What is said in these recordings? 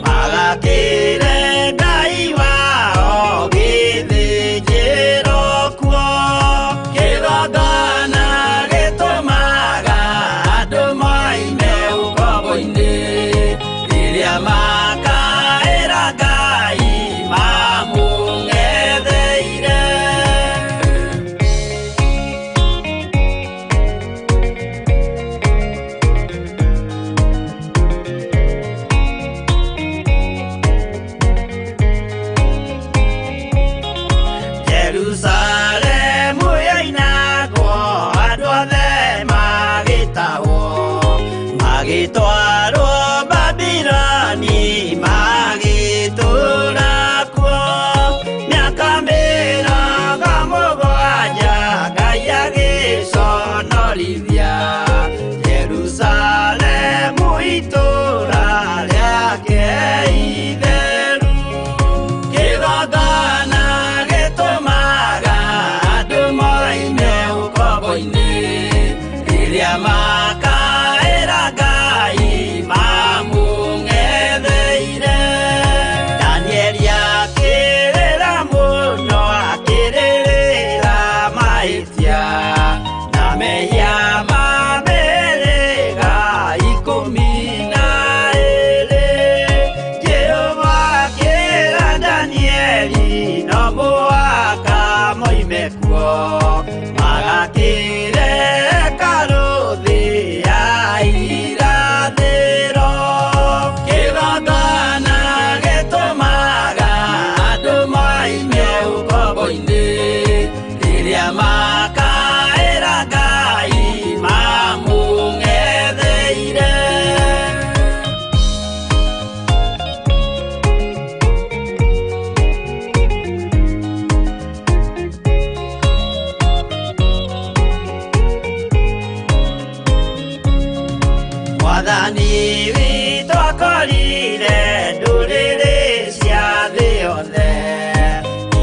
Magakĩre Ngai wao gĩthĩnjĩro kuo. Kĩgongona gĩtũmaga andũ moime ũkombo-inĩ, rĩrĩa makaĩra Ngai mamũng'etheire. Jerusalemu yoinagwo, andũ othe magĩtahwo, magĩtwarwo Babiloni, magĩtũũra kuo mĩaka 70, Ngai agĩconorithia Jerusalemu itũũra rĩake itheru. Kĩgongona gĩtũmaga andũ moime ũkombo-inĩ, rĩrĩa makaĩra Ngai mamũng'etheire. Danieli akĩrĩra mũno, akĩrĩrĩra mahĩtia na mehia ma mĩhĩrĩga 12. Jehova akĩra Danieli no mũhaka moime kuo, magakĩre hekarũ thĩ ya irathĩro. Kĩgongona gĩtũmaga andũ moime ũkombo-inĩ, rĩrĩa makaĩra Ngai mamũng'etheire. Mwathani witũ akorire ndũrĩrĩ cia thĩ yothe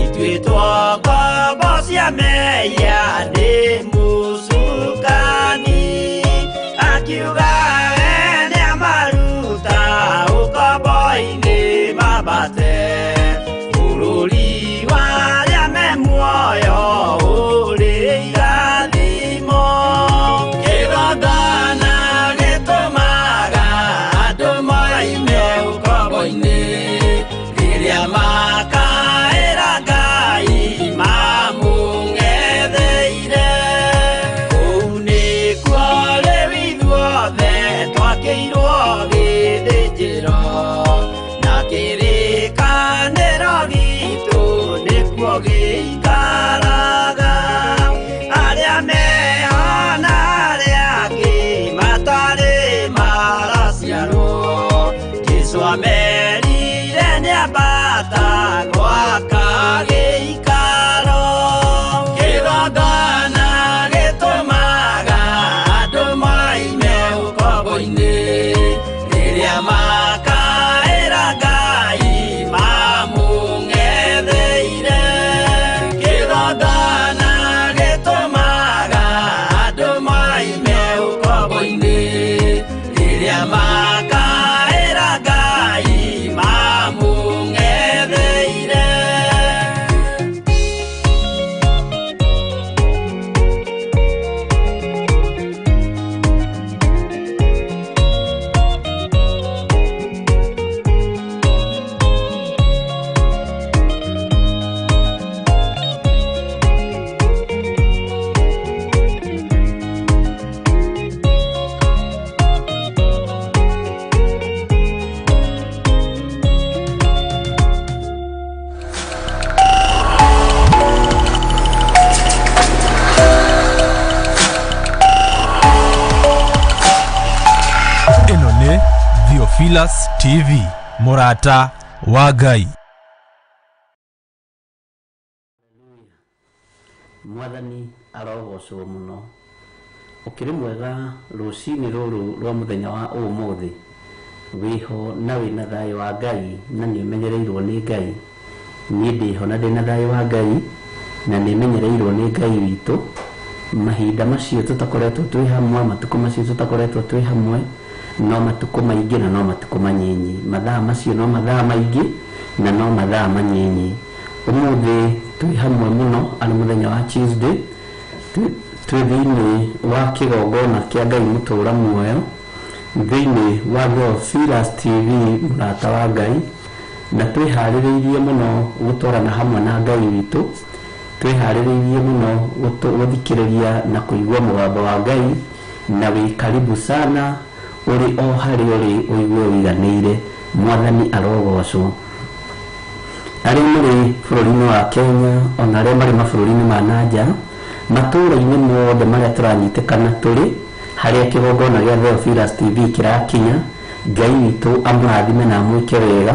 ituĩtwo ngombo cia mehia nĩ mũcukani, akiuga we nĩamaruta ũkombo-inĩ mambate bũrũri wa arĩa me muoyo ũrĩ irathimo. Kĩgongona gĩtũmaga andũ moime ũkombo-inĩ, rĩrĩa makaĩra Ngai mamũng'etheire. Kũu nĩkuo rĩu ithuothe twakĩirwo gĩthĩnjĩro, na kĩrĩkanĩro gitũ nĩkuo gĩikaraga. Arĩa meho na arĩa angĩ matarĩ maraciarwo, Jesũ amerire nĩambata gwaka gĩikaro. Kĩgongona gĩtũmaga andũ moime ũkombo-inĩ, rĩrĩa makaĩra Ngai mamũng'etheire. Kĩgongona gĩtũmaga andũ moime ũkombo-inĩ, rĩrĩa makaĩra Ngai mamũng'etheire. Ĩno nĩ Theophilus TV, mũrata wa Ngai. Mwathani arogocwo mũno. Ũkĩrĩ mwega rũcinĩ rũrũ rwa mũthenya wa ũmũthĩ, wĩho na wĩna thayũ wa Ngai na nĩ ũmenyereirwo nĩ Ngai. Niĩ ndĩho na ndĩna thayũ wa Ngai na nĩ menyereirwo nĩ Ngai witũ. Mahinda macio tũtakoretwo twĩ hamwe, matukũ macio tũtakoretwo twĩ hamwe, No matukũ maingĩ na no matukũ manyinyi, mathaa macio no mathaa maingĩ na no mathaa manyinyi. Ũmũthĩ twĩ hamwe mũno arĩ mũthenya wa Tuesday, twĩ thĩinĩ wa kĩgongona kĩa Ngai mũtũra muoyo, thĩinĩ wa Theophilus TV, mũrata wa Ngai, na twĩharĩrĩirie mũno gũtwarana hamwe na Ngai witũ. Twĩharĩrĩirie mũno gũthikĩrĩria na kũigua mũgambo wa Ngai, na wĩ karibu sana ũrĩ o harĩa ũrĩ ũigue ũiganĩire. Mwathani arogocwo. Arĩa marĩ bũrũri-inĩ wa Kenya ona arĩa marĩ mabũrũri-inĩ ma nanja, matũũra-inĩ mothe marĩa tũranyitĩkana tũrĩ harĩa kĩgongona gĩa Theophilus TV kĩrakinya, Ngai witũ amũrathime na amwĩke wega.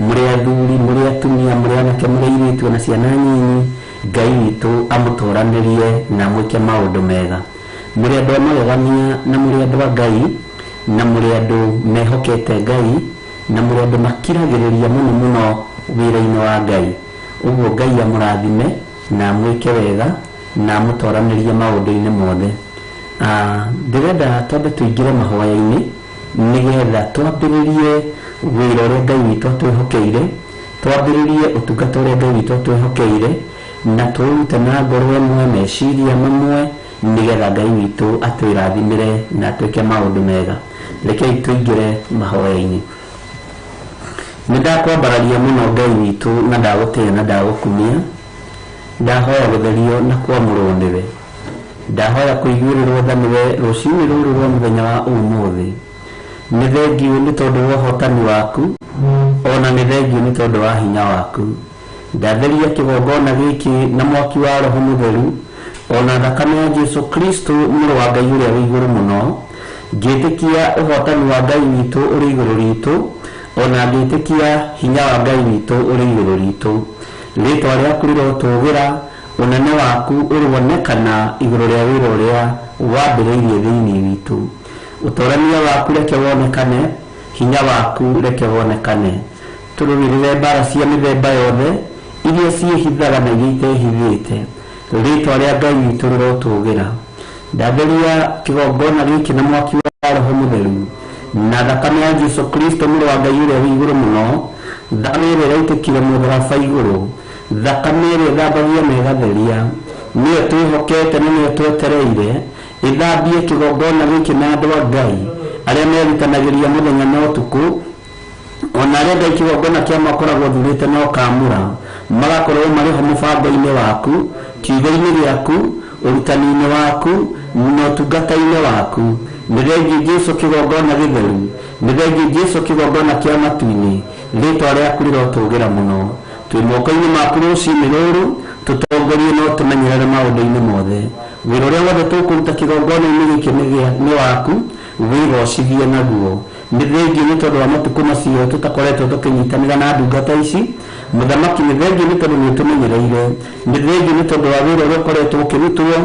Mũrĩ athuri, mũrĩ atumia, mũrĩ anake, mũrĩ airĩtu ona ciana nyinyi, Ngai witũ amũtũranĩrie na amwĩke maũndũ mega. Mũrĩ andũ a magegania na mũrĩ andũ a Ngai na mũrĩ andũ mehokete Ngai na mũrĩ andũ makiragĩrĩria mũno mũno wĩra-inĩ wa Ngai. Ũguo Ngai amũrathime na amwĩke wega na amũtoranĩrie maũndũ-inĩ mothe. Ndĩrenda twambe tũingĩre mahoya-inĩ nĩgetha twambĩrĩrie wĩra ũrĩa Ngai witũ atwĩhokeire, twambĩrĩrie ũtungata ũrĩa Ngai witũ atwĩhokeire, na tũũrute na ngoro ĩmwe, meciria mamwe, nĩgetha Ngai witũ atwĩrathimĩre na atwĩke maũndũ mega. Rekei tũingĩre mahoya-inĩ. Nĩ ndakwambararia mũno Ngai witũ na ndagũtĩĩa na ndagũkumia. Ndahoya gũtherio na kwamũrwo nĩwe. Ndahoya kũiguĩrĩrwo tha nĩwe rũcinĩ rũrũ rwa mũthenya wa ũmũthĩ. Nĩ thengiũ nĩ tondũ wa ũhotani waku, ona nĩ thengiũ nĩ tondũ wa hinya waku. Ndatheria kĩgongona gĩkĩ na mwaki wa Roho Mũtheru, ona thakame ya Jesu Kristo mũrũ wa Ngai ũrĩa wĩ igũrũ mũno. Ngĩtĩkia ũhotani wa Ngai witũ ũrĩ igũrũ ritũ, ona ngĩtĩkia hinya wa Ngai witũ ũrĩ igũrũ ritũ. Rĩtwa rĩaku rĩrotũgĩra, ũnene waku ũronekana igũrũ rĩa wĩra ũrĩa wambĩrĩirie thĩinĩ witũ. Ũtorania waku reke wonekane, hinya waku reke wonekane. Tũrũĩrĩre mbara cia mĩthemba yothe iria ciĩhithaga na iria itehithĩte. Rĩtwa rĩa Ngai witũ rĩrotũgĩra. Ndatheria kĩgongona gĩkĩ na mwaki wa Roho Mũtheru na thakame ya Jesu Kristo mũrũ wa Ngai ũrĩa wĩ igũrũ mũno, thakame ĩrĩa ĩraitĩkire mũtharaba igũrũ, thakame ĩrĩa ĩthambagia na ĩgatheria, nĩyo twĩhokete na nĩyo twetereire, ĩthambie kĩgongona gĩkĩ na andũ a Ngai arĩa merutanagĩria mũthenya na ũtukũ, ona arĩa Ngai kĩgongona kĩa makoragwo thurĩte na ũkamũra, magakorwo marĩ ho mũbango-inĩ waku, kiugo-inĩ gĩaku, ũrutani-inĩ waku na ũtungata-inĩ waku. Nĩ thengiũ Jesu kĩgongona gĩtheru, nĩ thengiũ Jesu kĩgongona kĩa matu-inĩ. Rĩtwa rĩaku rĩrotũgĩra mũno. Twĩ moko-inĩ maku rũcinĩ rũrũ, tũtongorie na ũtũmenyerere maũndũ-inĩ mothe. Wĩra ũrĩa wothe tũkũruta kĩgongona-inĩ gĩkĩ nĩ waku, wĩgocithie naguo. Nĩ thengiũ nĩ tondũ wa matukũ macio tũtakoretwo tũkĩnyitanĩra na ndungata ici. Mũthamaki, nĩ thengiũ nĩ tondũ nĩ ũtũmenyereire. Nĩ thengiũ nĩ tondũ wa wĩra ũrĩa ũkoretwo ũkĩrutwo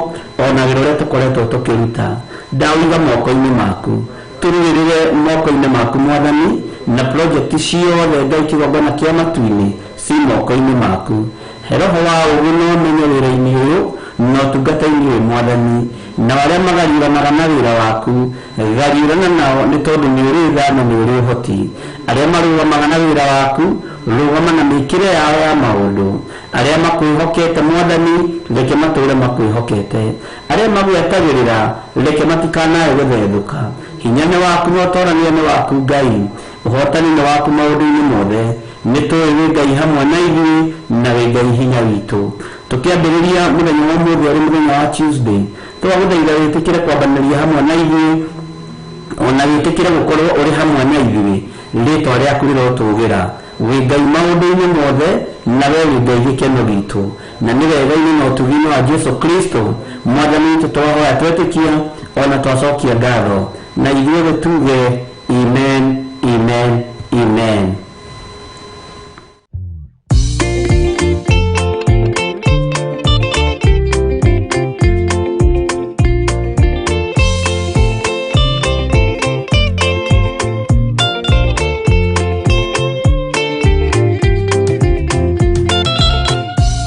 ona wĩra ũrĩa tũkoretwo tũkĩruta. Ndaũiga moko-inĩ maku, tũrũĩrĩre moko-inĩ maku Mwathani, na project ciothe Ngai kĩgongona kĩa matu-inĩ ci moko-inĩ maku. He roho wa ũũgĩ na ũmenyo wĩra-inĩ ũyũ na ũtungata-inĩ ũyũ Mwathani, na arĩa magariũranaga na wĩra waku gariũrana nao nĩ tondũ nĩ ũrĩ tha na nĩ ũrĩ ũhoti. Arĩa marũgamaga na wĩra waku rũgama na mĩkĩre yao ya maũndũ. Arĩa makwĩhokete Mwathani reke matũũre makwĩhokete. Arĩa magwetagĩrĩra reke matikanae gũthethũka. Hinya nĩ waku na ũtorania nĩ waku Ngai, ũhotani nĩ waku maũndũ-inĩ mothe. Nĩ tũĩ wĩ Ngai hamwe na ithuĩ na wĩ Ngai hinya witũ. Tũkĩambĩrĩria mũthenya wa ũmũthĩ ũrĩ mũthenya wa Tuesday, twagũthaitha wĩtĩkĩre kwambanĩria hamwe na ithuĩ, ona wĩtĩkĩre gũkorwo ũrĩ hamwe na ithuĩ. Rĩtwa rĩaku rĩrotũgĩra. Wĩ Ngai maũndũ-inĩ mothe na we wĩ Ngai gĩkeno gitũ, na nĩ wega-inĩ na ũtugi-inĩ wa Jesu Kristo Mwathani witũ twahoya twetĩkia ona twacokia ngatho, na ithuothe tuge amen, amen, amen.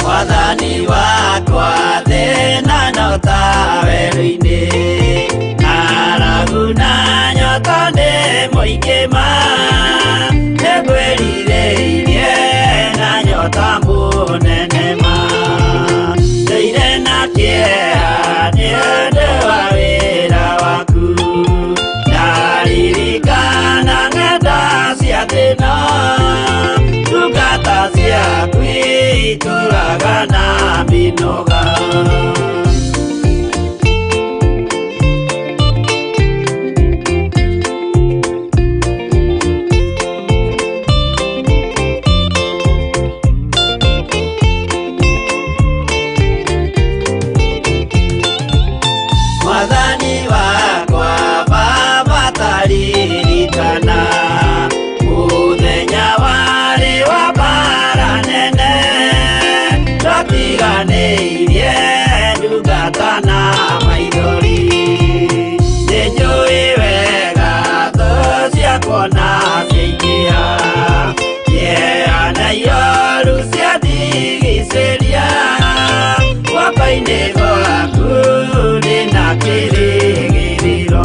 Mwathani wakwa thĩna no ta werũ-inĩ, ng'aragu na nyota nĩ Itũraga na mĩnoga. Mwathani wakwa Baba taririkana mũthenya warĩ wa mbara nene, twatiganĩirie ndungata na maithori. Nĩnjũĩ wega thũ ciakwa na ciaingĩha, kĩeha na ioru ciandigicĩria, guoko-inĩ gwaku ndĩna kĩrĩgĩrĩro.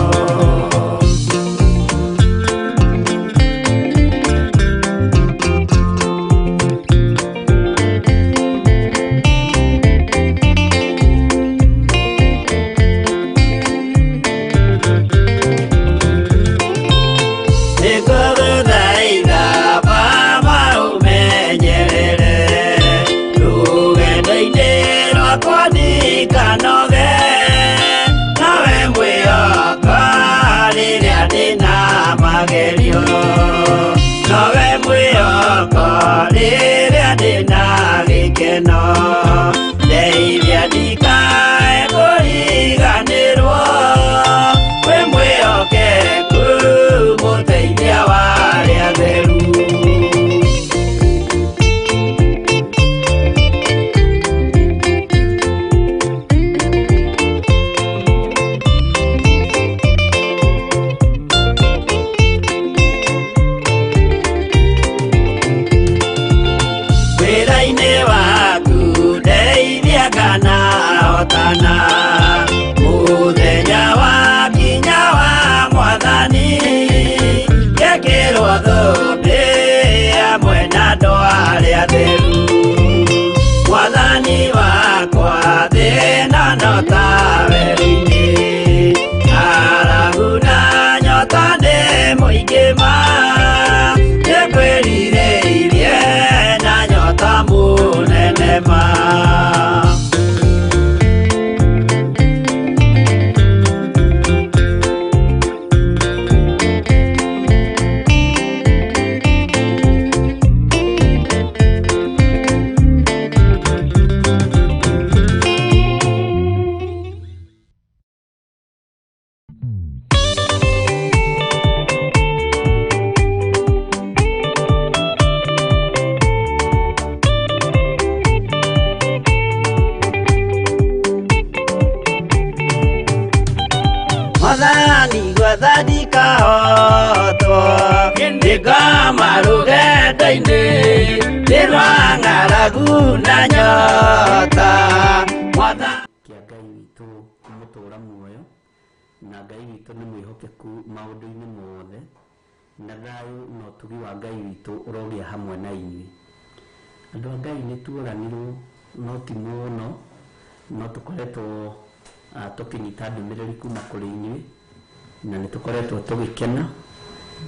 Nĩngũgũthaitha Baba ũmenyerere rũgendo-inĩ rwakwa ndikanoge, nawe mwĩhoka rĩrĩa ndĩna magerio, nowe mwĩhoko rĩrĩa ndĩna gĩkeno, ndeithia ndikae kũriganĩrwo, wĩ mwĩhokeku mũteithia wa arĩa atheru. Wĩra-inĩ waku ndeithia kana hotana, mũthenya wakinya wa Mwathani, ngekĩrwo thũmbĩ hamwe na andũ arĩa atheru. Mwathani wakwa thĩna no ta werũ-inĩ, ng'aragu na nyota nĩ mũingĩ ma, nĩngwĩrirĩirie na nyota mũnene ma. Mwathani gwetha ndikahotwo, ndĩngoma rũgendo-inĩ, nĩ rwa ng'aragu na nyota. Mwathani Kĩa Ngai witũ mũtũra muoyo, na Ngai witũ nĩ mwĩhokeku maũndũ-inĩ mothe, na thayũ na ũtugi wa Ngai witũ ũrogĩa hamwe na inyuĩ. Andũ a Ngai nĩ tuoranirwo no ti mũno, no tũkoretwo tũkĩnyita ndũmĩrĩri kuma kũrĩ inyuĩ, na nĩ tũkoretwo tũgĩkena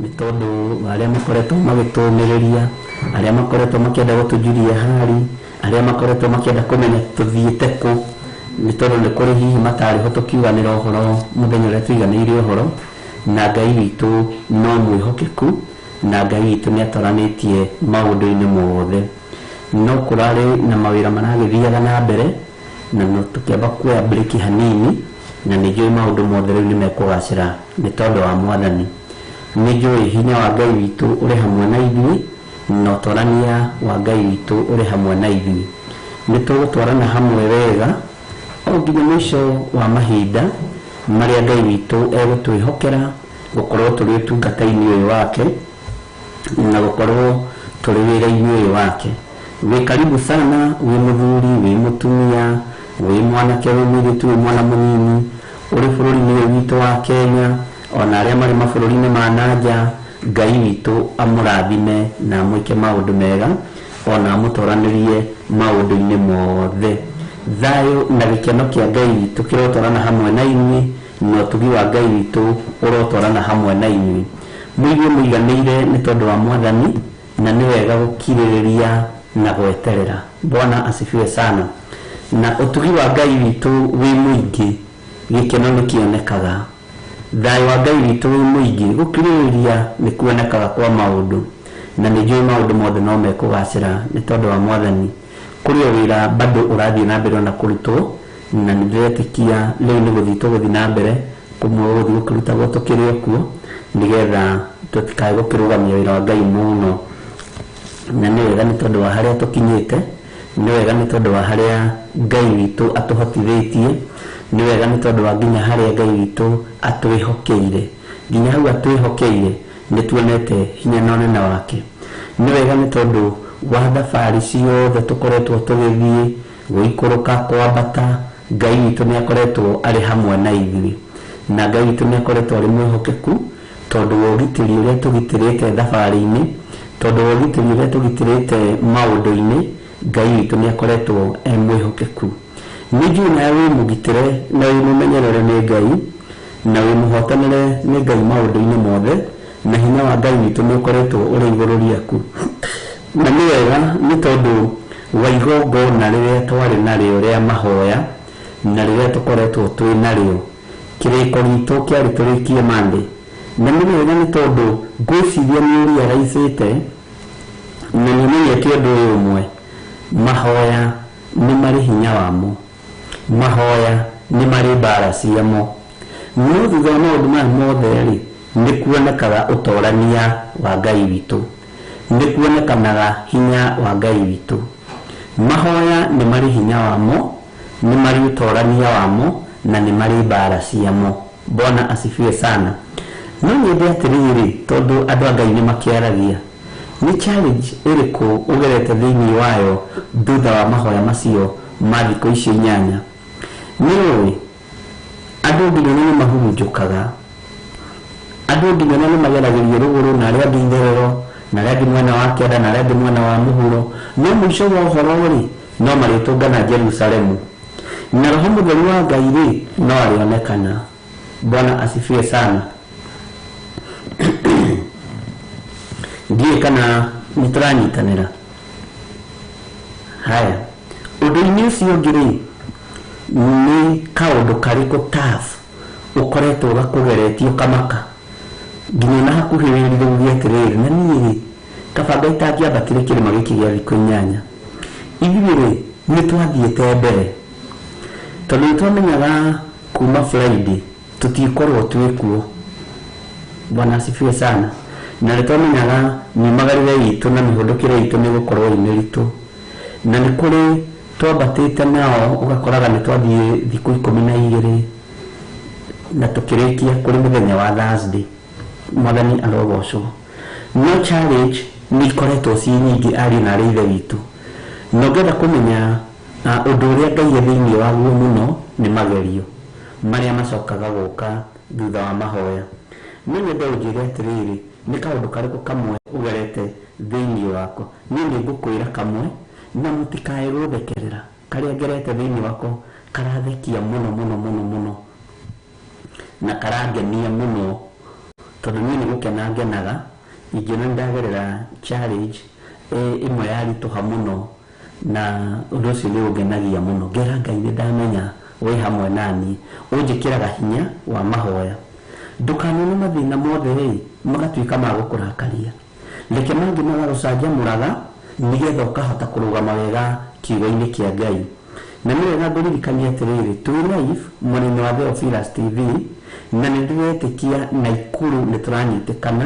nĩ tondũ arĩa makoretwo magĩtũmĩrĩria, arĩa makoretwo makĩenda gũtũjuria hali, arĩa makoretwo makĩenda kũmenya tũthiĩte kũ, nĩ tondũ nĩ kũrĩ hihi matarĩ ho tũkiuganĩra ũhoro mũthenya ũrĩa tũiganĩire ũhoro, na Ngai witũ no mwĩhokeku, na Ngai witũ nĩ atoranĩtie maũndũ-inĩ mothe. No kũrarĩ na mawĩra maragĩthiaga na mbere, na no tũkĩamba kuoya breki hanini, na nĩ njũĩ maũndũ mothe rĩu nĩ mekũgacĩra nĩ tondũ wa Mwathani. Nĩ njũĩ hinya wa Ngai witũ ũrĩ hamwe na ithuĩ, na ũtorania wa Ngai witũ ũrĩ hamwe na ithuĩ. Nĩ tũgũtwarana hamwe wega o nginya mũico wa mahinda marĩa Ngai witũ egũtwĩhokera gũkorwo tũrĩ ũtungata-inĩ ũyũ wake, na gũkorwo tũrĩ wĩra-inĩ ũyũ wake. Wĩ karibu sana, wĩ mũthuri, wĩ mũtumia, wĩ mwanake, wĩ mũirĩtu, wĩ mwana mũnini, ũrĩ bũrũri-inĩ ũyũ witũ wa Kenya, ona arĩa marĩ mabũrũri-inĩ ma nanja, Ngai witũ amũrathime na amwĩke maũndũ mega, ona amũtoranĩrie maũndũ-inĩ mothe. Thayũ na gĩkeno kĩa Ngai witũ kĩrotwarana hamwe na inyuĩ, na ũtugi wa Ngai witũ ũrotwarana hamwe na inyuĩ. Mũigue mũiganĩire nĩ tondũ wa Mwathani, na nĩ wega gũkirĩrĩria Na gweterera. Bwana asifiwe sana. Na ũtugi wa Ngai witũ wĩ mũingĩ, gĩkeno nĩ kĩonekaga. Thayũ wa Ngai witũ wĩ mũingĩ, gũkirĩrĩria nĩ kuonekaga kwa maũndũ. Na nĩ njũĩ maũndũ mothe no mekũgacĩra nĩ tondũ wa Mwathani. Kũrĩ o wĩra bado ũrathiĩ na mbere ona kũrutwo, na nĩ ndĩretĩkia rĩu nĩ gũthiĩ tũgũthiĩ na mbere kũmwe gũthiĩ gũkĩrutagwo tũkĩrĩ o kuo, nĩgetha tũtikae gũkĩrũgamia wĩra wa Ngai mũno. Na nĩ wega nĩ tondũ wa harĩa tũkinyĩte, nĩ wega nĩ tondũ wa harĩa Ngai witũ atũhotithĩtie, nĩ wega nĩ tondũ wa nginya harĩa Ngai witũ atwĩhokeire. Nginya hau atwĩhokeire nĩ tuonete hinya na ũnene wake. Nĩ wega nĩ tondũ wa thabarĩ ciothe tũkoretwo tũgĩthiĩ, gũikũrũka, kwambata, Ngai witũ nĩ akoretwo arĩ hamwe na ithuĩ. Na Ngai witũ nĩ akoretwo arĩ mwĩhokeku, tondũ wa ũgitĩri ũrĩa tũgitĩrĩte thabarĩ-inĩ, tondũ wa ũgitĩri ũrĩa tũgitĩrĩte maũndũ-inĩ, Ngai witũ nĩ akoretwo e mwĩhokeku. Nĩ njũĩ nawe wĩ mũgitĩre na wĩ mũmenyerere nĩ Ngai, na wĩ mũhotanĩre nĩ Ngai maũndũ-inĩ mothe, na hinya wa Ngai witũ nĩ ũkoretwo ũrĩ igũrũ rĩaku. Na nĩ wega nĩ tondũ wa igongona rĩrĩa twarĩ narĩo rĩa mahoya, na rĩrĩa tũkoretwo twĩ narĩo, kĩrĩko gitũ kĩarĩ tũrĩkie Monday. Na nĩ wega nĩ tondũ ngwĩciria nĩ ũriaraicĩte na nĩ ũmenyete ũndũ ũyũ ũmwe, mahoya nĩ marĩ hinya wamo, mahoya nĩ marĩ mbara ciamo. No thutha wa maũndũ maya mothe rĩ, nĩ kuonekaga ũtorania wa Ngai witũ, nĩ kuonekanaga hinya wa Ngai witũ. Mahoya nĩ marĩ hinya wamo, nĩ marĩ ũtorania wamo, na nĩ marĩ mbara ciamo. Bwana asifiwe sana. No nyende atĩrĩrĩ, tondũ andũ a Ngai nĩ makĩaragia, nĩ challenge ĩrĩkũ ũgerete thĩinĩ wayo thutha wa mahoya macio ma thikũ icio 8? Nĩ ũĩ andũ nginya nĩ mahurunjũkaga, andũ nginya nĩ mageragĩrio rũgũrũ na arĩa angĩ itherero, na arĩa angĩ mwena wa kĩanda, na arĩa angĩ mwena wa mũhuro, no mũico wa ũhoro rĩ, no marĩtũngana Jerusalemu, na Roho Mũtheru wa Ngai rĩ, no arĩonekana. Bwana asifiwe sana. Ndiũĩ kana nĩ tũranyitanĩra. Haya, ũndũ-inĩ ũcio ũngĩ rĩ, nĩ kaũndũ karĩkũ tough ũkoretwo gakũgeretie ũkamaka nginya na hakuhĩ wĩrire uge atĩrĩrĩ, na niĩ rĩ, kaba Ngai itangĩambatire kĩrĩma gĩkĩ gĩa thikũ 8. Ithuĩ rĩ, nĩ twathiĩte mbere, tondũ nĩ twamenyaga kuma Friday tũtikorwo twĩ kuo. Bwana asifiwe sana. Na nĩ twamenyaga miumagarĩre itũ na mĩhũndũkĩre itũ nĩ gũkorwo ĩ mĩritũ, na nĩ kũrĩ twambatĩte nao ũgakoraga nĩ twathiĩ thikũ 12 na tũkĩrĩkia kũrĩ mũthenya wa Thursday. Mwathani arogocwo. No challenge nĩ ikoretwo ciĩ nyingĩ ariũ na arĩ ithe witũ, na ũngĩenda kũmenya ũndũ ũrĩa Ngai e thĩinĩ waguo mũno nĩ magerio marĩa macokaga gũka thutha wa mahoya. No nyende ũnjĩre atĩrĩrĩ, nĩ kaũndũ karĩkũ kamwe ũgerete thĩinĩ wako? Niĩ nĩ ngũkwĩra kamwe, na mũtikae gũthekerera. Karĩa ngerete thĩinĩ wako karathekia mũno mũno mũno mũno, na karangenia mũno, tondũ niĩ nĩ gũkena ngenaga ingĩona nĩ ndagerera challenge ĩmwe yaritũha mũno, na ũndũ ũcio nĩ ũngenagia mũno. Ngera Ngai nĩ ndamenya wĩ hamwe nani, ũnjĩkĩraga hinya wa mahoya. Ndũkanone mathĩna mothe rĩ magatuĩka ma gũkũrakaria, reke mangĩ magagũcanjamũraga nĩgetha ũkahota kũrũgama wega kiugo-inĩ kĩa Ngai. Na nĩ wega ngũririkanie atĩrĩrĩ, twĩ live mwena-inĩ wa Theophilus TV, na nĩ ndĩretĩkia Naikuru nĩ tũranyitĩkana,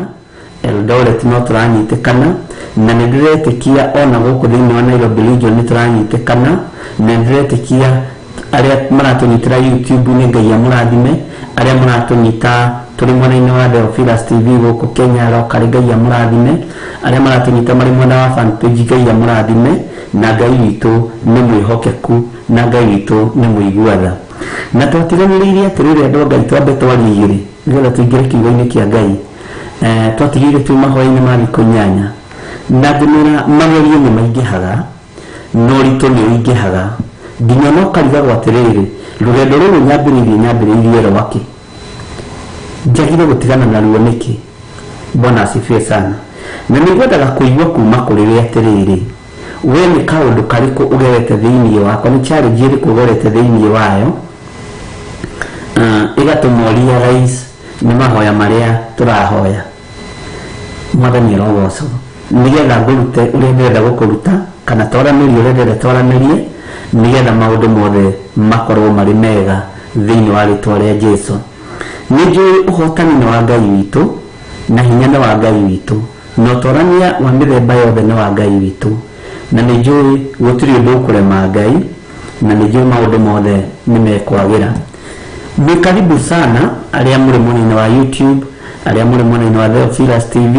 Eldoret no tũranyitĩkana, na nĩ ndĩretĩkia ona gũkũ thĩinĩ wa Nairobi region nĩ tũranyitĩkana, na nĩ ndĩretĩkia arĩa maratũnyitĩra YouTube nĩ Ngai amũrathime, arĩa maratũnyita tũrĩ mwena-inĩ wa Theophilus TV gũkũ Kenya roka Ngai amũrathime, arĩa maratũnyita marĩ mwena wa fan page Ngai amũrathime, na Ngai witũ nĩ mwĩhokeku, na Ngai witũ nĩ mũigua tha. Na twatiganĩrĩire atĩrĩrĩ andũ a Ngai, twambe twarie igĩrĩ nĩgetha tũingĩre kiugo-inĩ kĩa Ngai. Twatigĩire twĩ mahoya-inĩ ma thikũ 8, na ngĩmwĩra magerio nĩ maingĩhaga, na ũritũ nĩ ũingĩhaga, nginya no karigagwo atĩrĩrĩ, rũgendo rũrũ nyambĩrĩirie rwakĩ, njagire gũtigana naruo nĩkĩ? Bwana asifiwe sana. Na nĩ ngwendaga kũigua kuma kũrĩ we atĩrĩrĩ, We nĩ kaũndũ karĩkũ ũgerete thĩinĩ wako, nĩ challenge ĩrĩkũ ũgerete thĩinĩ wayo ĩgatũma realize nĩ mahoya marĩa tũrahoya. Mwathani arogocwo, nĩgetha ngũrute ũrĩa ndĩrenda gũkũruta kana twaranĩrie ũrĩa ndĩrenda twaranĩrie, nĩgetha maũndũ mothe makorwo marĩ mega thĩinĩ wa rĩtwa rĩa Jesu. Nĩ njũĩ ũhotani nĩ wa Ngai witũ na hinya nĩ wa Ngai witũ na ũtorania wa mĩthemba yothe nĩ wa Ngai witũ, na nĩ njũĩ gũtirĩ ũndũ ũkũrema Ngai, na nĩ njũĩ maũndũ mothe nĩ mekwagĩra. Mwĩ karibu sana arĩa mũrĩ mwena-inĩ wa YouTube, arĩa mũrĩ mwena-inĩ wa Theophilus TV.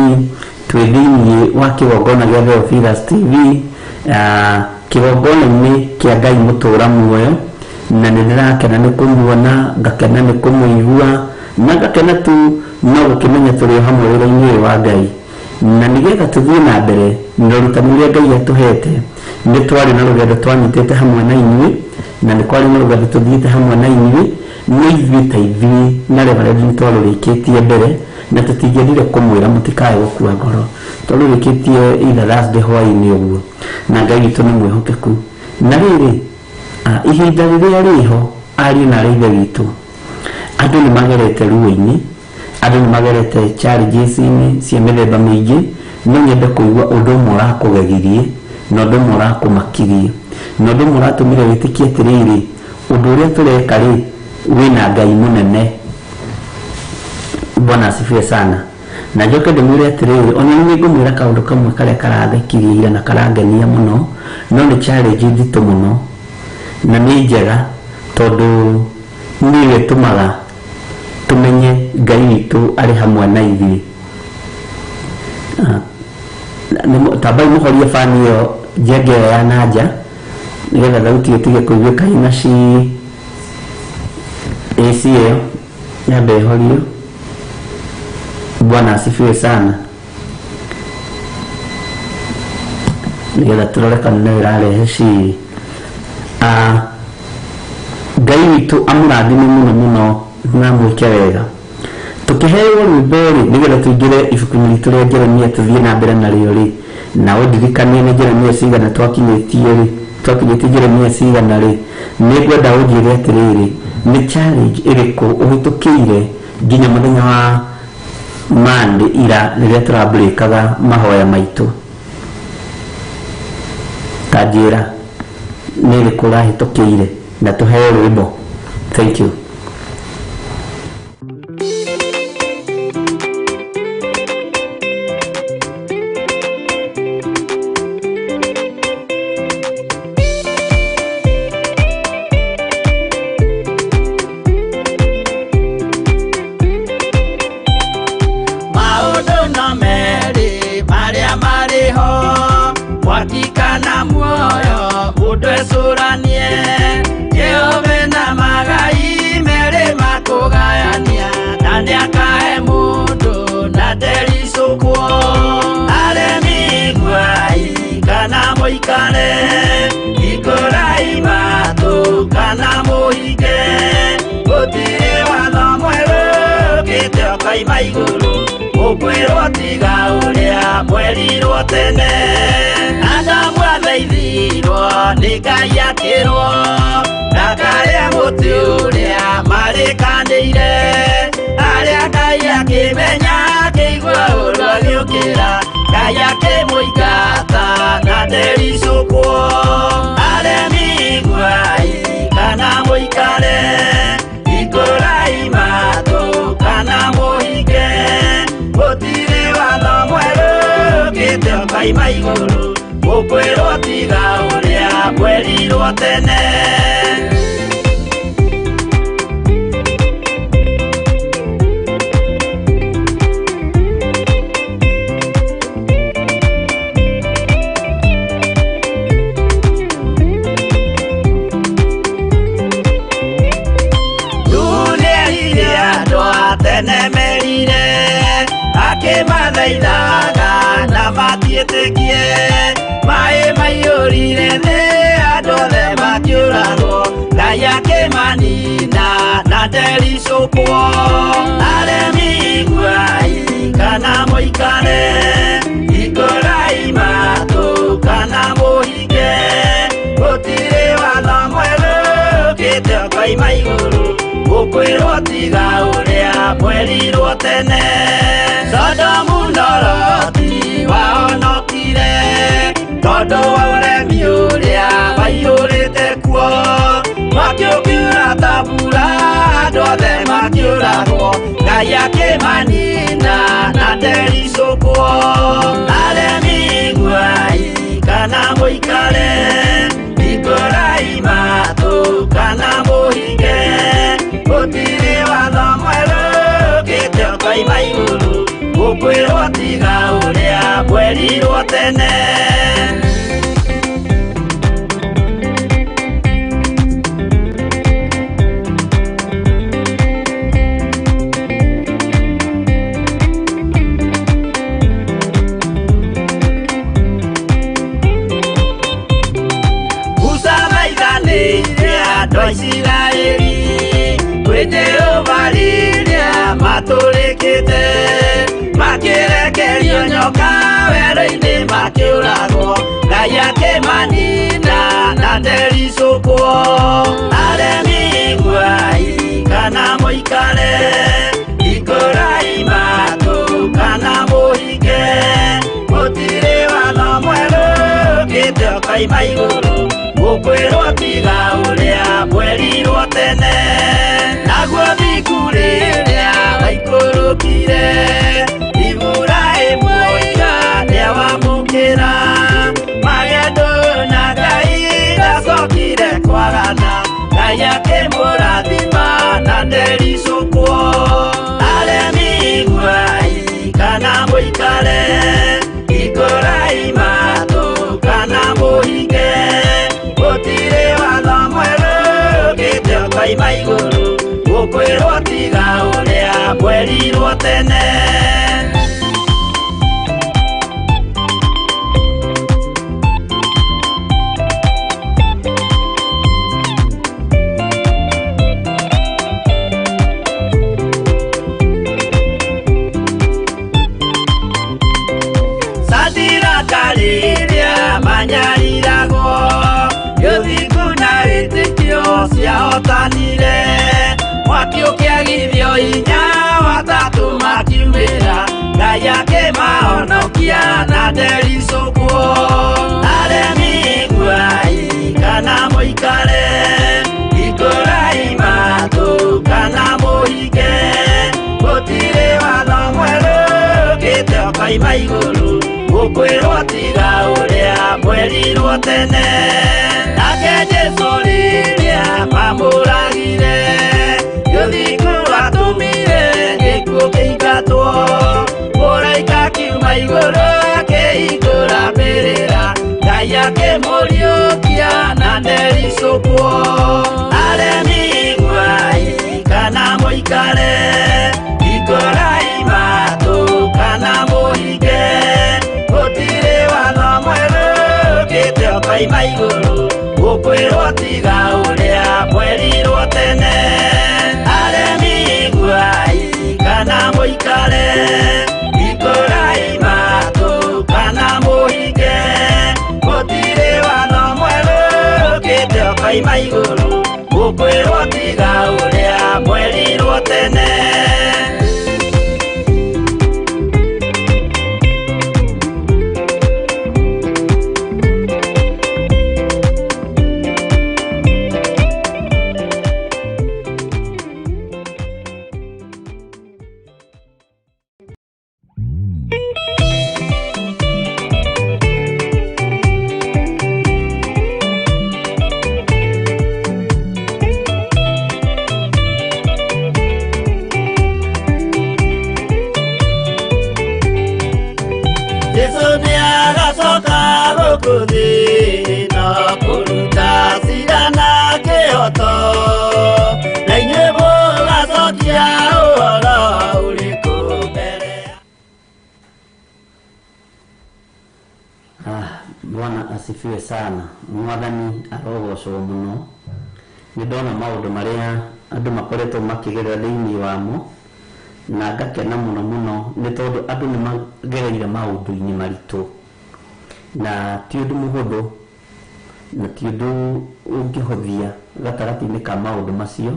Twĩ thĩinĩ wa kĩgongona gĩa Theophilus TV, kĩgongona-inĩ kĩa Ngai mũtũra muoyo, na nĩ ndĩrakena nĩ kũmuona, ngakena nĩ kũmũigua, na ngakena tu no gũkĩmenya tũrĩ o hamwe wĩra-inĩ ũyũ wa Ngai. Na nĩgetha tũthiĩ na mbere na ũrutani ũrĩa Ngai atũhete, nĩ twarĩ na rũgendo twanyitĩte hamwe na inyuĩ, na nĩ kwarĩ na rũgendo tũthiĩte hamwe na inyuĩ, no ithuĩ ta ithuĩ na Reverend nĩ twarũrĩkĩtie mbere, na tũtingĩendire kũmwĩra mũtikae gũkua ngoro. Twarũrĩkĩtie either Thursday hwaĩ-inĩ ũguo, na Ngai witũ nĩ mwĩhokeku. Na rĩrĩ, ihinda rĩrĩa rĩho ariũ na arĩ ithe witũ, andũ nĩ magerete ruo-inĩ, andũ nĩ magerete challenges-inĩ cia mĩthemba mĩingĩ. No nyende kũigua ũndũ ũmwe ũrakũgegirie, na ũndũ ũmwe ũrakũmakirie, na ũndũ ũmwe ũratũmire wĩtĩkie atĩrĩrĩ, ũndũ ũrĩa tũreka rĩ wĩna Ngai mũnene. Bwana asifiwe sana. Na njoke ndĩmwĩre atĩrĩrĩ, ona nĩ ngũmwĩra kaũndũ kamwe karĩa karathekirie ira na karangenia mũno, no nĩ challenge nditũ mũno na nĩ njega, tondũ nĩyo ĩtũmaga tũmenye Ngai witũ arĩ hamwe na ithuĩ. Tambai mũhorie bani ĩyo njenge ĩyo ya nanja, nĩgetha thauti ĩtige kũiguĩka ina ci AC ĩyo yambe ĩhorio. Bwana asifiwe sana. Nĩgetha tũrore kana no ĩrarehe ci. Ngai witũ amũrathime mũno mũno na mwĩke wega. Tũkĩheo rwĩmbo rĩ, nĩgetha tũingĩre ibuku-inĩ ritũ rĩa Jeremia tũthiĩ na mbere narĩo rĩ, na ũndirikanie nĩ Jeremia cigana twakinyĩtie rĩ, twakinyĩtie Jeremia cigana rĩ, nĩ ngwenda ũnjĩre atĩrĩrĩ, nĩ challenge ĩrĩkũ ũhĩtũkĩire nginya mũthenya wa Monday ira rĩrĩa tũrambĩrĩkaga mahoya maitũ. Ta njĩra nĩ ĩrĩkũ ũrahĩtũkĩire, na tũheo rwĩmbo. Thank you. Maũndũ no merĩ marĩa marĩ ho, mwaki kana muoyo, mũndũ ecũranie. Jehova na magai merĩ makũgayania, na nĩakahe mũndũ na ndericũkwo. Aremi iguai kana mũikare, hingũrai matũ kana mũhinge. Gũtirĩ watho mwerũ ũkĩte ũkoima igũrũ, ũkwĩrwo tiga ũrĩa mwerirwo tene. Adamu athaithirwo nĩ Ngai akĩrwo, ndakarĩa mũtĩ ũrĩa marĩkanĩire. Arĩa Ngai akĩmenya akĩigua ũũru agĩũkĩra, Ngai akĩmũingata na ndericũkwo. Aremi iguai kana mũikare, hingũrai matũ kana mũhinge. Gũtirĩ watho mwerũ ũkĩte ũkoima igũrũ, ũkwĩrwo tiga ũrĩa mwerirwo tene. Tene merire akĩmathaithaga na matiĩtĩkie, maĩ maiyũrire thĩ andũ othe makĩũragwo, Ngai akĩmanina na ndericũkwo. Aremi iguai kana mũikare, hingũrai matũ kana mũhinge. Gũkwĩrwo tiga ũrĩa mwerirwo tene. Sodomu na Loti wahonokire tondũ wa ũremi ũrĩa waiyũrĩte kuo. Mwaki ũkiura ta mbura, andũ othe makĩũragwo, Ngai akĩmanina na ndericũkwo. Aremi iguai kana mũikare, hingũrai matũ kana mũhinge. Gũtirĩ watho mwerũ ũkĩte ũkoima igũrũ, gũkwĩrwo tiga ũrĩa mwerirwo tene. Musa maiganĩire andũ a Isiraeli kwĩ Jehova rĩrĩa matũrĩkĩte, makĩrekerio nyoka werũ-inĩ makĩũragwo, Ngai akĩmanina na ndericũkwo. Aremi iguai kana mũikare, hingũrai matũ kana mũhinge. Gũtirĩ watho mwerũ ũkĩte ũkoima igũrũ, gũkwĩrwo tiga ũrĩa mwerirwo tene. Naguo thingu rĩrĩa waikũrũkire, Iburahĩmu oiga nĩawamũkĩra. Magendo na Ngai ndacokire kwagana, Ngai akĩmũrathima na ndericũkwo. Aremi iguai kana mũikare, hingũrai matũ kana mũhinge. Gũtirĩ watho mwerũ ũkĩte ũkoima igũrũ, gũkwĩrwo tiga ũrĩa mwerirwo tene. Sadiraka rĩrĩa manyariragwo, gĩthingu na wĩtĩkio ciahotanire. Mwaki ũkĩagithio hinya, watatũ makiumĩra, Ngai akĩmahonokia na ndericũkwo. Aremi iguai kana mũikare, hingũrai matũ kana mũhinge. Gũtirĩ watho mwerũ ũkĩte ũkoima igũrũ, gũkwĩrwo tiga ũrĩa mwerirwo tene. Nake Jesũ rĩrĩa mamũragire, gĩthingu rwatũmire gĩkuũ kĩingatwo. Mũraika akiuma igũrũ akĩhingũra mbĩrĩra, Ngai akĩmũriũkia na ndericũkwo. Aremi iguai kana mũikare, hingũrai matũ kana mũhinge. Gũtirĩ watho mwerũ ũkĩte ũkoima igũrũ, gũkwĩrwo tiga ũrĩa mwerirwo tene. Aremi iguai kana mũikare, hingũrai matũ kana mũhinge. Gũtirĩ watho mwerũ ũkĩte ũkoima igũrũ, gũkwĩrwo tiga ũrĩa mwerirwo tene. Jesu nĩagacoka gũkũ thĩ na kũruta cira na kĩhoto, na inyuĩ mũgacokia ũhoro ũrĩkũ mbere. Bwana asifiwe sana. Mwathani arogocwo mũno. Nĩ ndona maũndũ marĩa andũ makoretwo makĩgerera thĩinĩ wamo, na ngakena mũno mũno nĩ tondũ andũ nĩ magereire maũndũ-inĩ maritũ, na ti ũndũ mũhũthũ, na ti ũndũ ũngĩhũthia gatagatĩ-inĩ ka maũndũ macio.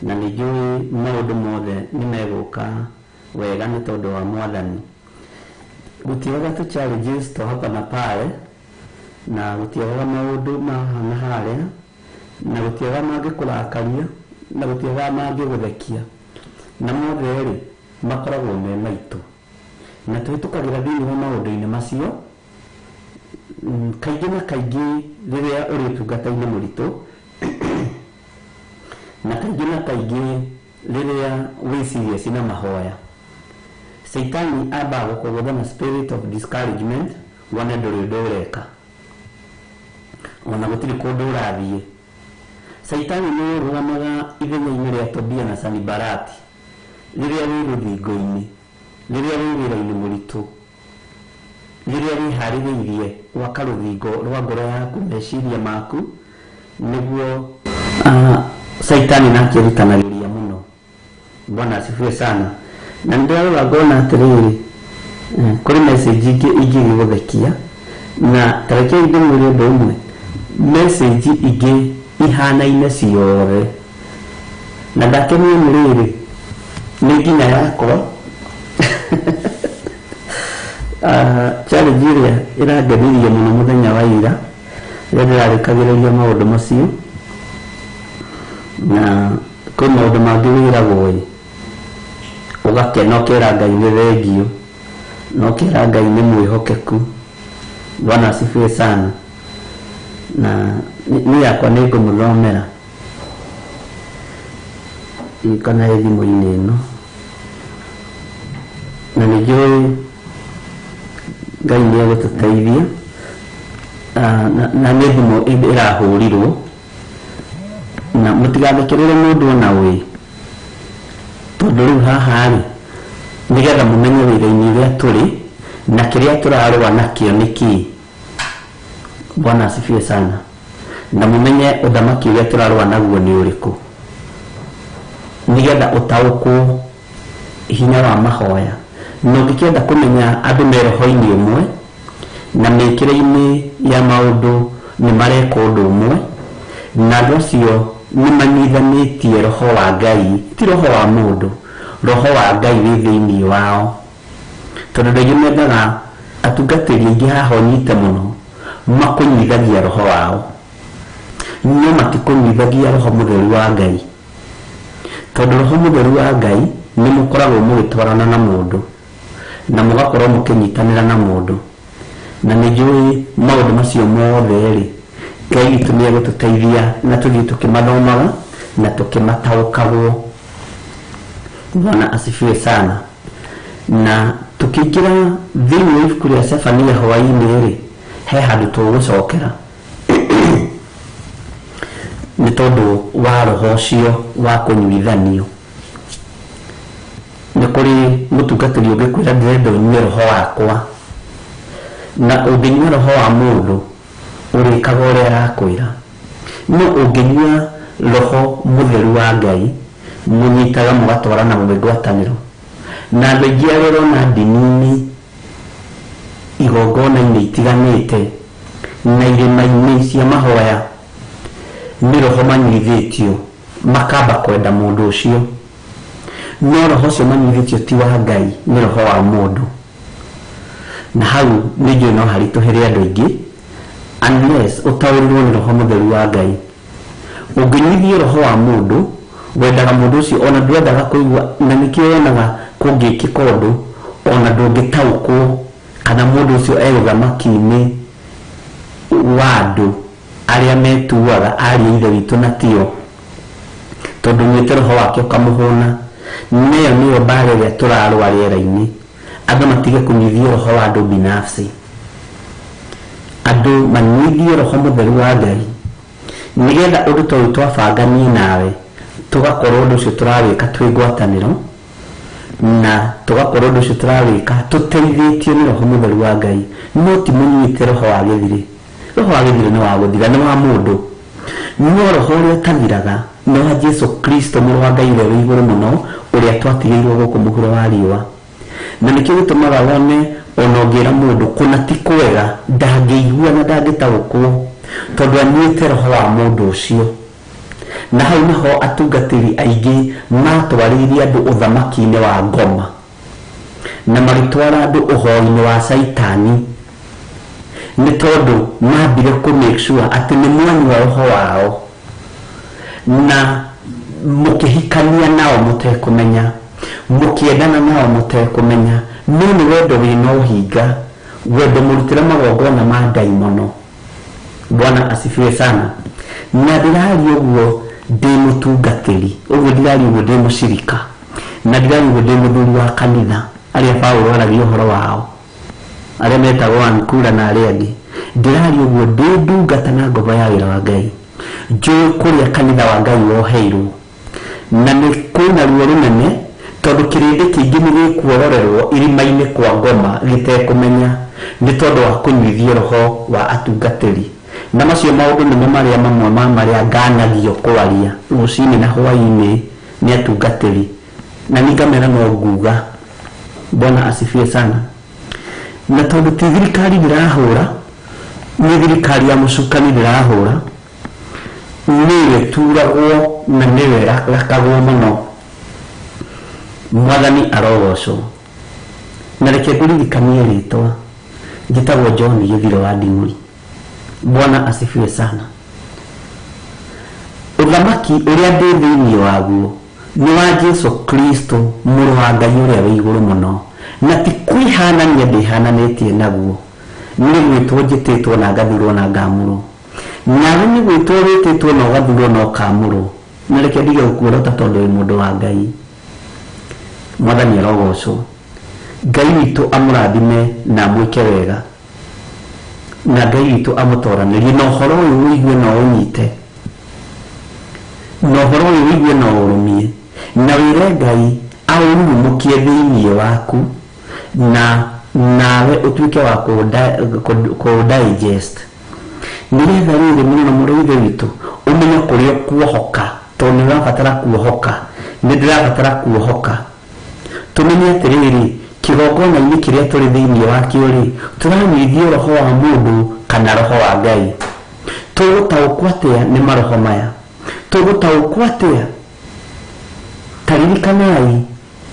Na nĩ njũĩ maũndũ mothe nĩ megũka wega nĩ tondũ wa Mwathani. Gũtiagaga tũ challenges twa hapa na pale, na gũtiagaga maũndũ ma haha na harĩa, na gũtiagaga mangĩkũrakaria, na gũtiagaga mangĩgũthekia, na mothe rĩ makoragwo me maitũ, na tũhĩtũkagĩra thĩinĩ wa maũndũ-inĩ macio kaingĩ na kaingĩ rĩrĩa ũrĩ ũtungata-inĩ mũritũ, na kaingĩ na kaingĩ rĩrĩa wĩ serious na mahoya. Caitani ambaga gũkũgũtha na spirit of discouragement, wone ndũrĩ ũndũ ũreka, ona gũtirĩ kũndũ ũrathiĩ. Caitani nĩ ũrũgamaga ithenya-inĩ rĩa Tobia na Sanibalati rĩrĩa wĩ rũthingo-inĩ, rĩrĩa wĩ wĩra-inĩ mũritũ, rĩrĩa wĩharĩrĩirie gwaka rũthingo rwa ngoro yaku, meciria maku, nĩguo Caitani nake erutanagĩria mũno. Bwana asifiwe sana. Na nĩndĩrarora ngona atĩrĩrĩ, kũrĩ message ingĩ ingĩgĩgũthekia, na ta rekei ndĩmwĩre ũndũ ũmwe, message ingĩ ihanaine ciothe, na ndakenio nĩ rĩrĩ, nĩ nginya yakwa challenge ĩrĩa ĩrangenirie mũno mũthenya wa ira rĩrĩa ndĩrarĩkagĩrĩria maũndũ macio, na kwĩ maũndũ mangĩ wĩragwo ĩ, ũgakena ũkera Ngai nĩ thengio, na ũkera Ngai nĩ mwĩhokeku. Bwana asifiwe sana. Na niĩ yakwa nĩ ngũmũthomera kana ĩ thimũ-inĩ ĩno, na nĩ njũĩ Ngai nĩ egũtũteithia. Na nĩ thimũ ĩrahũrirwo, na mũtigathekerere mũndũ ona wĩ, tondũ rĩu haha rĩ nĩgetha mũmenye wĩra-inĩ ũrĩa tũrĩ na kĩrĩa tũrarũa nakĩo nĩ kĩĩ. Bwana asifiwe sana. Na mũmenye ũthamaki ũrĩa tũrarũa naguo nĩ ũrĩkũ, nĩgetha ũtaũkwo hinya wa mahoya. Na ũngĩkĩenda kũmenya andũ me roho-inĩ ũmwe na mĩkĩre-inĩ ya maũndũ nĩ mareka ũndũ ũmwe, na andũ acio nĩ manyithanĩtie roho wa Ngai, ti roho wa mũndũ, roho wa Ngai wĩ thĩinĩ wao. Tondũ andũ aingĩ mendaga atungatĩri aingĩ haha ũnyite mũno, makũnyithagia roho wao, no matikũnyithagia roho mũtheru wa Ngai, tondũ roho mũtheru wa Ngai nĩ mũkoragwo mũgĩtwarana na mũndũ na mũgakorwo mũkĩnyitanĩra na mũndũ. Na nĩ njũĩ maũndũ macio mothe rĩ, Ngai witũ nĩ egũtũteithia na tũthiĩ tũkĩmathomaga na tũkĩmataũkagwo. Bwana asifiwe sana. Na tũkĩingĩra thĩinĩ wa ibuku rĩa Zefania hwaĩ-inĩ rĩ, he handũ tũgũcokera nĩ tondũ wa roho ũcio wa kũnyuithanio. Nĩ kũrĩ mũtungatĩri ũngĩkwĩra ndĩrenda ũnyue roho wakwa, na ũngĩnyua roho wa mũndũ ũrĩkaga ũrĩa arakwĩra, no ũngĩnyua roho mũtheru wa Ngai mũnyitaga mũgatwarana mwĩ ngwatanĩro. Na andũ aingĩ arĩa ũrona ndini-inĩ, igongona-inĩ itiganĩte na irĩma-inĩ cia mahoya, nĩ roho manyuithĩtio makamba kwenda mũndũ ũcio, no roho ũcio manyuithĩtio ti wa Ngai, nĩ roho wa mũndũ. Na hau nĩ njũĩ no haritũhĩre andũ aingĩ unless ũtaũrĩrwo nĩ roho mũtheru wa Ngai. Ũngĩnyuithio roho wa mũndũ, wendaga mũndũ ũcio ona ndwendaga kũigua, na nĩkĩo wonaga kũngĩkĩka ũndũ ona ndũngĩtaũkwo kana mũndũ ũcio e ũthamaki-inĩ wa andũ arĩa metuaga ariũ a Ithe witũ na tio, tondũ ũnyuĩte roho wake ũkamũhũna. Nayo nĩyo mbara ĩrĩa tũrarũa rĩera-inĩ, andũ matige kũnyuithio roho wa andũ binafsi, andũ manyuithio roho mũtheru wa Ngai, nĩgetha ũndũ ta ũyũ twabanga niĩ nawe tũgakorwo ũndũ ũcio tũrawĩka twĩ ngwatanĩro, na tũgakorwo ũndũ ũcio tũrawĩka tũteithĩtio nĩ roho mũtheru wa Ngai, no ti mũnyuĩte roho wa gĩthirĩ. Roho wa gĩthirĩ nĩ wa gũthira, nĩ wa mũndũ, no roho ũrĩa ũtathiraga nĩ wa Jesu Kristo mũrũ wa Ngai ũrĩa wĩ igũrũ mũno, ũrĩa twatigĩirwo gũkũ mũhuro wa riũa. Na nĩkĩo gĩtũmaga wone ona ũngĩra mũndũ kũna ti kwega, ndangĩigua na ndangĩtaũkwo, tondũ anyuĩte roho wa mũndũ ũcio. Na hau nĩho atungatĩri aingĩ matwarĩire andũ ũthamaki-inĩ wa ngoma na magĩtwara andũ ũhoi-inĩ wa caitani, nĩ tondũ mambire kũ make sure atĩ nĩ mwanyua roho wao na mũkĩhikania nao mũtekũmenya, mũkĩendana nao mũtekũmenya. No nĩ wendo wĩna ũhinga, wendo mũrutĩre magongona ma ndaimono. Bwana asifiwe sana. Na ndĩraria ũguo ndĩ mũtungatĩri, ũguo ndĩraria ũguo ndĩ mũcirika, na ndĩraria ũguo ndĩ mũthuri wa kanitha, arĩa Paũlũ aragia ũhoro wao, arĩa metagwo Ankura na arĩa angĩ. Ndĩraria ũguo ndĩ ndungata na ngombo ya wĩra wa Ngai, njũĩ kũrĩa kanitha wa Ngai woheirwo, na nĩ kwĩna ruo rũnene tondũ kĩrĩndĩ kĩingĩ nĩ gĩkuororerwo irima-inĩ kwa ngoma gĩtekũmenya, nĩ tondũ wa kũnyuithio roho wa atungatĩri. Na macio maũndũ nĩmo marĩa mamwe ma marĩa nganagio kwaria rũcinĩ na hwaĩ-inĩ nĩ atungatĩri, na niĩ ngamera no nguga. Bwana asifiwe sana. Na tondũ ti thirikari ndĩrahũra, nĩ thirikari ya mũcukani ndĩrahũra, nĩwe ĩturagwo na nĩwe ĩrakagwo mũno. Mwathani arogocwo. Na reke ngũririkanie rĩtwa, njĩtagwo John Gĩthiro wa Nding'ũri. Bwana asifiwe sana. Ũthamaki ũrĩa ndĩ thĩinĩ waguo nĩ wa Jesu Kristo, mũrũ wa Ngai ũrĩa wĩ igũrũ mũno, na ti kwĩhanania ndĩhananĩtie naguo. Nĩ gwĩtwo njĩtĩtwo na ngathurwo na ngamũrwo, nawe nĩ gwĩtwo wĩtĩtwo na ũgathurwo na ũkamũrwo. Na reke ndige gũkuorota tondũ wĩ mũndũ wa Ngai. Mwathani arogocwo. Ngai witũ amũrathime na amwĩke wega, na Ngai witũ amũtoranĩrie na ũhoro ũyũ ũigue na ũnyite, na ũhoro ũyũ ũigue na ũrũmie, na wĩre Ngai aũrurumũkie thĩinĩ waku, na nawe ũtuĩke wa kũ digest, nĩgetha rĩrĩ mũno mũrũ ithe witũ ũmenye kũrĩa ũkuohoka, tondũ nĩ ũrabatara kuohoka, nĩ ndĩrabatara kuohoka. Tũmenye atĩrĩrĩ, kĩgongona-inĩ kĩrĩa tũrĩ thĩinĩ wakĩo rĩ, tũranyuithio roho wa mũndũ kana roho wa Ngai. Tũgũtaũkwo atĩa nĩ maroho maya? Tũgũtaũkwo atĩa? Ta ririkanai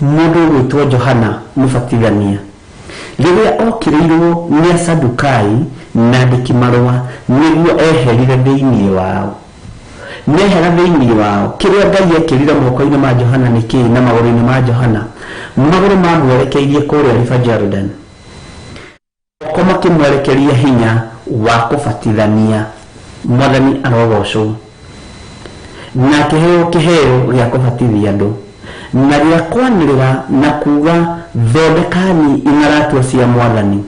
mũndũ ũgwĩtwo Johana Mũbatithania, rĩrĩa okĩrĩirwo nĩ Asadukai na andĩki marũa nĩguo eherire thĩinĩ wao. Nehera thĩinĩ wao, kĩrĩa Ngai ekĩrire moko-inĩ ma Johana nĩ kĩĩ na magũrũ-inĩ ma Johana? Magũrũ mamwerekeirie kũrĩa River Jordan, moko makĩmwerekeria hinya wa kũbatithania. Mwathani arogocwo. Na akĩheo kĩheo gĩa kũbatithia andũ na gĩa kwanĩrĩra na kuga thondekani ing'aratua cia Mwathani,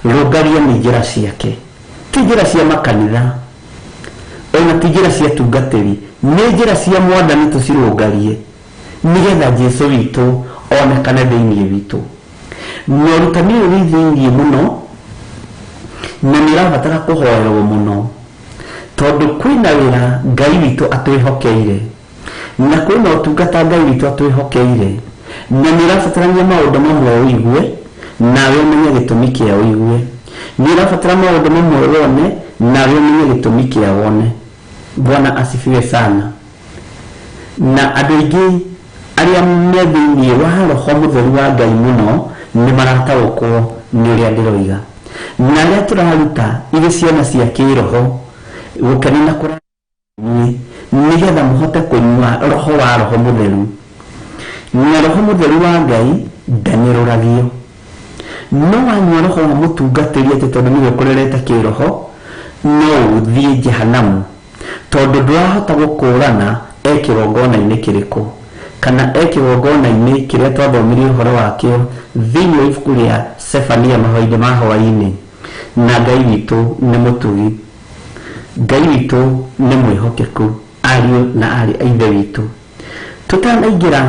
rũngariani njĩra ciake. Ti njĩra cia makanitha, ona ti njĩra cia tungatĩri, nĩ njĩra cia Mwathani tũcirũngarie nĩgetha Jesu witũ onekane thĩinĩ witũ. Na ũrutani ũyũ wĩ thĩinĩ mũno, na nĩ ũrabatara kũhoerwo mũno, tondũ kwĩna wĩra Ngai witũ atwĩhokeire, na kwĩna ũtungata Ngai witũ atwĩhokeire, na nĩ ũrabatarania maũndũ mamwe ũigue, nawe ũmenye gĩtũmi kĩa ũigue. Nĩ ũrabatara maũndũ mamwe wone, nawe ũmenye gĩtũmi kĩa wone. Bwana asifiwe sana. Na andũ aingĩ arĩa me thĩinĩ wa roho mũtheru wa Ngai mũno nĩ marataũkwo nĩ ũrĩa ndĩroiga. Na arĩa tũraruta irĩ ciana cia kĩroho, gũkena na kũrathimwo nĩgetha mũhote kũnyua roho wa roho mũtheru. Na roho mũtheru wa Ngai ndanyũrũragio. No wanyua roho wa mũtungatĩri atĩ tondũ nĩwe ũkũrerete kĩroho, no ũthiĩ jehanamu, tondũ ndũrahota gũkũrana e kĩgongona-inĩ kĩrĩkũ, kana e kĩgongona-inĩ kĩrĩa twathomire ũhoro wakĩo thĩinĩ wa ibuku rĩa Sefania mahoya-inĩ ma hwaĩ-inĩ. Na Ngai witũ nĩ mũtugi, Ngai witũ nĩ mwĩhokeku, ariũ na aarĩ a Ithe witũ. Tũtanaingĩra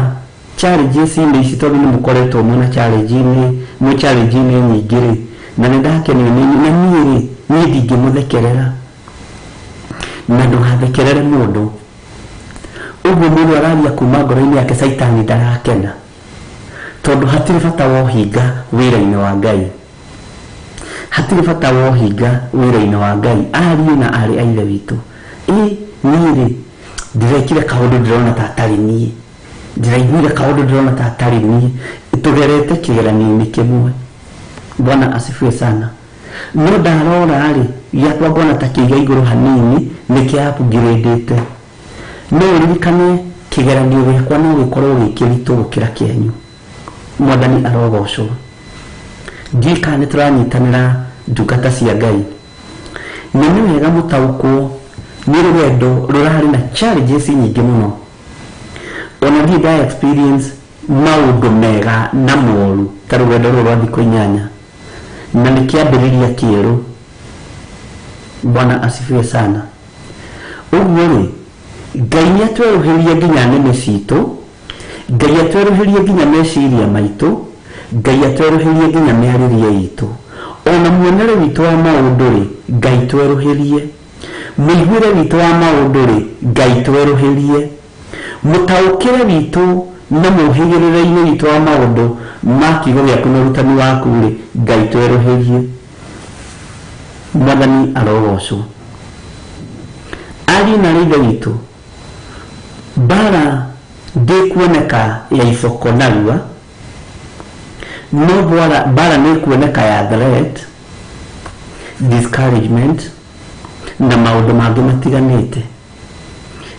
challenges-inĩ ici, tondũ nĩ mũkoretwo mwĩna challenge-inĩ, mwĩ challenge-inĩ nyingĩ rĩ, na nĩ ndakenio nĩ inyuĩ, na niĩ rĩ, niĩ ndingĩmũthekerera, na ndũgathekerere mũndũ. Ũguo mũndũ araria kuma ngoro-inĩ yake, caitani ndarakena, tondũ hatirĩ bata wa ũhinga wĩra-inĩ wa Ngai. Hatirĩ bata wa ũhinga wĩra-inĩ wa Ngai, ariũ na aarĩ a Ithe witũ. Ĩ niĩ rĩ, Ndirekire kaũndũ ndĩrona ta atarĩ niĩ, ndĩraiguire kaũndũ ndĩrona ta atarĩ niĩ. Tũgerete kĩgeranio-inĩ kĩmwe. Bwana asifiwe sana. No ndarora rĩ, gĩakwa ngona ta kĩiga igũrũ hanini nĩ kĩa upgradĩte. No ũririkane kĩgeranio gĩakwa no gĩkorwo gĩ kĩritũ gũkĩra kĩanyu. Mwathani arogocwo. Ndiũĩ kana nĩ tũranyitanĩra ndungata cia Ngai. Na nĩ wega mũtaũkwo nĩ rũgendo rũrarĩ na challenges nyingĩ mũno. Ona ndirĩ nda experience maũndũ mega na moru ta rũgendo rũrũ rwa thikũ 8, na nĩ kĩambĩrĩria kĩerũ. Bwana asifiwe sana. Ũguo rĩ, Ngai nĩ atwerũhĩrie nginya nĩmĩ citũ, Ngai atwerũhĩrie nginya meciria maitũ, Ngai atwerũhĩrie nginya mĩarĩrie itũ, ona muonere witũ wa maũndũ rĩ, Ngai twerũhĩrie, mũiguĩre witũ wa maũndũ rĩ, Ngai twerũhĩrie, mũtaũkĩre witũ na mũhĩgĩrĩre-inĩ witũ wa maũndũ ma kiugo gĩaku na ũrutani waku rĩ, Ngai twerũhĩrie. Mwathani arogocwo. Ariũ na aarĩ a Ithe witũ, mbara ndĩkuoneka ya iboko narua, no mbara nĩ ĩkuoneka ya threat, discouragement na maũndũ mangĩ matiganĩte,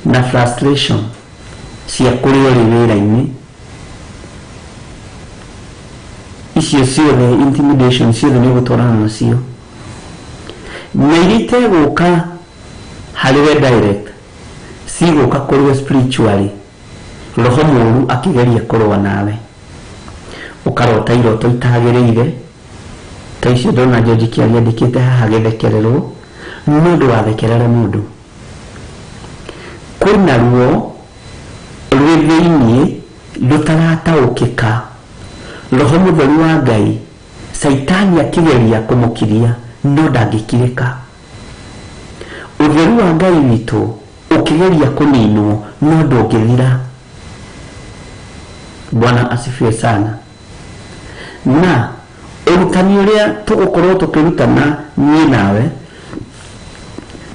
na frustration cia kũrĩa ũrĩ wĩra-inĩ. Icio ciothe intimidation ciothe nĩ ũgũtwarana nacio, na iria itegũka harĩ we direct, cigũka kũrĩ we spiritually. Roho mũũru akĩgeria kũrũa nawe, ũkarota iroto itagĩrĩire ta icio ndona George Kĩaria andĩkĩte haha gĩthekererwo, no ndũgathekerere mũndũ. Kwĩna ruo rwĩ thĩiniĩ rũtarataũkĩka. Roho mũtheru wa Ngai, Caitani akĩgeria kũmũkiria no ndangĩkirĩka. Ũtheru wa Ngai witũ ũkĩgeria kũninwo no ndũngĩthira. Bwana asifiwe sana. Na ũrutani ũrĩa tũgũkorwo tũkĩrutana niĩ nawe,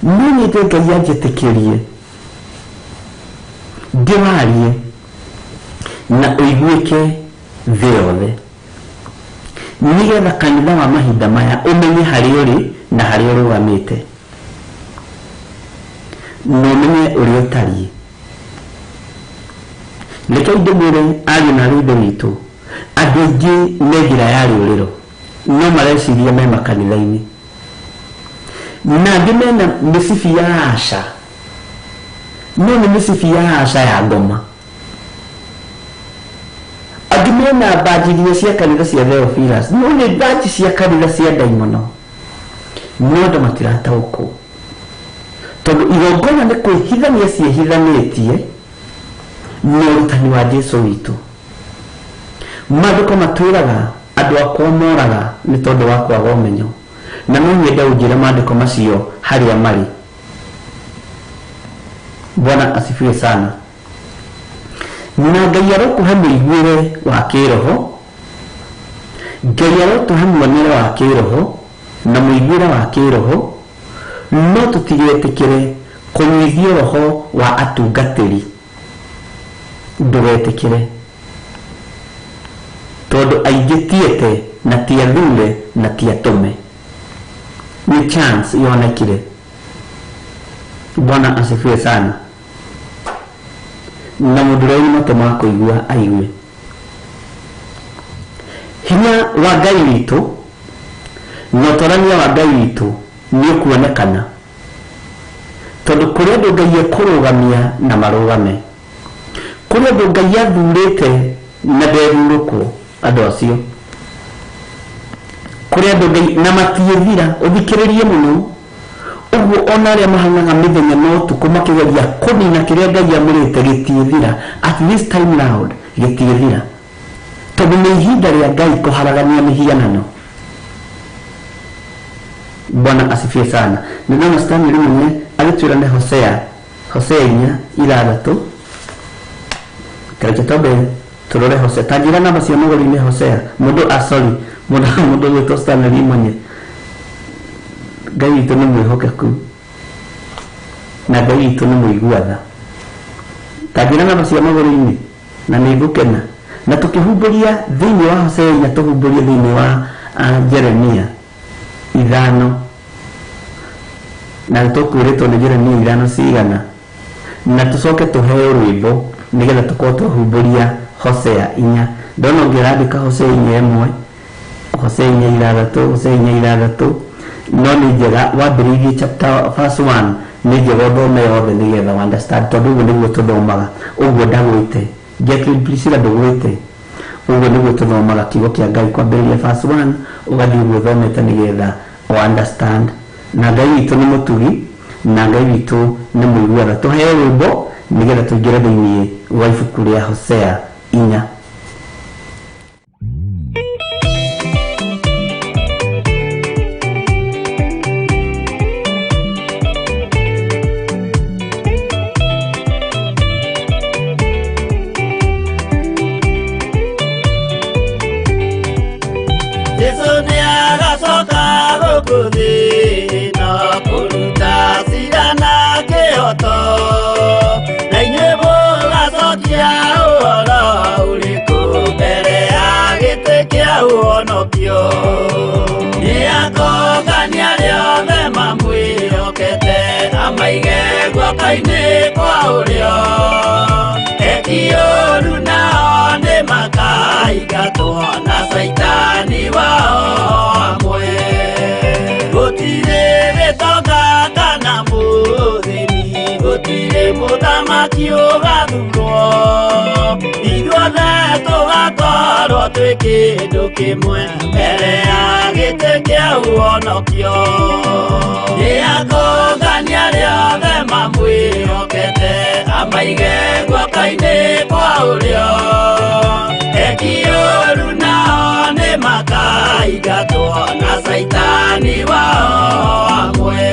no nyende Ngai anjĩtĩkĩrie ndĩwarie na ũiguĩke thĩ yothe, nĩgetha kanitha wa mahinda maya ũmenye harĩa ũrĩ na harĩa ũrũgamĩte, na ũmenye ũrĩa ũtariĩ. Reke ndĩmwĩre ariũ na aarĩ a Ithe witũ, andũ aingĩ me njĩra ya rĩũrĩro no mareciria me makanitha-inĩ, na angĩ mena mĩcibi ya aca, no nĩ mĩcibi ya aca ya ngoma. Angĩ mena mbanji iria cia kanitha cia Theophilus, no nĩ mbanji cia kanitha cia ndaimono, no andũ matirataũkwo, tondũ igongona nĩ kwĩhithania ciĩhithanĩtie na ũrutani wa Jesũ witũ. Maandĩko matwĩraga andũ akwa moraga nĩ tondũ wa kwaga ũmenyo, na no nyende ũnjĩre maandĩko macio harĩa marĩ. Bwana asifiwe sana. Na Ngai arokũhe mũiguĩre wa kĩroho, Ngai arotũhe muonere wa kĩroho na mũiguĩre wa kĩroho, no tũtigetĩkĩre kũnyuithio roho wa atungatĩri. Ndũgetĩkĩre, tondũ aingĩ tiete na ti athure na ti atũme. Nĩ chance yonekire. Bwana asifiwe sana. Na mũndũ ũrĩa wĩna matũ ma kũigua aigue. Hinya wa Ngai witũ na ũtorania wa Ngai witũ nĩ ũkuonekana, tondũ kũrĩ andũ Ngai ekũrũgamia na marũgame, kũrĩ andũ Ngai athurĩte na ndethurũkwo andũ acio, kũrĩ andũ Ngai na matiĩthira. Ũthikĩrĩrie mũno ũguo, ona arĩa mahang'aga mĩthenya na ũtukũ makĩgeria kũnina kĩrĩa Ngai amũrĩte gĩtiĩthira. At this time round gĩtiĩthira, tondũ nĩ ihinda rĩa Ngai kũharagania mĩhianano. Bwana asifiwe sana. Nĩ ndona Stanley Munye agĩtwĩra nĩ Hosea, Hosea 4:6. Kareke twambe tũrore Hosea. Ta njĩra namba cia mũgũri-inĩ Hosea. Mũndũ, sorry, mũndũ ũgwĩtwo Stanley Munye. Ngai witũ nĩ mwĩhokeku na Ngai witũ nĩ mũigua tha. Ta njĩra namba cia magũrũ-inĩ na nĩ ngũkena. Na tũkĩhumbũria thĩinĩ wa Hosea 4, tũhumbũrie thĩinĩ wa Jeremia 5, na tũkwĩrĩtwo nĩ Jeremia 5 cigana, na tũcoke tũheo rwĩmbo nĩgetha tũkorwo twahumbũria Hosea 4. Ndona ũngĩ ũrandĩka Hosea 4:1, Hosea 4:6, Hosea 4:6, no nĩ njega wambĩrĩirie chapter verse 1, nĩ njega ũthome yothe nĩgetha understand, tondũ ũguo nĩguo tũthomaga. Ũguo ndagwĩte Jacqueline Priscilla, ndũgwĩte, ũguo nĩguo tũthomaga kiugo kĩa Ngai, kwambĩrĩria verse 1 ũgathiĩ ũguo ũthomete nĩgetha understand. Na Ngai witũ nĩ mũtugi, na Ngai witũ nĩ mũiguaga. Tũheo rwĩmbo nĩgetha tũingĩre thĩinĩ wa ibuku rĩa Hosea 4. Jesu nĩ agacoka gũkũ thĩ na kũruta cira na kĩhoto, na inyuĩ mũgacokia ũhoro ũrĩkũ mbere ya gĩtĩ kĩa ũhonokio? Nĩ akongania arĩa othe mamwĩhokete, amaige guoko-inĩ kwa ũrĩo. Eki ũũru nao nĩ makaingatwo na Caitani wao hamwe. Gũtirĩ gĩtonga kana mũthĩni, gũtirĩ mũthamaki ũgathurwo, ithuothe tũgakorwo twĩ kĩndũ kĩmwe mbere ya gĩtĩ kĩa ũhonokio. Nĩ akongania arĩa othe mamwĩhokete, amaige guoko-inĩ kwa ũrĩo. Eki ũũru nao nĩ makaingatwo na Caitani wao hamwe.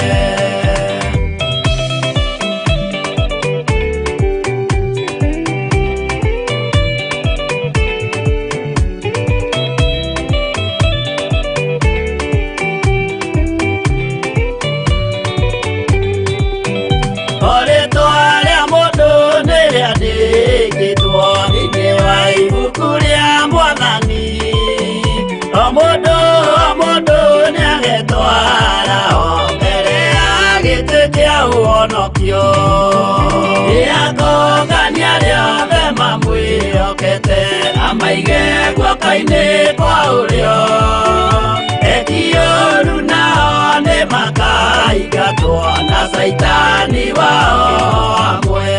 Rĩtwa rĩa mũndũ nĩ rĩandĩkĩtwo thĩinĩ wa ibuku rĩa Mwathani, o mũndũ o mũndũ nĩagetwara o mbere ya gĩtĩ kĩa ũhonokio. Nĩ akongania arĩa othe mamwĩhokete, amaige guoko-inĩ kwa ũrĩo. Eki ũũru nao nĩ makaingatwo na Caitani wao hamwe.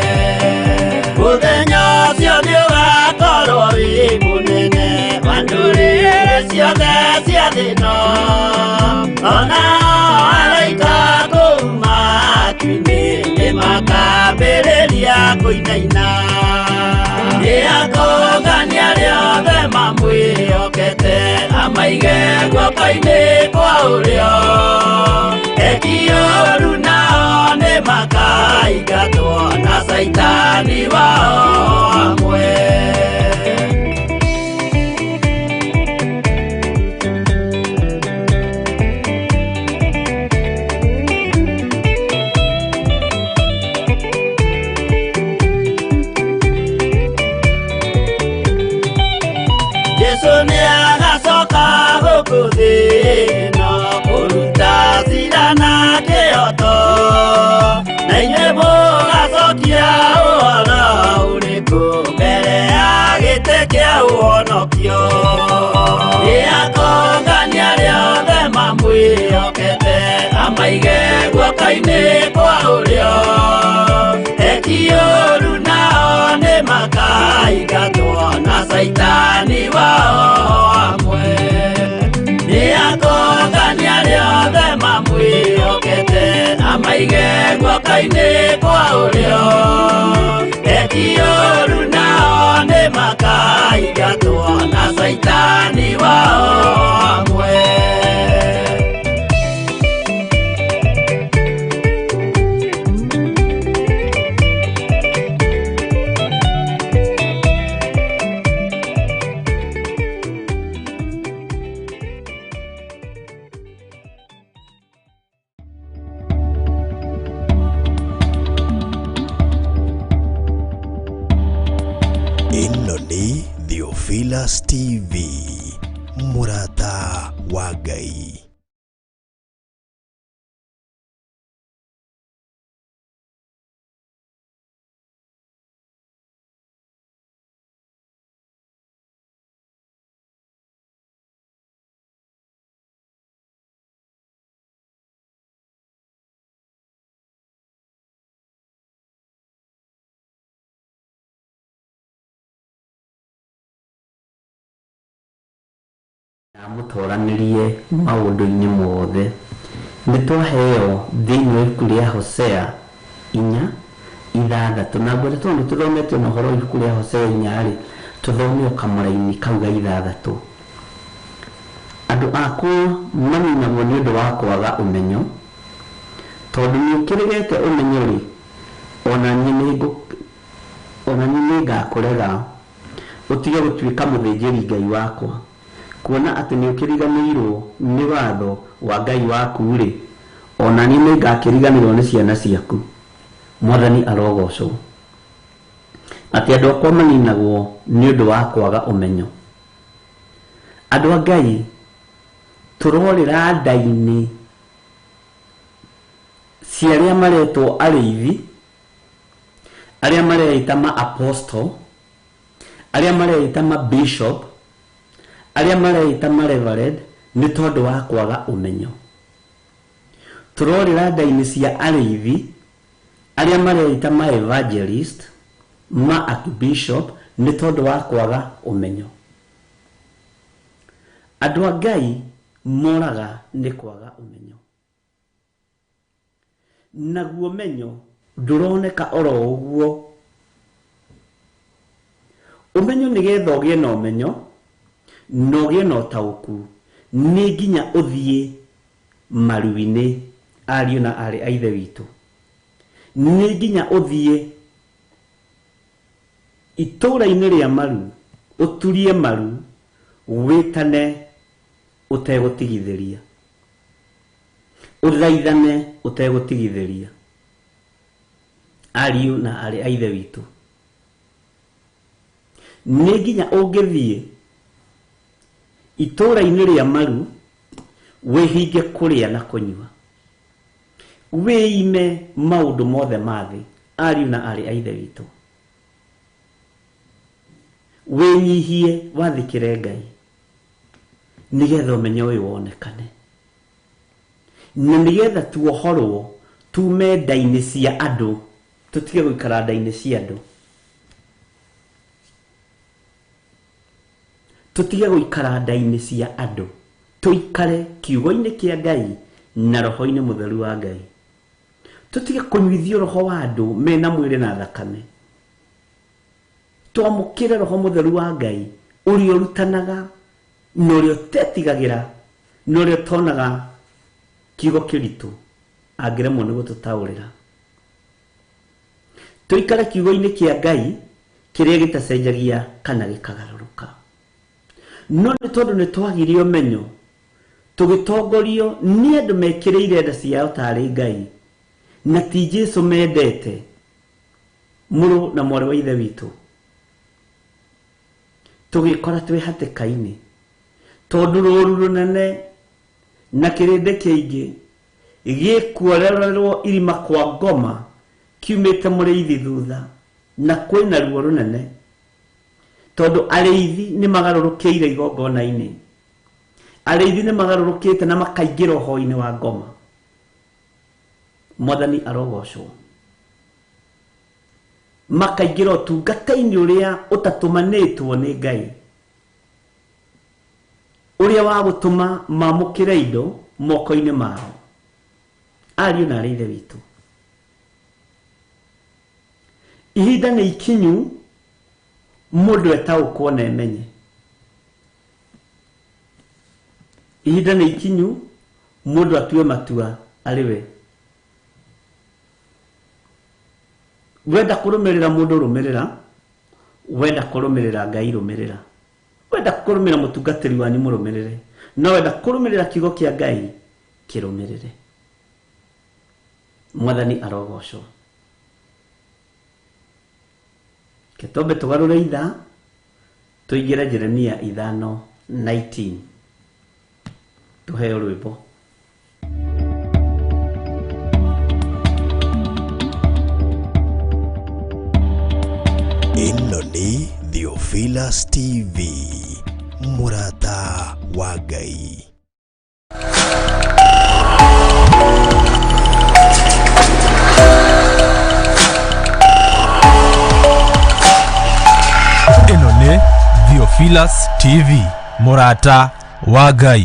Mũthenya ũcio nĩ ũgakorwo wĩ mũnene wa ndũrĩrĩ ciothe cia thĩ ĩno, ona araika kũu matu-inĩ nĩ makambĩrĩria kũinaina. Nĩ akongania arĩa othe mamwĩhokete, amaige guoko-inĩ kwa ũrĩo. Eki ũũru nao nĩ makaingatwo na Caitani wao hamwe. Jesu nĩ agacoka gũkũ thĩ na kũruta cira na kĩhoto, na inyuĩ mũgacokia ũhoro ũrĩkũ mbere ya gĩtĩ kĩa ũhonokio? Nĩ akongania arĩa othe mamwĩhokete, amaige guoko-inĩ kwa ũrĩo. Eki ũũru nao nĩ makaingatwo na Caitani wao hamwe. Nĩ akongania arĩa othe mamwĩhokete, amaige guoko-inĩ kwa ũrĩo. Eki ũũru nao nĩ makaingatwo na Caitani wao hamwe. Theophilus TV, mũrata wa Ngai. Amũtoranĩrie maũndũ-inĩ mothe. Nĩ twaheo thĩinĩ wa ibuku rĩa Hosea 4:6, na ngwenda tondũ nĩ tũthomete ona ũhoro wa ibuku rĩa Hosea 4 rĩ, tũthome o kamũraini kau ga 6. Andũ akwa maninagwo nĩ ũndũ wa kwaga ũmenyo, tondũ nĩ ũkĩregete ũmenyo rĩ, ona niĩ nĩngakũrega ũtige gũtuĩka mũthĩnjĩri Ngai wakwa, kuona atĩ nĩ ũkĩriganĩirwo nĩ watho wa Ngai waku rĩ, ona niĩ nĩngakĩriganĩrwo nĩ ciana ciaku. Mwathani arogocwo. Atĩ andũ akwa maninagwo nĩ ũndũ wa kwaga ũmenyo. Andũ a Ngai, tũrorĩra nda-inĩ cia arĩa maretwo arĩithi, arĩa mareita ma apostle, arĩa mareita ma bishop, arĩa mareita ma reverend, nĩ tondũ wa kwaga ũmenyo. Tũrorĩra nda-inĩ cia arĩithi, arĩa mareita ma evangelist, ma archbishop, nĩ tondũ wa kwaga ũmenyo. Andũ a Ngai moraga nĩ kwaga ũmenyo. Naguo ũmenyo ndũroneka oro ũguo. Ũmenyo nĩgetha ũgĩe na ũmenyo na ũgĩe na ũtaũku, nĩ nginya ũthiĩ maru-inĩ, ariũ na aarĩ a Ithe witũ. Nĩ nginya ũthiĩ itũũra-inĩ rĩa maru, ũturie maru, wĩtane ũtegũtigithĩria, ũthaithane ũtegũtigithĩria. Ariũ na aarĩ a Ithe witũ, nĩ nginya ũngĩthiĩ itũũra-inĩ rĩa maru, wĩhinge kũrĩa na kũnyua, wĩime maũndũ mothe ma thĩ. Ariũ na aarĩ a Ithe witũ, wĩnyihie wathĩkĩre Ngai nĩgetha ũmenyo ũyũ wonekane, na nĩgetha tuohorwo tume nda-inĩ cia andũ, tũtige gũikara nda-inĩ cia andũ, tũtige gũikara nda-inĩ cia andũ, tũikare kiugo-inĩ kĩa Ngai na roho-inĩ mũtheru wa Ngai. Tũtige kũnyuithio roho wa andũ mena mwĩrĩ na thakame. Twamũkĩre roho mũtheru wa Ngai ũrĩa ũrutanaga na ũrĩa ũtetigagĩra na ũrĩa ũtonaga kiugo kĩritũ angĩremwo nĩ gũtũtaũrĩra. Tũikare kiugo-inĩ kĩa Ngai kĩrĩa gĩtacenjagia kana gĩkagarũrũka. No nĩ tondũ nĩ twagire ũmenyo, tũgĩtongorio nĩ andũ mekĩrĩire nda ciao tarĩ Ngai na ti Jesũ mendete, mũrũ na mwarĩ wa Ithe witũ, tũgĩkora twĩ hatĩka-inĩ tondũ rũru rũnene na kĩrĩndĩ kĩingĩ gĩkuorererwo irima kwa ngoma kiumĩte mũrĩithi thutha, na kwĩna ruo rũnene tondũ arĩithi nĩ magarũrũkĩire igongona-inĩ, arĩithi nĩ magarũrũkĩte na makaingĩra ũhoi-inĩ wa ngoma. Mwathani arogocwo. Makaingĩra ũtungata-inĩ ũrĩa ũtatũmanĩtwo nĩ Ngai, ũrĩa wa gũtũma mamũkĩre indo moko-inĩ mao. Ariũ na aarĩ a Ithe witũ, ihinda nĩ ikinyu mũndũ etaũkwo na emenye. Ihinda nĩ ikinyu mũndũ atue matua arĩ we. Wenda kũrũmĩrĩra mũndũ rũmĩrĩra, wenda kũrũmĩrĩra Ngai rũmĩrĩra, wenda kũrũmĩrĩra mũtungatĩri wanyu mũrũmĩrĩre, no wenda kũrũmĩrĩra kiugo kĩa Ngai kĩrũmĩrĩre. Mwathani arogocwo. Ke twambe tũgarũre ithaa, Tũingĩre Jeremia 5:19 tũheo rwĩmbo. Ĩno nĩ Theophilus TV, mũrata wa Ngai. Ĩno nĩ Theophilus TV, mũrata wa Ngai.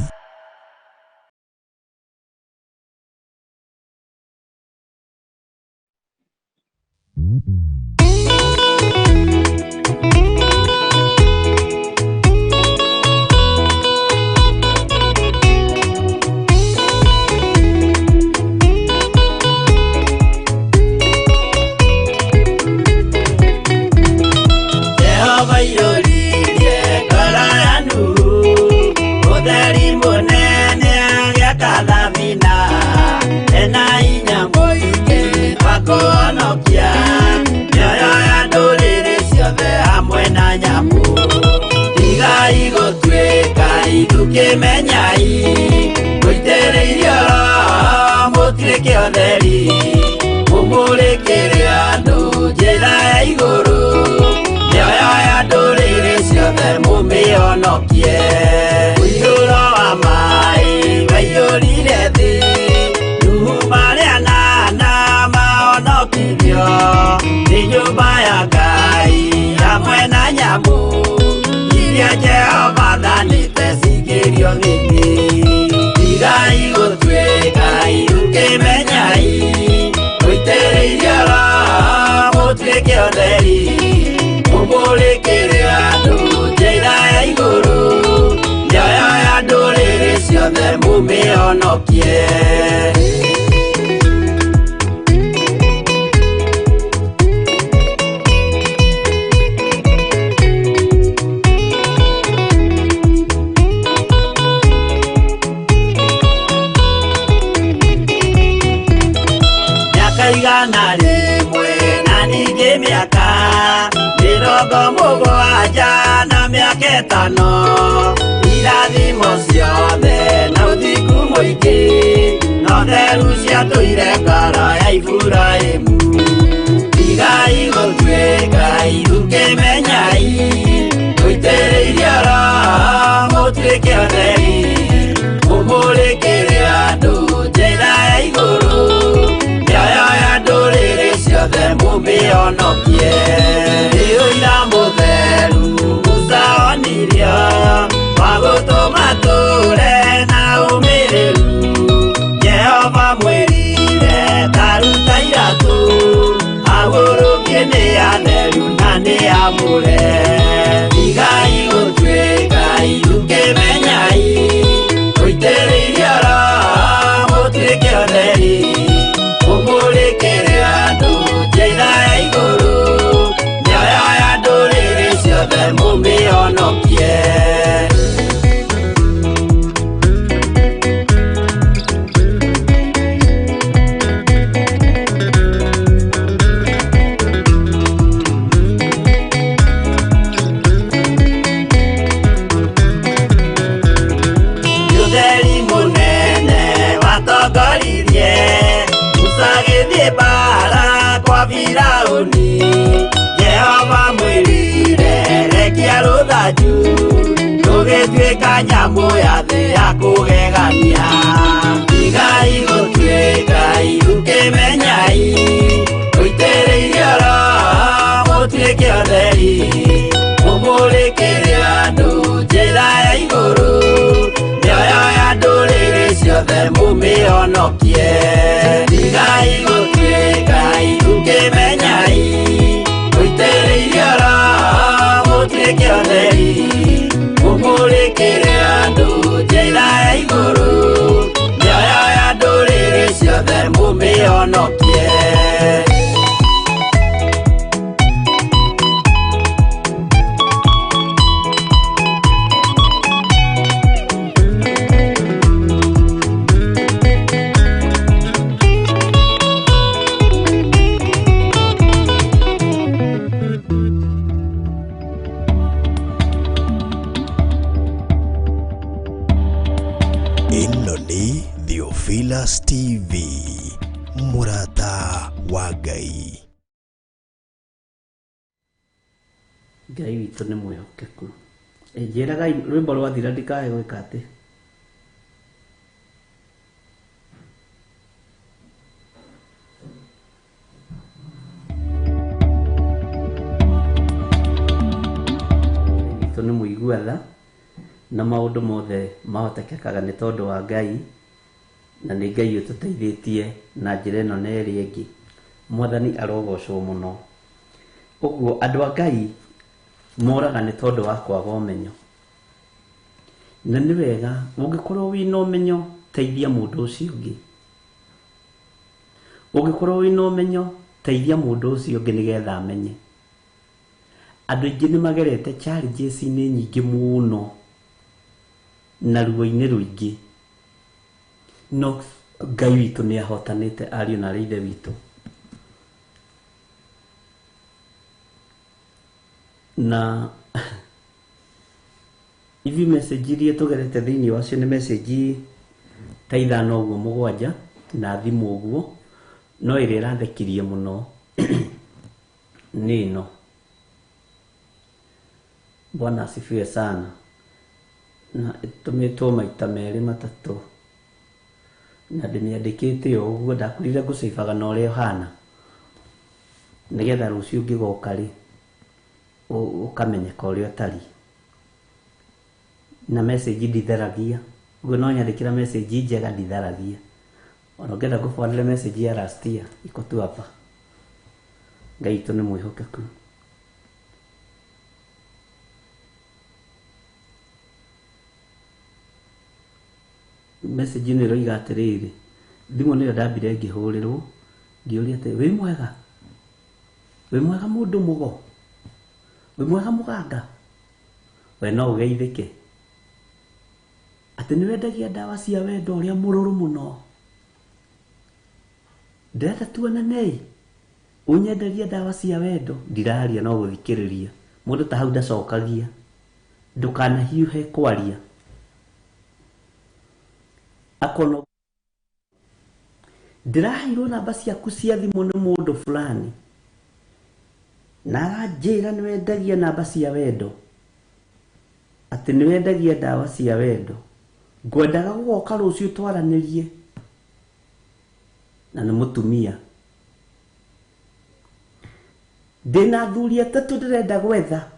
Jehova iyũririe ngoro ya Nuhu, ũtheri mũnene agĩaka thabina, ena hinya mũingĩ wa kũhonokia mĩoyo ya ndũrĩrĩ ciothe hamwe na nyamũ. Tigai gũtuĩka ithukĩmenyai, mũitĩrĩirio Roho mũtuĩke ũtheri, mũmũrĩkĩre andũ njĩra ya igũrũ, mĩoyo ya ndũrĩrĩ ciothe mũmĩhonokie. Ũiyũro wa maĩ waiyũrire thĩ, Nuhu marĩ anana mahonokirio nĩ nyũmba ya Ngai hamwe na nyamũ iria Jehova athanĩte cingĩrio thĩ. Tigai gũtuĩka ithukĩmenyai, mũitĩrĩirio Roho mũtuĩke ũtheri, mũmũrĩkĩre andũ njĩra ya igũrũ, mĩoyo ya ndũrĩrĩ ciothe mũmĩhonokie. Mĩaka 100 na ningĩ mĩaka 70 na mĩaka 5, irathimo ciothe na ũthingu mũingĩ, na ũtheru ciatũire ngoro ya Iburahĩmu. Tigai gũtuĩka ithukĩmenyai, mũitĩrĩirio Roho mũtuĩke ũtheri, mũmũrĩkĩre andũ njĩra ya igũrũ, mĩoyo ya ndũrĩrĩ ciothe mũmĩhonokie. Nĩ ũira mũtheru Musa onirio, wa gũtũma tũre na ũmĩrĩru. Jehova mwĩrire ta ruta iratũ, agũrũkie nĩ atheru na nĩ amũre. Tigai gũtuĩka ithukĩmenyai, mũitĩrĩirio Roho mũtuĩke ũtheri, mũmũrĩkĩre andũ njĩra ya igũrũ, mĩoyo ya ndũrĩrĩ ciothe mũmĩhonokie. Ũtheri mũnene watongoririe Musa agĩthiĩ mbaara kwa Firaũni. Jehova mwĩrire rekia rũthanju, rũgĩtuĩka nyamũ ya thĩ ya kũgegania. Tigai gũtuĩka ithukĩmenyai, mũitĩrĩirio Roho mũtuĩke ũtheri, mũmũrĩkĩre andũ njĩra ya igũrũ, mĩoyo ya ndũrĩrĩ ciothe mũmĩhonokie. Tigai gũtuĩka ithukĩmenyai, mũitĩrĩirio Roho mũtuĩke ũtheri, mũmũrĩkĩre andũ njĩra ya igũrũ, mĩoyo ya ndũrĩrĩ ciothe mũmĩhonokie. TV, mũrata wa Ngai. Ngai witũ nĩ mwĩhokeku. Njĩragai rwĩmbo rwathira ndikae gwĩka atĩ. Witũ nĩ mũigua tha na maũndũ mothe mahotekekaga nĩ tondũ wa Ngai na nĩ Ngai ũtũteithĩtie na njĩra ĩno na ĩrĩa ĩngĩ. Mwathani arogocwo mũno. Ũguo andũ a Ngai moraga nĩ tondũ wa kwaga ũmenyo. Na nĩ wega ũngĩkorwo wĩna ũmenyo teithia mũndũ ũcio ũngĩ. Ũngĩkorwo wĩna ũmenyo teithia mũndũ ũcio ũngĩ nĩgetha amenye. Andũ aingĩ nĩ magerete challenges-inĩ nyingĩ mũno na ruo-inĩ rũingĩ, no Ngai witũ nĩ ahotanĩte ariũ na aarĩ a Ithe witũ. Na ithuĩ message iria tũgerete thĩinĩ wacio nĩ message ta ithano ũguo mũgwanja na thimũ ũguo, no ĩrĩa ĩrathekirie mũno nĩ ĩno. Bwana asifiwe sana. Na ĩtũmĩtwo maita merĩ matatũ na ndĩmĩandĩkĩte o ũguo, ndakwĩrire ngũcĩbaga na ũrĩa ũhana nĩgetha rũciũ ngĩgoka rĩ ũkamenyeka ũrĩa ũtariĩ. Na message nditharagia, ũguo no nyandĩkĩra message njega nditharagia. Ona ũngĩenda ngũbũanĩre message ya last year iko tu hapa. Ngai witũ nĩ mwĩhokeku. Message ĩno ĩroiga atĩrĩrĩ, thimũ nĩyo ndambire ngĩhũrĩrwo ngĩũria atĩ wĩ mwega, wĩ mwega mũndũ mũgo, wĩ mwega mũganga, we no ũgeithĩke atĩ nĩ wendagia ndawa cia wendo ũrĩa mũrũrũ mũno, ndĩrenda tuonanei ũnyenderie ndawa cia wendo. Ndiraria no gũthikĩrĩria, mũndũ ta hau ndacokagia, ndũkanahiũhe kwaria. Akono ndĩraheirwo namba ciaku cia thimũ nĩ mũndũ fulani na aranjĩra nĩ wendagia namba cia wendo, atĩ nĩ wendagia ndawa cia wendo, ngwendaga gũgoka rũciũ twaranĩrie. Na nĩ mũtumia. Ndĩna athuri atatũ ndĩrenda gwetha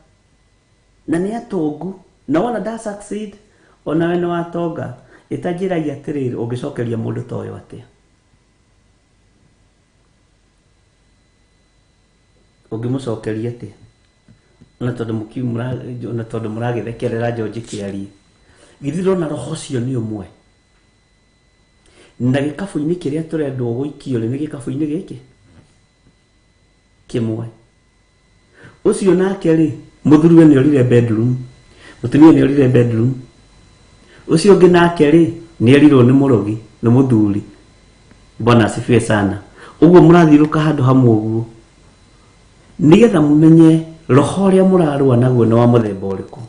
na nĩ atongu, na wona nda succeed onawe nĩ watonga. Ĩtanjĩragia atĩrĩrĩ, ũngĩcokeria mũndũ ta ũyũ atĩa? Ũngĩmũcokeria atĩa? Ona tondũ ona tondũ mũragĩthekerera George kĩarie, githĩ ndũrona roho ũcio nĩ ũmwe? Na gĩkabũ-inĩ kĩrĩa tũrendwo gũikio rĩ, nĩ gĩkabũ-inĩ gĩkĩ kĩmwe. Ũcio nake rĩ, mũthuriwe nĩ orire bedroom, mũtumia nĩ orire bedroom. Ũcio ũngĩ nake rĩ, nĩ erirwo nĩ mũrogi, nĩ mũthuri. Bwana asifiwe sana. Ũguo mũrathiũrũka handũ hamwe ũguo, nĩgetha mũmenye roho ũrĩa mũrarũa naguo nĩ wa mũthemba ũrĩkũ,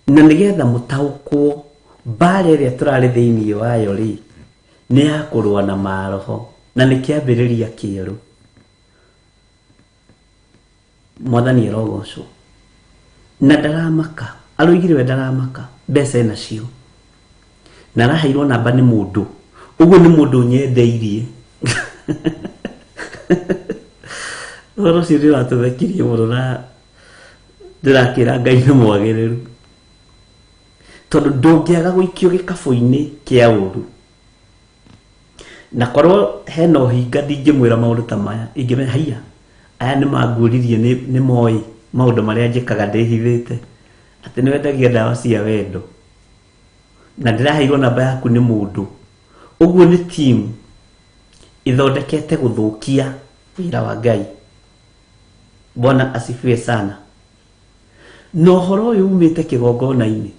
na nĩgetha mũtaũkwo mbara ĩrĩa tũrarĩ thĩinĩ wayo rĩ, nĩ ya kũrũa na maroho, na nĩ kĩambĩrĩria kĩerũ. Mwathani arogocwo. Na ndaramaka, aroigire we ndaramaka, mbeca enacio, na araheirwo namba nĩ mũndũ, ũguo nĩ mũndũ ũnyendeirie. Ũhoro ũcio nĩ ũratũthekirie mũno na ndĩrakĩra Ngai nĩ mwagĩrĩru, tondũ ndũngĩaga gũikio gĩkabũ-inĩ kĩa ũru. Na korwo hena ũhinga ndingĩmwĩra maũndũ ta maya, ingĩmenya haiya aya nĩ manguũririe, nĩ moĩ maũndũ marĩa njĩkaga ndĩhithĩte, atĩ nĩ wendagia ndawa cia wendo na ndĩraheirwo namba yaku nĩ mũndũ. Ũguo nĩ team ĩthondekete gũthũkia wĩra wa Ngai. Bwana asifiwe sana. Na ũhoro ũyũ umĩte kĩgongona-inĩ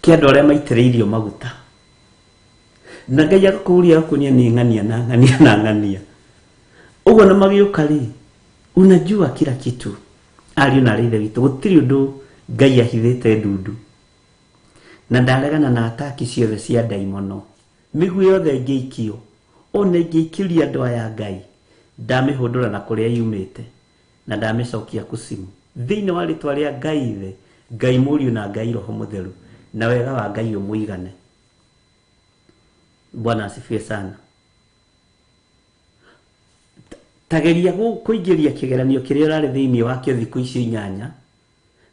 kĩa andũ arĩa maitĩrĩirio maguta, na Ngai agakũria agakuonia nĩ ng'ania na ng'ania na ng'ania. Ũguo na magĩũka rĩ, unajua kila kitu. Ariũ na arĩ Ithe witũ, gũtirĩ ũndũ Ngai ahithĩte ndundu. Na ndaregana na ataki ciothe cia ndaimono. Mĩguĩ yothe ĩngĩikio, ona ĩngĩikĩria andũ aya Ngai, ndamĩhũndũra na kũrĩa yumĩte na ndamĩcokia kucimu. Thĩinĩ wa rĩtwa rĩa Ngai Ithe, Ngai Mũriũ na Ngai Roho Mũtheru, na wega wa Ngai ũmũigane. Bwana asifiwe sana. Tageria kũingĩria kĩgeranio kĩrĩa ũrarĩ thĩinĩ wakĩo thikũ icio 8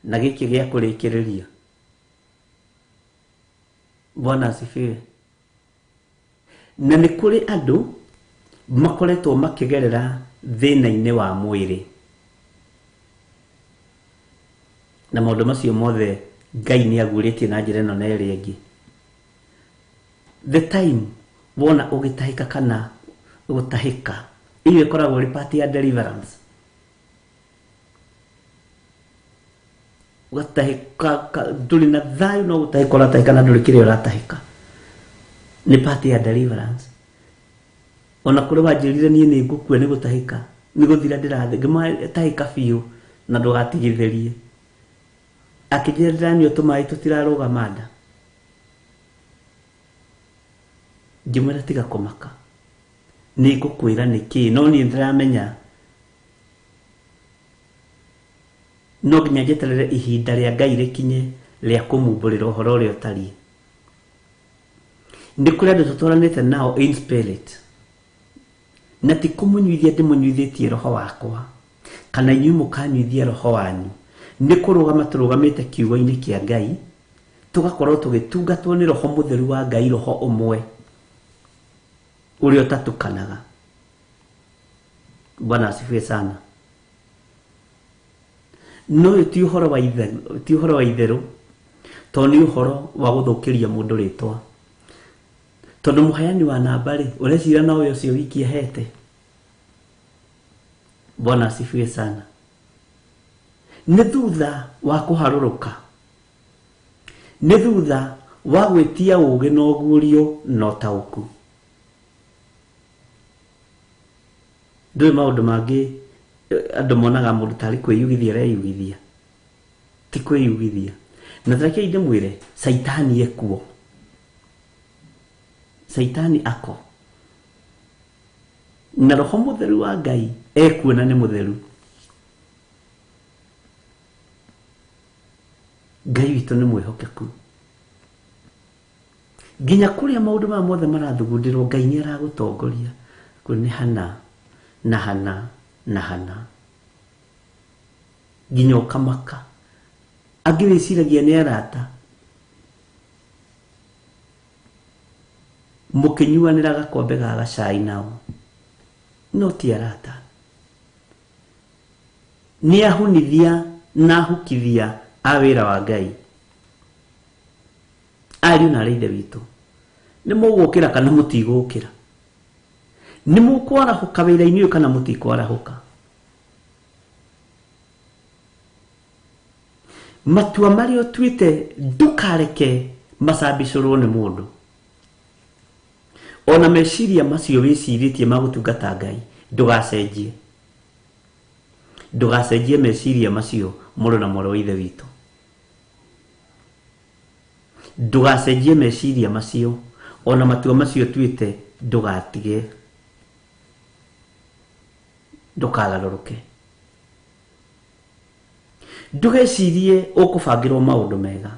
na gĩkĩ gĩa kũrĩkĩrĩria. Bwana asifiwe. Na nĩ kũrĩ andũ makoretwo makĩgerera thĩna-inĩ wa mwĩrĩ, na maũndũ macio mothe Ngai nĩ aguũrĩtie na njĩra ĩno na ĩrĩa ĩngĩ. The time wona ũgĩtahĩka kana gũtahĩka, ĩyo ĩkoragwo ĩrĩ part ya deliverance. Ũgatahĩka, ndũrĩ na thayũ, no gũtahĩka ũratahĩka na ndũrĩ kĩrĩa ũratahĩka. Nĩ part ya deliverance. Ona kũrĩ wanjĩrire niĩ nĩ ngũkua nĩ gũtahĩka, nĩ gũthira ndĩrathira, ngĩmatahĩka biũ na ndũgatigithĩrie. Akĩnjĩra ndĩranyua tũmaĩ tũtirarũgama nda. Ngĩmwĩra tiga kũmaka, nĩ ngũkwĩra nĩkĩ, no niĩ ndĩramenya no nginya njeterere ihinda rĩa Ngai rĩkinye rĩa kũmumbũrĩra ũhoro ũrĩa ũtariĩ. Nĩ kũrĩ andũ tũtwaranĩte nao in spirit, na ti kũmũnyuithia ndĩmũnyuithĩtie roho wakwa, kana inyuĩ mũkanyuithia roho wanyu. Nĩ kũrũgama tũrũgamĩte kiugo-inĩ kĩa Ngai, tũgakorwo tũgĩtungatwo nĩ Roho Mũtheru wa Ngai, roho ũmwe ũrĩa ũtatukanaga. Bwana asifiwe sana. No ũyũ ti ũhoro wa itherũ, ti ũhoro wa itherũ, tondũ nĩ ũhoro wa gũthũkĩria mũndũ rĩtwa. Tondũ mũheani wa namba rĩ, ũreciria no we ũcio wiki ahete. Bwana asifiwe sana. Nĩ thutha wa kũharũrũka, nĩ thutha wa gwĩtia ũũgĩ na ũguũrio na ũtaũku. Ndũĩ maũndũ mangĩ andũ monaga mũndũ tarĩ kwĩyugithia areyugithia. Ti kwĩyugithia. Na tarekei ndĩmwĩre, Caitani ekuo. Caitani ako. Na Roho Mũtheru wa Ngai ekuo na nĩ mũtheru. Ngai witũ nĩ mwĩhokeku. Nginya kũrĩa maũndũ maya mothe marathugundĩrwo, Ngai nĩ aragũtongoria. Kũrĩ nĩ hana na hana na hana, nginya ũkamaka. Angĩ wĩciragia nĩ arata, mũkĩnyuanĩra gakombe ga gacai nao, no ti arata. Nĩ ahunithia na ahukithia a wĩra wa Ngai. Ariũ na arĩ ithe witũ, nĩ mũgũkĩra kana mũtigũkĩra? Nĩ mũkwarahũka wĩra-inĩ ũyũ kana mũtikwarahũka? Matua marĩa ũtuĩte ndũkareke macambicũrwo nĩ mũndũ. Ona meciria macio wĩcirĩtie ma gũtungata Ngai, ndũgacenjie. Ndũgacenjie meciria macio mũrũ na mwarĩ wa ithe witũ. Ndũgacenjie meciria macio, ona matua macio ũtuĩte ndũgatige, ndũkagarũrũke. Ndũgecirie ũkũbangĩrwo maũndũ mega.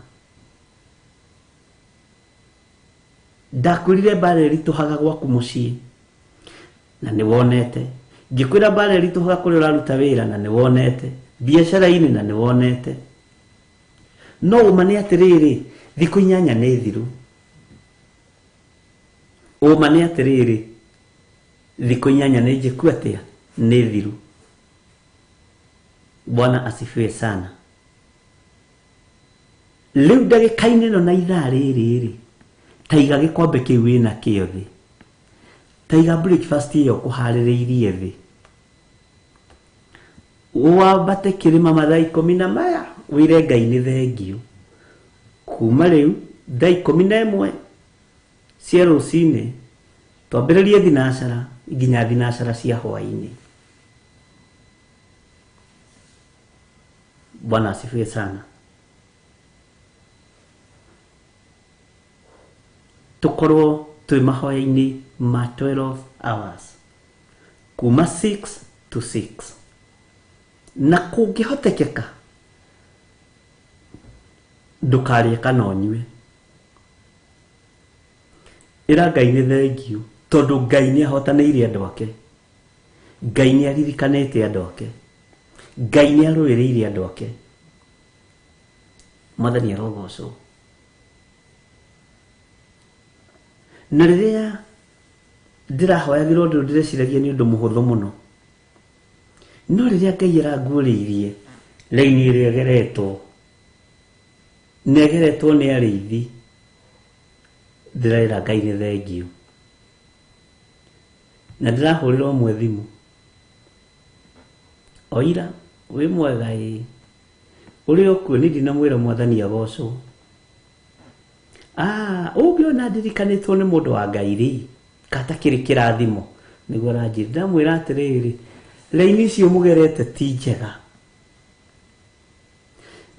Ndakwĩrire mbara ĩritũhaga gwaku mũciĩ na nĩ wonete. Ngĩkwĩra mbara ĩritũhaga kũrĩa ũraruta wĩra na nĩ wonete, biacara-inĩ na nĩ wonete. No ũma nĩ atĩrĩrĩ, thikũ 8 nĩ thiru. Ũma nĩ atĩrĩrĩ, thikũ 8 nĩ njĩku atĩa? Nĩ thiru. Bwana asifiwe sana. Rĩu ndagĩka-inĩ ĩno na ithaa rĩrĩ rĩ, taiga gĩkombe kĩu wĩna kĩo thĩ, taiga breakfast ĩyo ũkũharĩrĩirie thĩ, wambate kĩrĩma mathaa 10 na maya, wĩre Ngai nĩ thengiũ. Kuma rĩu thaa 11 cia rũcinĩ twambĩrĩrie thinacara nginya thinacara cia hwaĩ-inĩ. Bwana asifiwe sana. Tũkorwo twĩ mahoya-inĩ ma 12 hours kuma 6 to 6 na kũngĩhotekeka ndũkarĩe kana ũnyue. Ĩra Ngai nĩ thengiũ tondũ Ngai nĩ ahotanĩire andũ ake, Ngai nĩ aririkanĩte andũ ake, Ngai nĩ arũĩrĩire andũ ake. Mwathani arogocwo. Na rĩrĩa ndĩrahoyagĩra ũndũ ndĩreciragia nĩ ũndũ mũhũthũ mũno, no rĩrĩa Ngai aranguũrĩirie raini ĩrĩa ĩgeretwo na ĩgeretwo nĩ arĩithi, ndĩrera Ngai nĩ thengiũ. Na ndĩrahũrĩra ũmwe thimũ, oira wĩ mwega ĩ, ũrĩ o kuo nĩ ndinamwĩra Mwathani agocwo. Ũngĩona ndirikanĩtwo nĩ mũndũ wa Ngai rĩ, kata kĩrĩ kĩrathimo nĩguo aranjĩra. Ndamwĩra atĩrĩrĩ, raini icio mũgerete ti njega,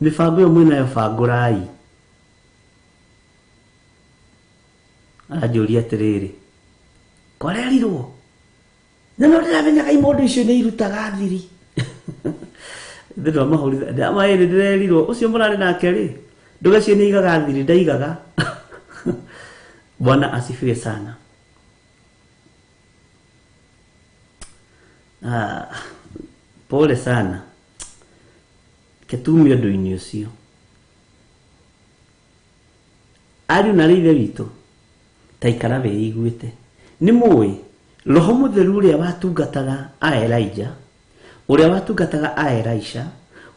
mĩbango ĩyo mwĩnayo bangũrai. Aranjũria atĩrĩrĩ, korerirwo na no ndĩramenyaga imondo icio nĩ irutaga thiri. Ndĩramahũrithia, ndĩramaĩrĩ ndĩrerirwo ũcio mũrarĩ nake rĩ, ndũgecirie nĩ aigaga thiri, ndaigaga. Bwana asifiwe sana. Pole sana ketume ũndũ-inĩ ũcio. Ariũ na ithe witũ, ta ikara wĩiguĩte. Nĩ mũĩ Roho Mũtheru ũrĩa watungataga a Elijah, ũrĩa watungataga a Elisha,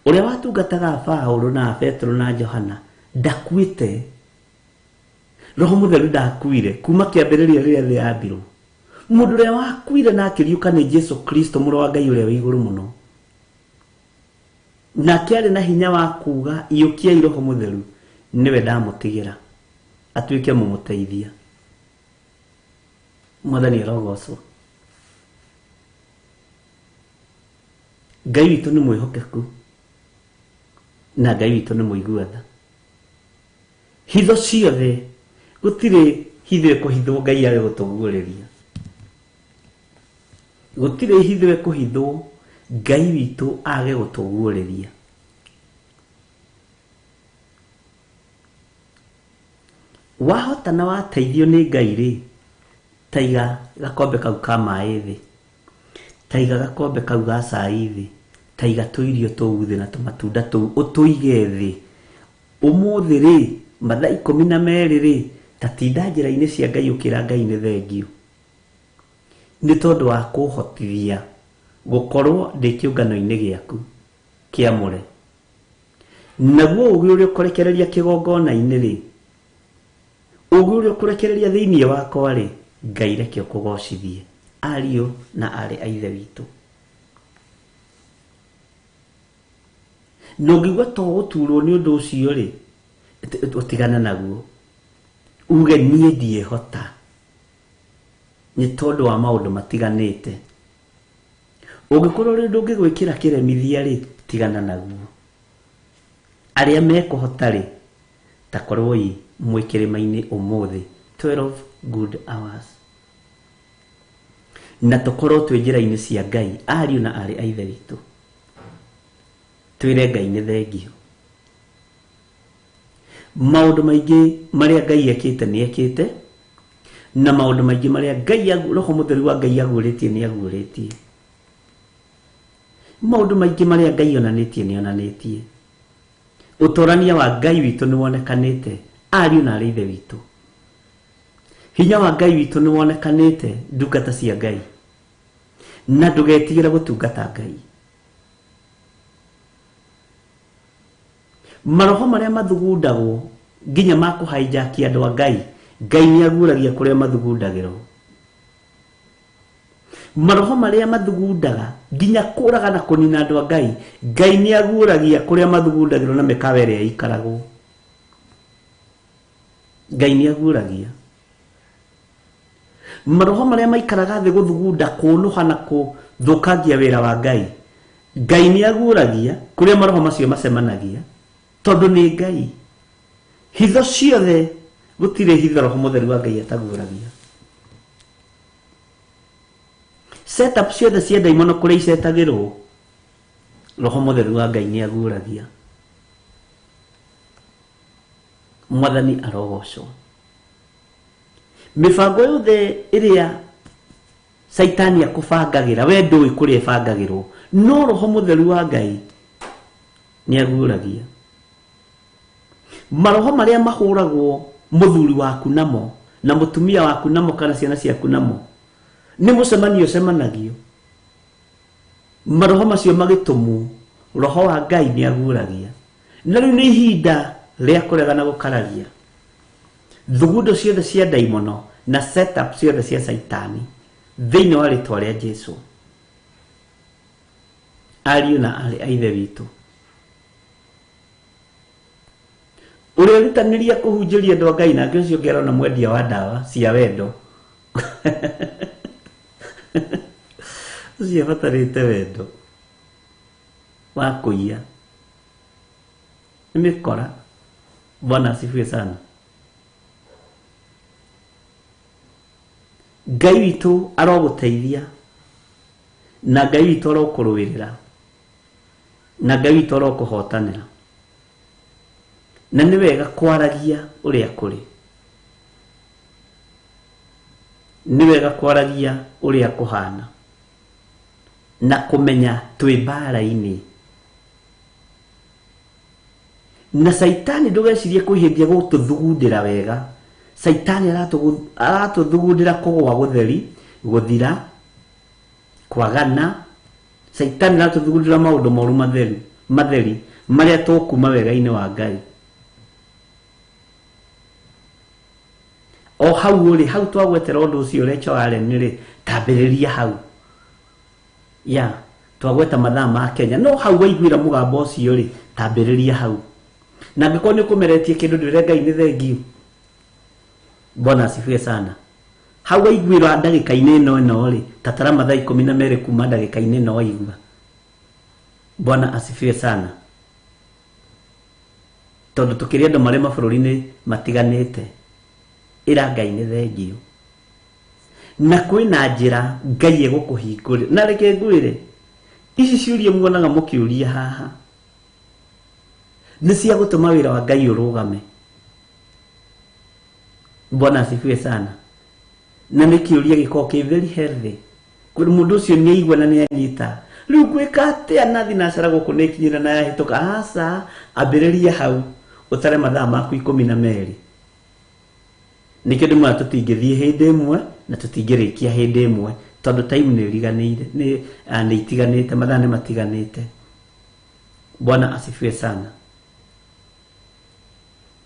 ũrĩa watungataga a Paũlũ na a Petero na Johana, ndakuĩte. Roho Mũtheru ndakuire kuma kĩambĩrĩria rĩrĩa thĩ yambirwo. Mũndũ ũrĩa wakuire na akĩriũka nĩ Jesu Kristo mũrũ wa Ngai ũrĩa wĩ igũrũ mũno. Nake arĩ na hinya wa kuga iyũkiai Roho Mũtheru, nĩwe ndamũtigĩra atuĩke mũmũteithia. Mwathani arogocwo. Ngai witũ nĩ mwĩhokeku na Ngai witũ nĩ mũigua tha. Hitho ciothe gũtirĩ hitho ĩkũhithwo Ngai age gũtũguũrĩria. Gũtirĩ hitho ĩkũhithwo Ngai witũ age gũtũguũrĩria. Wahota na wateithio nĩ Ngai rĩ, taiga gakombe kau ka maĩ thĩ, taiga gakombe kau ga cai thĩ, taiga tũirio tũu thĩ na tũmatunda tũu ũtũige thĩ. Ũmũthĩ rĩ, mathaa 12 rĩ, ta tinda njĩra-inĩ cia Ngai ũkĩra Ngai nĩ thengiũ, nĩ tondũ wa kũhotithia gũkorwo ndĩ kĩũngano-inĩ gĩaku kĩamũre. Naguo ũũgĩ ũrĩa ũkũrekereria kĩgongona-inĩ rĩ, ũũgĩ ũrĩa ũkũrekereria thĩinĩ wakwa rĩ, Ngai reke ũkũgocithie, ariũ na aarĩ a ithe witũ. Na ũngĩigua to gũturwo nĩ ũndũ ũcio rĩ, ũtigane naguo, uge niĩ ndiĩhota nĩ tondũ wa maũndũ matiganĩte. Ũngĩkorwo ũrĩ ũndũ ũngĩgwĩkĩra kĩremithia rĩ, tigana naguo. Arĩa mekũhota rĩ, ta korwoi mwĩ kĩrĩma-inĩ ũmũthĩ 12 good hours, na tũkorwo twĩ njĩra-inĩ cia Ngai, ariũ na aarĩ a ithe witũ, twĩre Ngai nĩ thengiũ. Maũndũ maingĩ marĩa Ngai ekĩte nĩ ekĩte, na maũndũ maingĩ marĩa Ngai Roho Mũtheru wa Ngai aguũrĩtie nĩ aguũrĩtie. Maũndũ maingĩ marĩa Ngai onanĩtie nĩ onanĩtie. Ũtorania wa Ngai witũ nĩ wonekanĩte, ariũ na aarĩ ithe witũ. Hinya wa Ngai witũ nĩ wonekanĩte, ndungata cia Ngai. Na ndũgetigĩre gũtungata Ngai. Maroho marĩa mathugundagwo nginya ma kũhaijakia andũ a Ngai, Ngai nĩ aguũragia kũrĩa mathugundagĩrwo. Maroho marĩa mathugundaga nginya kũraga na kũnina andũ a Ngai, Ngai nĩ aguũragia kũrĩa mathugundagĩrwo na mĩkawa ĩrĩa ĩikaragwo. Ngai nĩ aguũragia. Maroho marĩa maikaraga thĩ gũthugunda, kũnũha na kũthũkangia wĩra wa Ngai, Ngai nĩ aguũragia kũrĩa maroho macio macemanagia, tondũ nĩ Ngai. Hitho ciothe Gũtirĩ hitho roho mũtheru wa Ngai ataguũragia. Setup ciothe cia ndaimono kũrĩa icetagĩrwo, roho mũtheru wa Ngai nĩ aguũragia. Mwathani arogocwo. Mĩbango yothe ĩrĩa Saitani akũbangagĩra, we ndũĩ kũrĩa ĩbangagĩrwo, no roho mũtheru wa Ngai nĩ aguũragia. Maroho marĩa mahũragwo mũthuri waku namo na mũtumia waku namo kana ciana ciaku namo, nĩ mũcemanio ũcemanagio. Maroho macio magĩtũmwo, roho wa Ngai nĩ aguũragia. Na rĩu nĩ ihinda rĩa kũregana gũkararia thugundo ciothe cia ndaimono na setup ciothe cia Saitani thĩinĩ wa rĩtwa rĩa Jesu. Ariũ na aarĩ a Ithe witũ, ũrĩa ũrutanĩria kũhunjĩria andũ a Ngai nake ũcio ũngĩ arona mwendia wa ndawa cia wendo, ũcio abatarĩte wendo wa kũiya nĩ mĩkora. Bwana asifiwe sana. Ngai witũ arogũteithia, na Ngai witũ arokũrũĩrĩra, na Ngai witũ arokũhotanĩra. Na nĩ wega kwaragia ũrĩa kũrĩ, nĩ wega kwaragia ũrĩa kũhana, na kũmenya twĩ mbara-inĩ. Na Saitani ndũgecirie kwĩhĩndia gũtũthugundĩra wega. Saitani aratũthugundĩra kũgũa gũtheri, gũthira, kwagana. Saitani aratũthugundĩra maũndũ moru matheri marĩa tũkuma wega-inĩ wa Ngai. O hau ũrĩ, hau twagwetera ũndũ ũcio ũrĩa Allen rĩ, tambĩrĩria hau. Ya, twagweta mathaa ma Kenya, no hau waiguĩra mũgambo ũcio rĩ, tambĩrĩria hau. Na angĩkorwo nĩ ũkũmeretie kĩndũ, ndwĩre Ngai nĩ thengiũ. Bwana asifiwe sana. Hau waiguĩra ndagĩka-inĩ ĩno ĩno rĩ, tatara mathaa 12 kuma ndagĩka-inĩ ĩno waigua. Bwana asifiwe sana. Tondũ tũkĩrĩ andũ marĩ mabũrũri-inĩ matiganĩte, ĩra Ngai nĩ thengiũ. Na kwĩna njĩra Ngai egũkũhingũrĩra. Na reke ngwĩre, ici ciũria muonaga mũkĩũria haha nĩ cia gũtũma wĩra wa Ngai ũrũgame. Bwana asifiwe sana. Na nĩ kĩũria gĩkoragwo kĩ very healthy. Kũrĩ mũndũ ũcio nĩ aigua na nĩ anyita. Rĩu ngwĩka atĩa na thinacara gũkũ nĩ ikinyĩra na yahĩtũka? Aca, ambĩrĩria hau ũtare mathaa maku 12. Nĩkĩo ndĩmwĩra tũtingĩthiĩ hĩndĩ ĩmwe na tũtingĩrĩkia hĩndĩ ĩmwe, tondũ time nĩ ĩriganĩire, nĩ itiganĩte, mathaa nĩ matiganĩte. Bwana asifiwe sana.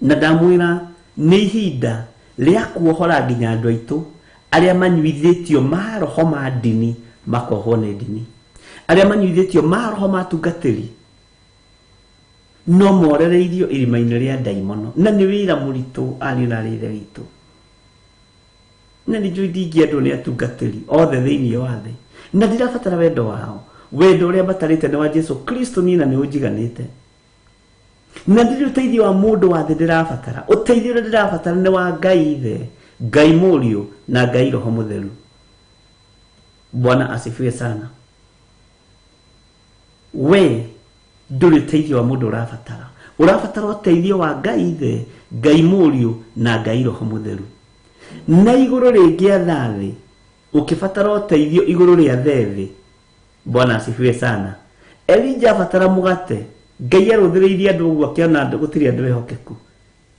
Na ndamwĩra nĩ ihinda rĩa kuohora nginya andũ aitũ arĩa manyuithĩtio maroho ma ndini makohwo nĩ ndini, arĩa manyuithĩtio maroho ma tungatĩri no morereirio irima-inĩ rĩa ndaimono. Na nĩ wĩra mũritũ, ariũ na aarĩ a Ithe witũ. Na nĩ njũĩ ndingĩendwo nĩ atungatĩri othe thĩinĩ wa thĩ, na ndirabatara wendo wao. Wendo ũrĩa mbatarĩte nĩ wa Jesu Kristo niĩ, na nĩ ũnjiganĩte. Na ndirĩ ũteithio wa mũndũ wa thĩ ndĩrabatara. Ũteithio ũrĩa ndĩrabatara nĩ wa Ngai Ithe, Ngai Mũriũ na Ngai Roho Mũtheru. Bwana asifiwe sana. We ndũrĩ ũteithio wa mũndũ ũrabatara, ũrabatara ũteithio wa Ngai Ithe, Ngai Mũriũ na Ngai Roho Mũtheru. Na igũrũ rĩngĩatha thĩ, ũkĩbatara ũteithio igũrũ rĩa thĩ. Bwana asifiwe sana. Elija abatara mũgate, Ngai arũthĩrĩirie andũ ũguo akĩona andũ gũtirĩ andũ ehokeku.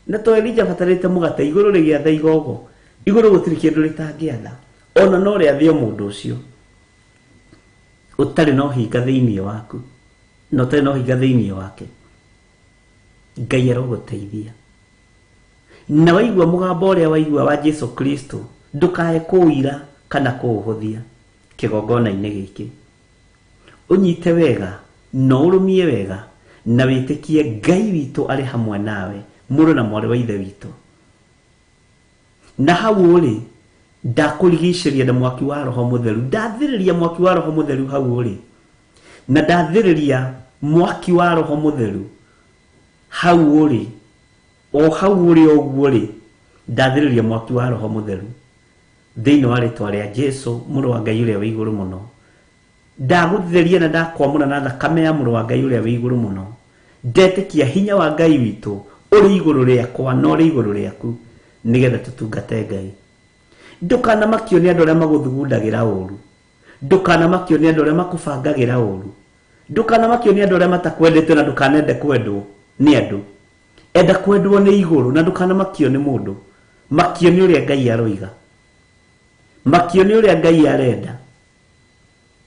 Na to Elija abatarĩte mũgate, igũrũ rĩgĩatha igogo, igũrũ gũtirĩ kĩndũ rĩtangĩatha, ona no rĩathe o mũndũ ũcio ũtarĩ na ũhinga thĩinĩ waku, na ũtarĩ na ũhinga thĩinĩ wake. Ngai arogũteithia. Na waigua mũgambo ũrĩa waigua wa Jesu Kristo, ndũkae kũũira kana kũũhũthia kĩgongona-inĩ gĩkĩ. Ũnyite wega na ũrũmie wega na wĩtĩkie Ngai witũ arĩ hamwe nawe, mũrũ na mwarĩ wa Ithe witũ. Na hau ũrĩ, ndakũrigicĩria na mwaki wa Roho Mũtheru. Ndathĩrĩria mwaki wa Roho Mũtheru hau ũrĩ, na ndathĩrĩria mwaki wa Roho Mũtheru hau ũrĩ, o hau ũrĩ ũguo rĩ, Ndathĩrĩria mwaki wa Roho Mũtheru thĩinĩ wa rĩtwa rĩa Jesu mũrũ wa Ngai ũrĩa wĩ igũrũ mũno. Ndagũtheria na ndakwamũra na thakame ya mũrũ wa Ngai ũrĩa wĩ igũrũ mũno. Ndetĩkia hinya wa Ngai witũ ũrĩ igũrũ rĩakwa na ũrĩ igũrũ rĩaku, nĩgetha tũtungate Ngai. Ndũkanamakio nĩ andũ arĩa magũthugundagĩra ũru. Ndũkanamakio nĩ andũ arĩa makũbangagĩra ũru. Ndũkanamakio nĩ andũ arĩa matakwendete na ndũkanende kwendwo nĩ andũ. Enda kwendwo nĩ igũrũ na ndũkanamakio nĩ mũndũ. Makio nĩ ũrĩa Ngai aroiga. Makio nĩ ũrĩa Ngai arenda.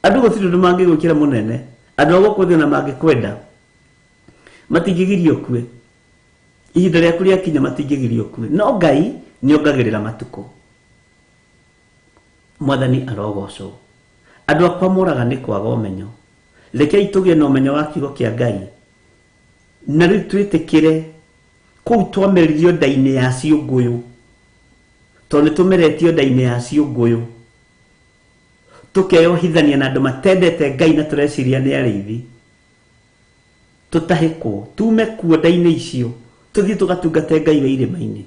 Andũ gũtirĩ ũndũ mangĩgwĩkĩra mũnene. Andũ a gũkũ thĩ ona mangĩkwenda matingĩgiria ũkue. Ihinda rĩaku rĩakinya matingĩgiria ũkue. No Ngai nĩongagĩrĩra matukũ. Mwathani arogocwo. Andũ akwa moraga nĩ kwaga ũmenyo. Rekei tũgĩe na ũmenyo wa kiugo kĩa Ngai. Na rĩu twĩtĩkĩre kũu twameririo nda-inĩ ya ciũngũyũ. Tondũ nĩ tũmeretio nda-inĩ ya ciũngũyũ. Tũkeyohithania na andũ matendete Ngai na tũreciria nĩ arĩithi. Tũtahĩkwo, tume kuo nda-inĩ icio, tũthiĩ tũgatungate Ngai wa irĩma-inĩ.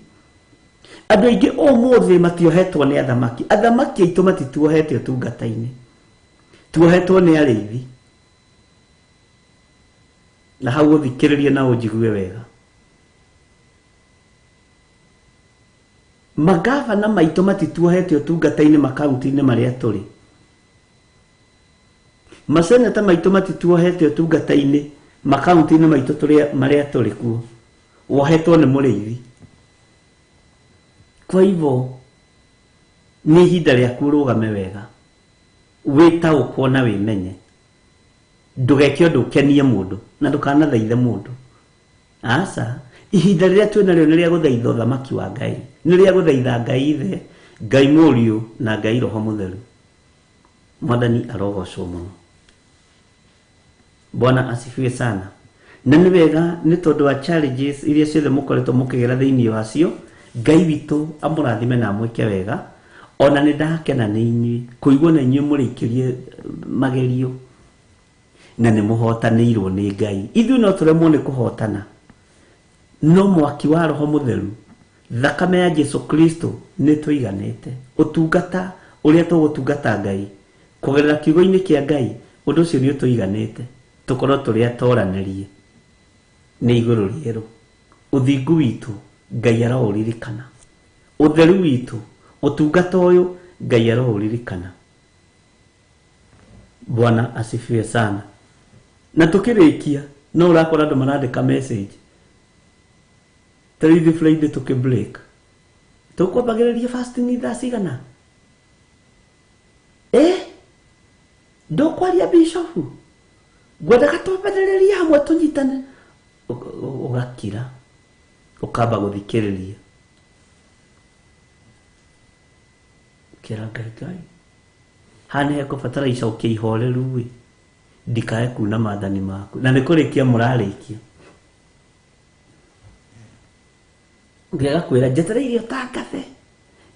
Andũ aingĩ ũmũthĩ matiohetwo nĩ athamaki. Athamaki aitũ matituohete ũtungata-inĩ. Tuohetwo nĩ arĩithi. Na hau ũthikĩrĩrie na ũnjigue wega. Magavana maitũ matituohete ũtungata-inĩ makaunti-inĩ marĩa tũrĩ. Maseneta maitũ matituohete ũtungata-inĩ makaunti-inĩ maitũ marĩa tũrĩ kuo. Wohetwo nĩ mũrĩithi. Kwa hivyo nĩ ihinda rĩaku ũrũgame wega. Wĩtaũkwo na wĩmenye. Ndũgeke ũndũ ũkenie mũndũ na ndũkanathaithe mũndũ. Aca, ihinda rĩrĩa twĩnarĩo nĩ rĩa gũthaitha ũthamaki wa Ngai. Nĩ rĩa gũthaitha Ngai Ithe, Ngai Mũriũ na Ngai Roho Mũtheru. Mwathani arogocwo mũno. Bwana asifiwe sana. Na nĩ wega nĩ tondũ wa challenges iria ciothe mũkoretwo mũkĩgera thĩinĩ wacio, Ngai witũ amũrathime na amwĩke wega. Ona nĩ ndakena nĩ inyuĩ kũigua na inyuĩ mũrĩkĩrie magerio na nĩ mũhotanĩirwo nĩ Ngai. Ithuĩ no tũremwo nĩ kũhotana, no mwaki wa Roho Mũtheru, thakame ya Jesu Kristo nĩ tũiganĩte. Ũtungata ũrĩa tũgũtungata Ngai kũgerera kiugo-inĩ kĩa Ngai, ũndũ ũcio nĩ ũtũiganĩte tũkorwo tũrĩ atoranĩrie nĩ igũrũ rĩerũ. Ũthingu witũ Ngai aroũririkana. Ũtheru witũ, ũtungata ũyũ Ngai aroũririkana. Bwana asifiwe sana. Na tukĩrĩkia no ũrakora andũ marandĩka message. Ta rĩu ithuĩ Friday tũkĩ break. Tũkwambagĩrĩria fasting thaa cigana? Ndũkwaria bishop. Ngwendaga twambĩrĩrie hamwe tũnyitane. Ũgakira. Ũkamba gũthikĩrĩria. Kĩra Ngai Ngai. Haha nĩ hekũbatara icokia ihoreru ĩ. Ndikae kuna maathani maku. Na nĩ kũrĩkia mũrarĩkia. Ngai agakwĩra njetereire ũtangathe.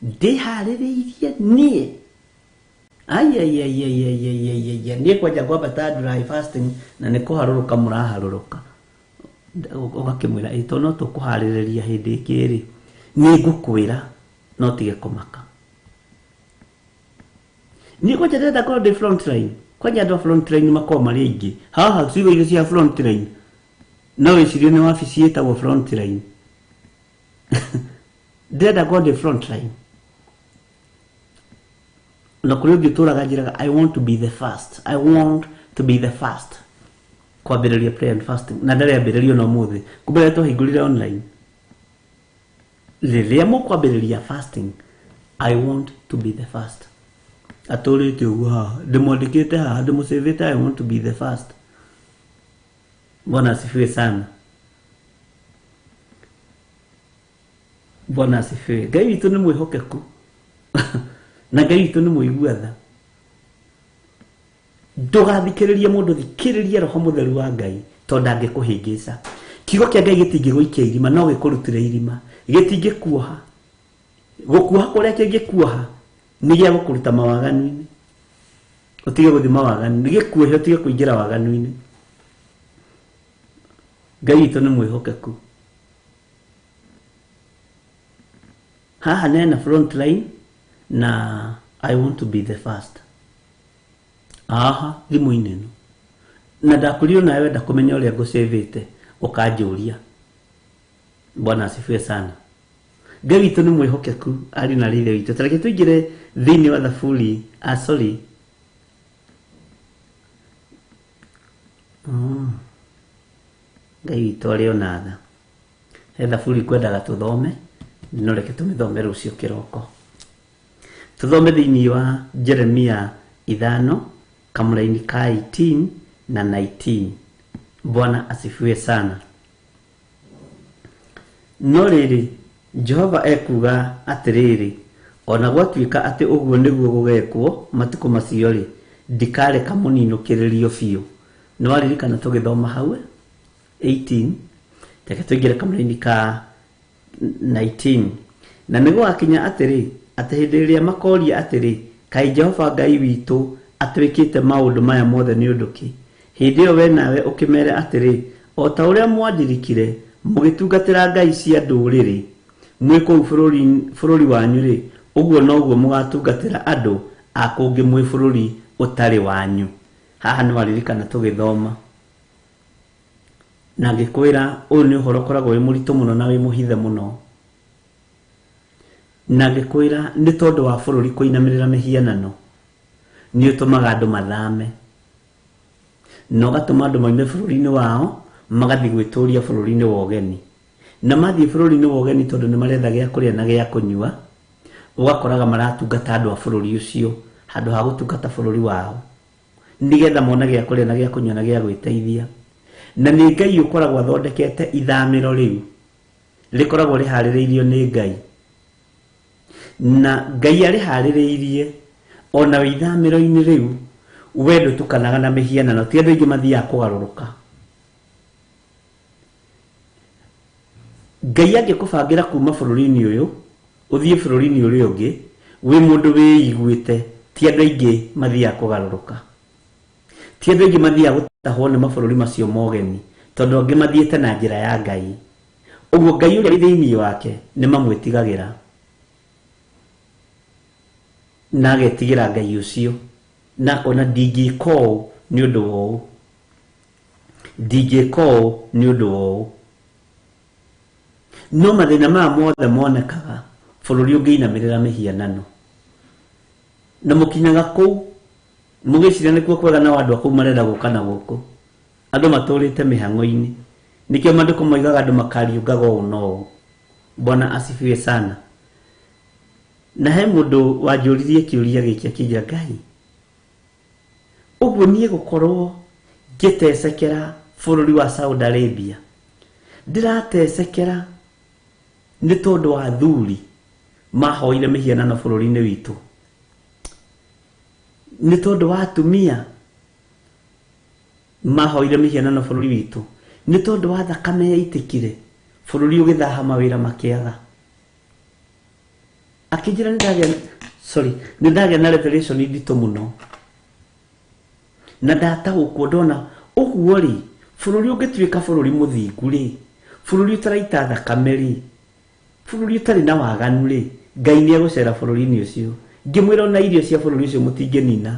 Ndĩharĩrĩirie niĩ. Ai ai ai ai ai ai ai ai ai. Niĩ kwanja ngwambata dry fasting na nĩ kũharũrũka mũraharũrũka. Ũgakĩmwĩra ĩ to no tũkũharĩrĩria hĩndĩ ĩngĩ rĩ. Nĩ ngũkwĩra no tige kũmaka. Niĩ kwanja ndĩrenda ngorwo ndĩ front line. Kwanja andũ a front line makoragwo marĩ aingĩ. Haha ciugo iria cia front line no wĩcirie nĩ wabici ĩtagwo front line. Ndĩrenda ngorwo ndĩ front line. Na kũrĩ ũngĩ ũtũraga njĩraga I want to be the first. I want to be the first. Kwambĩrĩria prayer and fasting. Na ndarĩambĩrĩrio na ũmũthĩ. Kumbe rĩrĩa twahingũrire online. Rĩrĩa mũkwambĩrĩria fasting, I want to be the first. Atũrĩte ũguo haha. Ndĩmwandĩkĩte haha, ndĩmũcĩvĩte I want to be the first. Bwana asifiwe sana. Bwana asifiwe. Ngai witũ nĩ mwĩhokeku. Na Ngai witũ nĩ mũigua tha. Ndũgathikĩrĩrie mũndũ, thikĩrĩria Roho Mũtheru wa Ngai tondũ ndangĩkũhĩngĩca. Kiugo kĩa Ngai gĩtingĩgũikia irima, no gĩkũrutĩre irima. Gĩtingĩkuoha. Gũkuoha kũrĩa kĩngĩkuoha nĩ gĩa gũkũruta mawaganu-inĩ. Ũtige gũthiĩ mawaganu-inĩ. Gĩkuohe ũtige kũingĩra waganu-inĩ. Ngai witũ nĩ mwĩhokeku. Haha nena front line na I want to be the first. Aha thimũ-inĩ ĩno na ndakorirwo nawe wenda kũmenya ũrĩa ngũcĩvĩte ũkanjũria. Bwana asifiwe sana. Ngai witũ nĩ mwĩhokeku arĩ na rĩithe witũ. Tareke tũingĩre thĩinĩ wa Thaburi, sorry. Ngai witũ arĩ ona tha. He Thaburi kwendaga tũthome, no reke tũmĩthome rũciũ kĩroko. Tũthome thĩinĩ wa Jeremia 5 kamũraini ka 18 na 19. Bwana asifiwe sana. No rĩrĩ, Jehova ekuuga atĩrĩrĩ, ona gwatuĩka atĩ ũguo nĩguo gũgekwo matukũ macio rĩ, ndikareka mũninũkĩrĩrio biũ. Nĩ waririkana tũgĩthoma hau 18, reke tũingĩre kamũraini ka 19. Na nĩ gũgakinya atĩrĩ, atĩ hĩndĩ ĩrĩa makoria atĩrĩ, kaĩ Jehova Ngai witũ atwĩkĩte maũndũ maya mothe nĩ ũndũ kĩ? Hĩndĩ ĩyo we nawe ũkĩmere atĩrĩ, o ta ũrĩa mwandirikire mũgĩtungatĩra ngai cia ndũrĩrĩ mwĩ kũu bũrũri wanyu rĩ, ũguo noguo mũgatungatĩra andũ a kũngĩ mwĩ bũrũri ũtarĩ wanyu. Haha nĩ waririkana tũgĩthoma na ngĩkwĩra ũyũ nĩ ũhoro ũkoragwo wĩ mũritũ mũno na wĩ mũhithe mũno, na ngĩkwĩra nĩ tondũ wa bũrũri kũinamĩrĩra mĩhianano nĩ ũtũmaga andũ mathame na ũgatũma andũ moime bũrũri-inĩ wao magathiĩ gwĩtũria bũrũri-inĩ wa ũgeni, na mathiĩ bũrũri-inĩ wa ũgeni tondũ nĩ maretha gĩa kũrĩa na gĩa kũnyua, ũgakoraga maratungata andũ a bũrũri ũcio handũ ha gũtungata bũrũri wao nĩgetha mone gĩa kũrĩa na gĩa kũnyua na gĩa gwĩteithia. Na nĩ Ngai ũkoragwo athondekete ithamĩro rĩu rĩkoragwo rĩharĩrĩirio nĩ Ngai, na Ngai arĩharĩrĩirie ona wĩ ithamĩro-inĩ rĩu we ndũtukanaga na mĩhianano. Ti andũ aingĩ mathiaga kũgarũrũka. Ngai angĩkũbangĩra kuma bũrũri-inĩ ũyũ ũthiĩ bũrũri-inĩ ũrĩa ũngĩ wĩ mũndũ wĩiguĩte, ti andũ aingĩ mathiaga kũgarũrũka, ti andũ aingĩ mathiaga gũtahwo nĩ mabũrũri macio mogeni, tondũ angĩ mathiĩte na njĩra ya Ngai. Ũguo Ngai ũrĩa wĩ thĩinĩ wake nĩ mamwĩtigagĩra na agetigĩra Ngai ũcio, na akona ndingĩka ũũ nĩ ũndũ wa ũũ, ndingĩka ũũ nĩ ũndũ wa ũũ. No mathĩna maya mothe monekaga bũrũri ũngĩinamĩrĩra mĩhianano, na mũkinyaga kũu mũgĩciria nĩkuo kwega, na andũ a kũu marenda gũka na gũkũ. Andũ matũrĩte mĩhang'o-inĩ, nĩkĩo maandĩko moigaga andũ makariũngaga ũũ na ũũ. Bwana asifiwe sana. Na he mũndũ wanjũririe kĩũria gĩkĩ akĩnjĩra, Ngai, ũguo niĩ gũkorwo ngĩtecekera bũrũri wa Saudi Arabia, ndĩratecekera nĩ tondũ wa athuri mahoire mĩhianano bũrũri-inĩ witũ, nĩ tondũ wa atumia mahoire mĩhianano bũrũri witũ, nĩ tondũ wa thakame yaitĩkire bũrũri ũgĩthaha mawĩra makĩaga. Akĩnjĩra nĩ ndagĩa na revelation nditũ mũno, na ndataũkwo ndona ũguo rĩ, bũrũri ũngĩtuĩka bũrũri mũthingu rĩ, bũrũri ũtaraita thakame rĩ, bũrũri ũtarĩ na waganu rĩ, Ngai nĩ egũcera bũrũri-inĩ ũcio. Ngĩmwĩra ona irio cia bũrũri ũcio mũtingĩnina,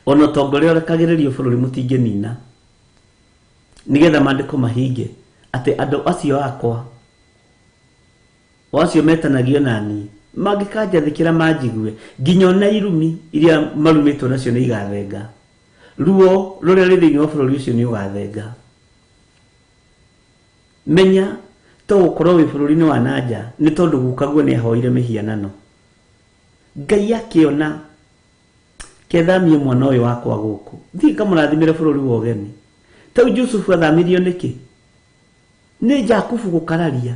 ona ũtonga ũrĩa ũrekagĩrĩrio bũrũri mũtingĩnina, nĩgetha maandĩko mahinge atĩ andũ acio akwa o acio metanagio nani mangĩkanjathĩkĩra manjigue, nginya ona irumi iria marumĩtwo nacio nĩ igathenga. Ruo rũrĩa rwĩ thĩinĩ wa bũrũri ũcio nĩ ũgathenga. Menya to gũkorwo wĩ bũrũri-inĩ wa nanja nĩ tondũ gukaguo nĩ ahoire mĩhianano. Ngai akĩona kethamie mwana ũyũ wakwa gũkũ, thiĩ kamũrathimĩre bũrũri wa ũgeni. Tau Jusufu athamirio nĩkĩ? Nĩ Jakubu gũkararia.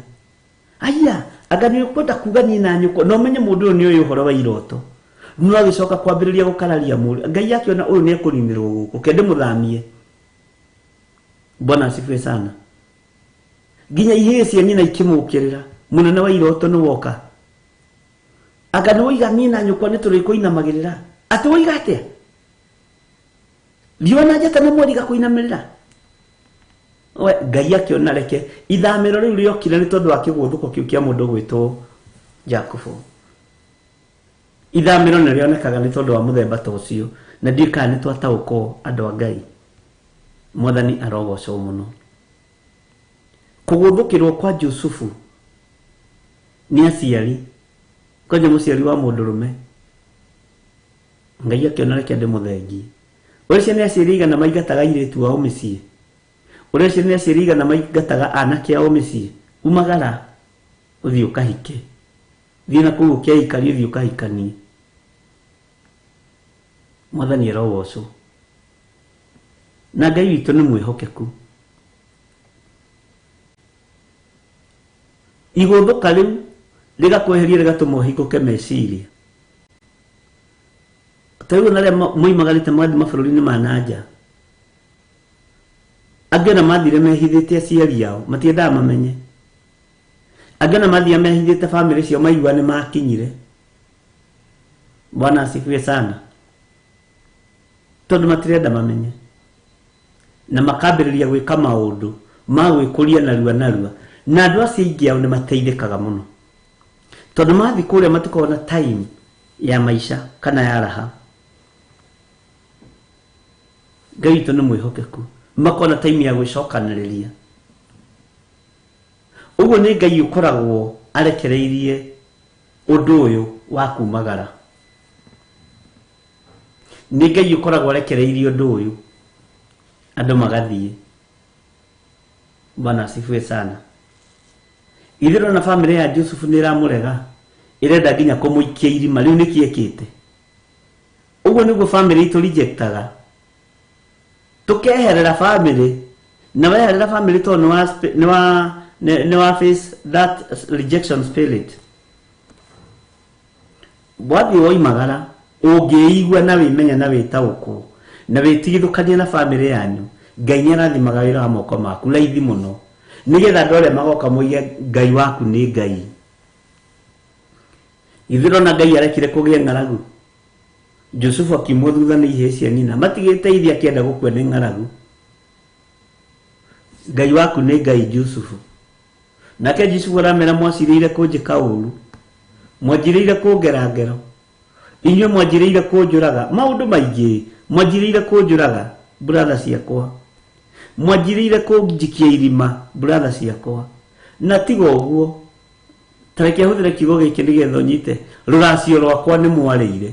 Aya, anga nĩ ũkwenda kuga niĩ na nyũkwa, no menye mũndũ ũyũ nĩ ũyũ ũhoro wa iroto. No agĩcoka kwambĩrĩria gũkararia mũriũ. Ngai akĩona ũyũ nĩ ekũninĩrwo gũkũ, kende mũthamie. Bwana asifiwe sana. Nginya ihĩĩ cia nyina ikĩmũkĩrĩra, mũnene wa iroto nĩ woka. Anga nĩ woiga niĩ na nyũkwa nĩ tũrĩkũinamagĩrĩra. Atĩ woiga atĩa? Riũa na njata na mweri gakũinamĩrĩra. We Ngai akĩona reke ithamĩro rĩu rĩokire nĩ tondũ wa kĩgũthũko kĩu kĩa mũndũ gwĩtwo Jakubu. Ithamĩro nĩ rĩonekaga nĩ tondũ wa mũthemba ta ũcio, na ndiũĩ kana nĩ twataũkwo andũ a Ngai. Mwathani arogocwo mũno. Kũgũthũkĩrwo kwa Jusufu nĩ aciari, kwanja mũciari wa mũndũrũme, Ngai akĩona reke ndĩmũthengie. Ũrĩa nĩ aciari igana maingataga airĩtu ao mĩciĩ, ũrĩa nĩ aciari igana maingataga anake ao mĩciĩ, umagara ũthiĩ ũkahike, thiĩ na kũu ũkeikarie, ũthiĩ ũkahikanie. Mwathani arogocwo. Na Ngai witũ nĩ mwĩhokeku. Igũthũka rĩu rĩgakweheria rĩgatũma ũhingũke meciria. Ta rĩu ona arĩa moimagarĩte magathiĩ mabũrũri-inĩ ma na nja, angĩ ona mathire mehithĩte aciari ao, matiendaga mamenye. Angĩ ona mathire mehithĩte bamĩrĩ ciao, maigua nĩ makinyire. Bwana asifiwe sana. Tondũ matirenda mamenye. Na makambĩrĩria gwĩka maũndũ ma gwĩkũria narua narua. Na andũ acio aingĩ ao nĩ mateithĩkaga mũno. Tondũ mathiĩ kũrĩa matikoragwo na time ya maica kana ya raha. Ngai witũ nĩ mwĩhokeku. Makona time ya gwĩcokanĩrĩria. Ũguo nĩ Ngai ũkoragwo arekereirie ũndũ ũyũ wa kumagara. Nĩ Ngai ũkoragwo arekereirie ũndũ ũyũ andũ magathiĩ. Bwana asifiwe sana. Ithuĩ na bamĩrĩ ya Jusufu nĩ ĩramũrega, ĩrenda nginya kũmũikia irima. Rĩu nĩkĩ ĩkĩte? Ũguo nĩguo bamĩrĩ itũ rejectaga. Tũkeherera bamĩrĩ, na weherera bamĩrĩ tondũ nĩ wa face that rejection spirit. Wathiĩ woimagara, ũngĩigua na wĩmenya na wĩtaũkwo na wĩtigithũkanie na bamĩrĩ yanyu, Ngai nĩ arathimaga wĩra wa moko maku raithi mũno, nĩgetha andũ arĩa magoka moige Ngai waku nĩ Ngai. Ithuĩ ona Ngai arekire kũgĩe ng'aragu. Jusufu akiumwo thutha nĩ ihĩĩ cia nyina, matigĩte ithe akĩenda gũkua nĩ ng'aragu. Ngai waku nĩ Ngai Jusufu. Nake Jusufu aramera mwacirĩire kũnjĩka ũru, mwanjirĩire kũngera ngero, inyuĩ mwanjirĩire kũnjũraga, maũndũ maingĩ mwanjirĩire kũnjũraga, brother ciakwa, mwanjirĩire kũnjikia irima, brother ciakwa. Na tiga ũguo, ta reke hũthĩre kiugo gĩkĩ nĩgetha ũnyite, rũracio rwakwa nĩ mwarĩire.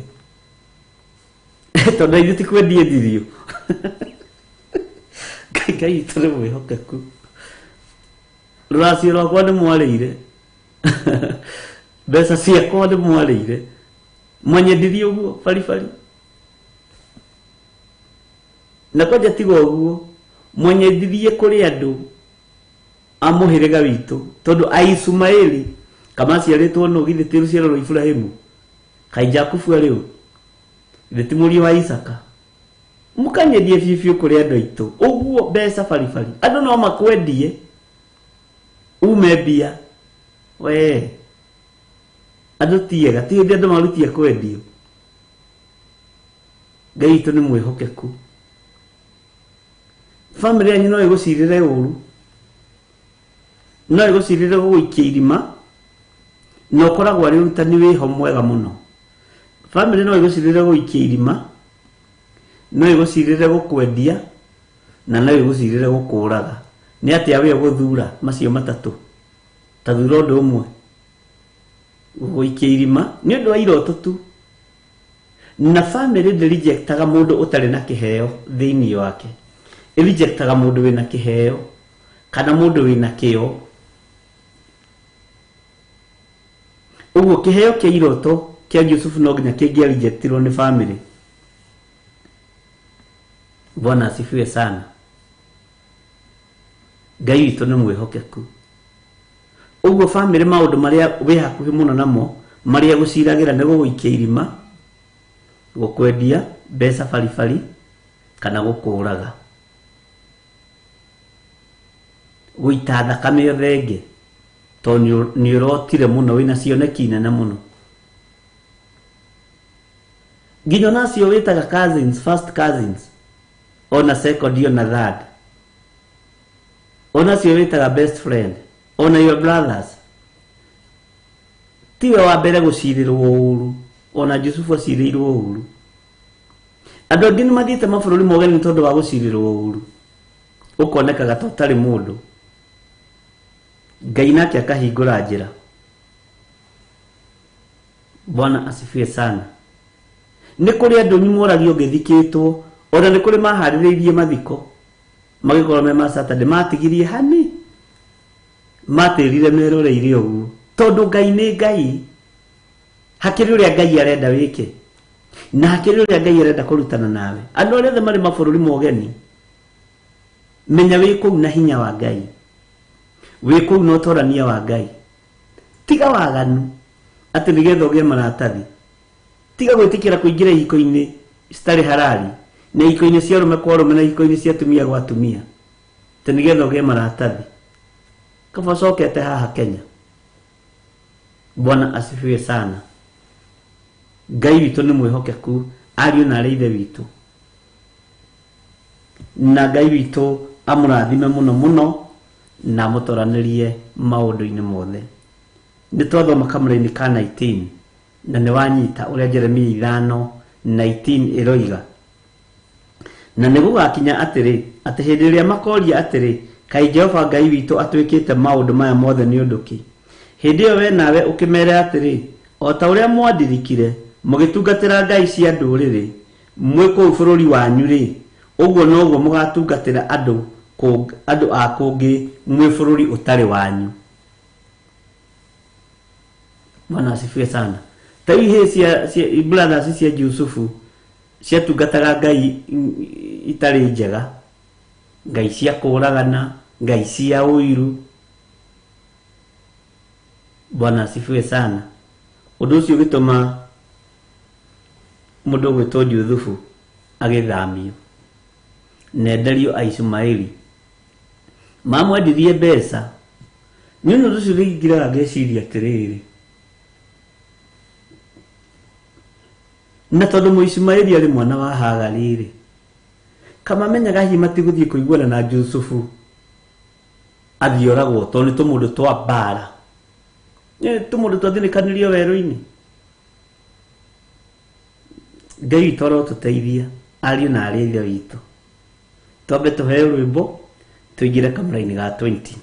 Tondũ ithuĩ ti kwendia endirio. Ngai witũ nĩ mwĩhokeku. Rũracio rwakwa nĩ mwarĩire. Mbeca ciakwa nĩ mwarĩire. Mwanyendirie ũguo baribari. Na kwanja tiga ũguo, mwanyendirie kũrĩ andũ a mũhĩrĩga witũ, tondũ Aisumaeli kama aciarĩtwo nũ, githĩ ti rũciaro rwa Iburahĩmu? Kaĩ Jakubu arĩ ũ? Githĩ ti mũriũ wa Isaka? Mũkanyendie biũ biũ kũrĩ andũ aitũ ũguo, mbeca baribari. Andũ no makwendie ume mbia. We andũ ti ega, ti hĩndĩ andũ marutie kwendio. Ngai witũ nĩ mwĩhokeku. Bamĩrĩ yanyu no ĩgũcirĩre ũru, no ĩgũcirĩre gũgũikia irima, na ũkoragwo arĩ ũrutani wĩho mwega mũno. Bamĩrĩ no ĩgũcirĩre gũgũikia irima, no ĩgũcirĩre gũkwendia, na no ĩgũcirĩre gũkũraga. Nĩ atĩa we ũgũthura macio matatũ? Ta thura ũndũ ũmwe. Gũgũikia irima nĩ ũndũ wa iroto tu. Na bamĩrĩ ndĩrejectaga mũndũ ũtarĩ na kĩheo thĩinĩ wake. Ĩrejectaga mũndũ wĩna kĩheo kana mũndũ wĩna kĩo. Ũguo kĩheo kĩa iroto kĩa Jusufu no nginya kĩngĩarejectirwo nĩ bamĩrĩ. Bwana asifiwe sana. Ngai witũ nĩ mwĩhokeku. Ũguo bamĩrĩ maũndũ marĩa wĩ hakuhĩ mũno namo, marĩa gũciragĩra nĩ gũgũikia irima, gũkwendia mbeca baribari, kana gũkũraga. Gũita thakame ũthenge, tondũ nĩ ũrotire mũno, wĩna cioneki nene mũno. Nginya ona acio wĩtaga cousins, first cousins, ona second, ona third. Ona cio wĩtaga best friend, ona your brothers, tiwe wa mbere gũcirĩrwo ũru. Ona Jusufu acirĩirwo ũru. Andũ angĩ nĩ mathiĩte mabũrũri mogeni tondũ wa gũcirĩrwo ũru, ũkonekaga ta ũtarĩ mũndũ. Ngai nake akahingũra njĩra. Bwana asifiwe sana. Nĩ kũrĩ andũ moragio ngĩthikĩtwo, ona nĩ kũrĩ maharĩrĩirie mathiko magĩkorwo me ma Saturday, matigirie hani matĩrire meroreire ũguo, tondũ Ngai nĩ Ngai. Hakĩrĩ ũrĩa Ngai arenda wĩke, na hakĩrĩ ũrĩa Ngai arenda kũrutana nawe. Andũ arĩa othe marĩ mabũrũri mogeni, menya wĩ kũu na hinya wa Ngai, wĩ kũu na ũtorania wa Ngai. Tiga waganu atĩ nĩgetha ũgĩe maratathi. Tiga gwĩtĩkĩra kũingĩra ihiko-inĩ citarĩ harari, na ihiko-inĩ cia arũme kwa arũme, na ihiko-inĩ cia atumia gwa atumia, atĩ nĩgetha ũgĩe maratathi. Kaba ũcokete haha Kenya. Bwana asifiwe sana. Ngai witũ nĩ mwĩhokeku, ariũ na arĩ ithe witũ, na Ngai witũ amũrathime mũno mũno na amũtoranĩrie maũndũ-inĩ mothe. Nĩ twathoma kamũra-inĩ ka 19 na nĩ wanyita ũrĩa Jeremia 5:19 ĩroiga. Na nĩ gũgakinya atĩrĩ, atĩ hĩndĩ ĩrĩa makoria atĩrĩ, kaĩ Jehova Ngai witũ atwĩkĩte maũndũ maya mothe nĩ ũndũ kĩ? Hĩndĩ ĩyo we nawe ũkĩmere atĩrĩ, o ta ũrĩa mwandirikire mũgĩtungatĩra ngai cia ndũrĩrĩ mwĩ kũu bũrũri wanyu-rĩ, ũguo noguo mũgatungatĩra andũ a kũngĩ mwĩ bũrũri ũtarĩ wanyu. Bwana asifiwe sana. Ta ihe cia brothers cia Jusufu ciatungataga ngai itarĩ njega, ngai cia kũragana, ngai cia ũiru. Bwana asifiwe sana. Ũndũ ũcio ũgĩtũma mũndũ ũgwĩtwo Juthufu agĩthamio nenderio Aishumaeli. Mamwendirie mbeca. Nĩ ũndũ ũcio rĩingĩraga ngeciria atĩrĩrĩ, na tondũ Mũishumaeli arĩ mwana wa Hagari-rĩ, kamamenyaga hihi matigũthiĩ kũiguana na Jusufu athiĩ oragwo, tondũ nĩ tũmũndũ twa mbara, tũmũndũ twathinĩkanĩrio werũ-inĩ. Ngai witũ arotũteithia, ariũ na arĩ ithe witũ. Twambe tũheo rwĩmbo tũingĩre kamũra-inĩ ga 20.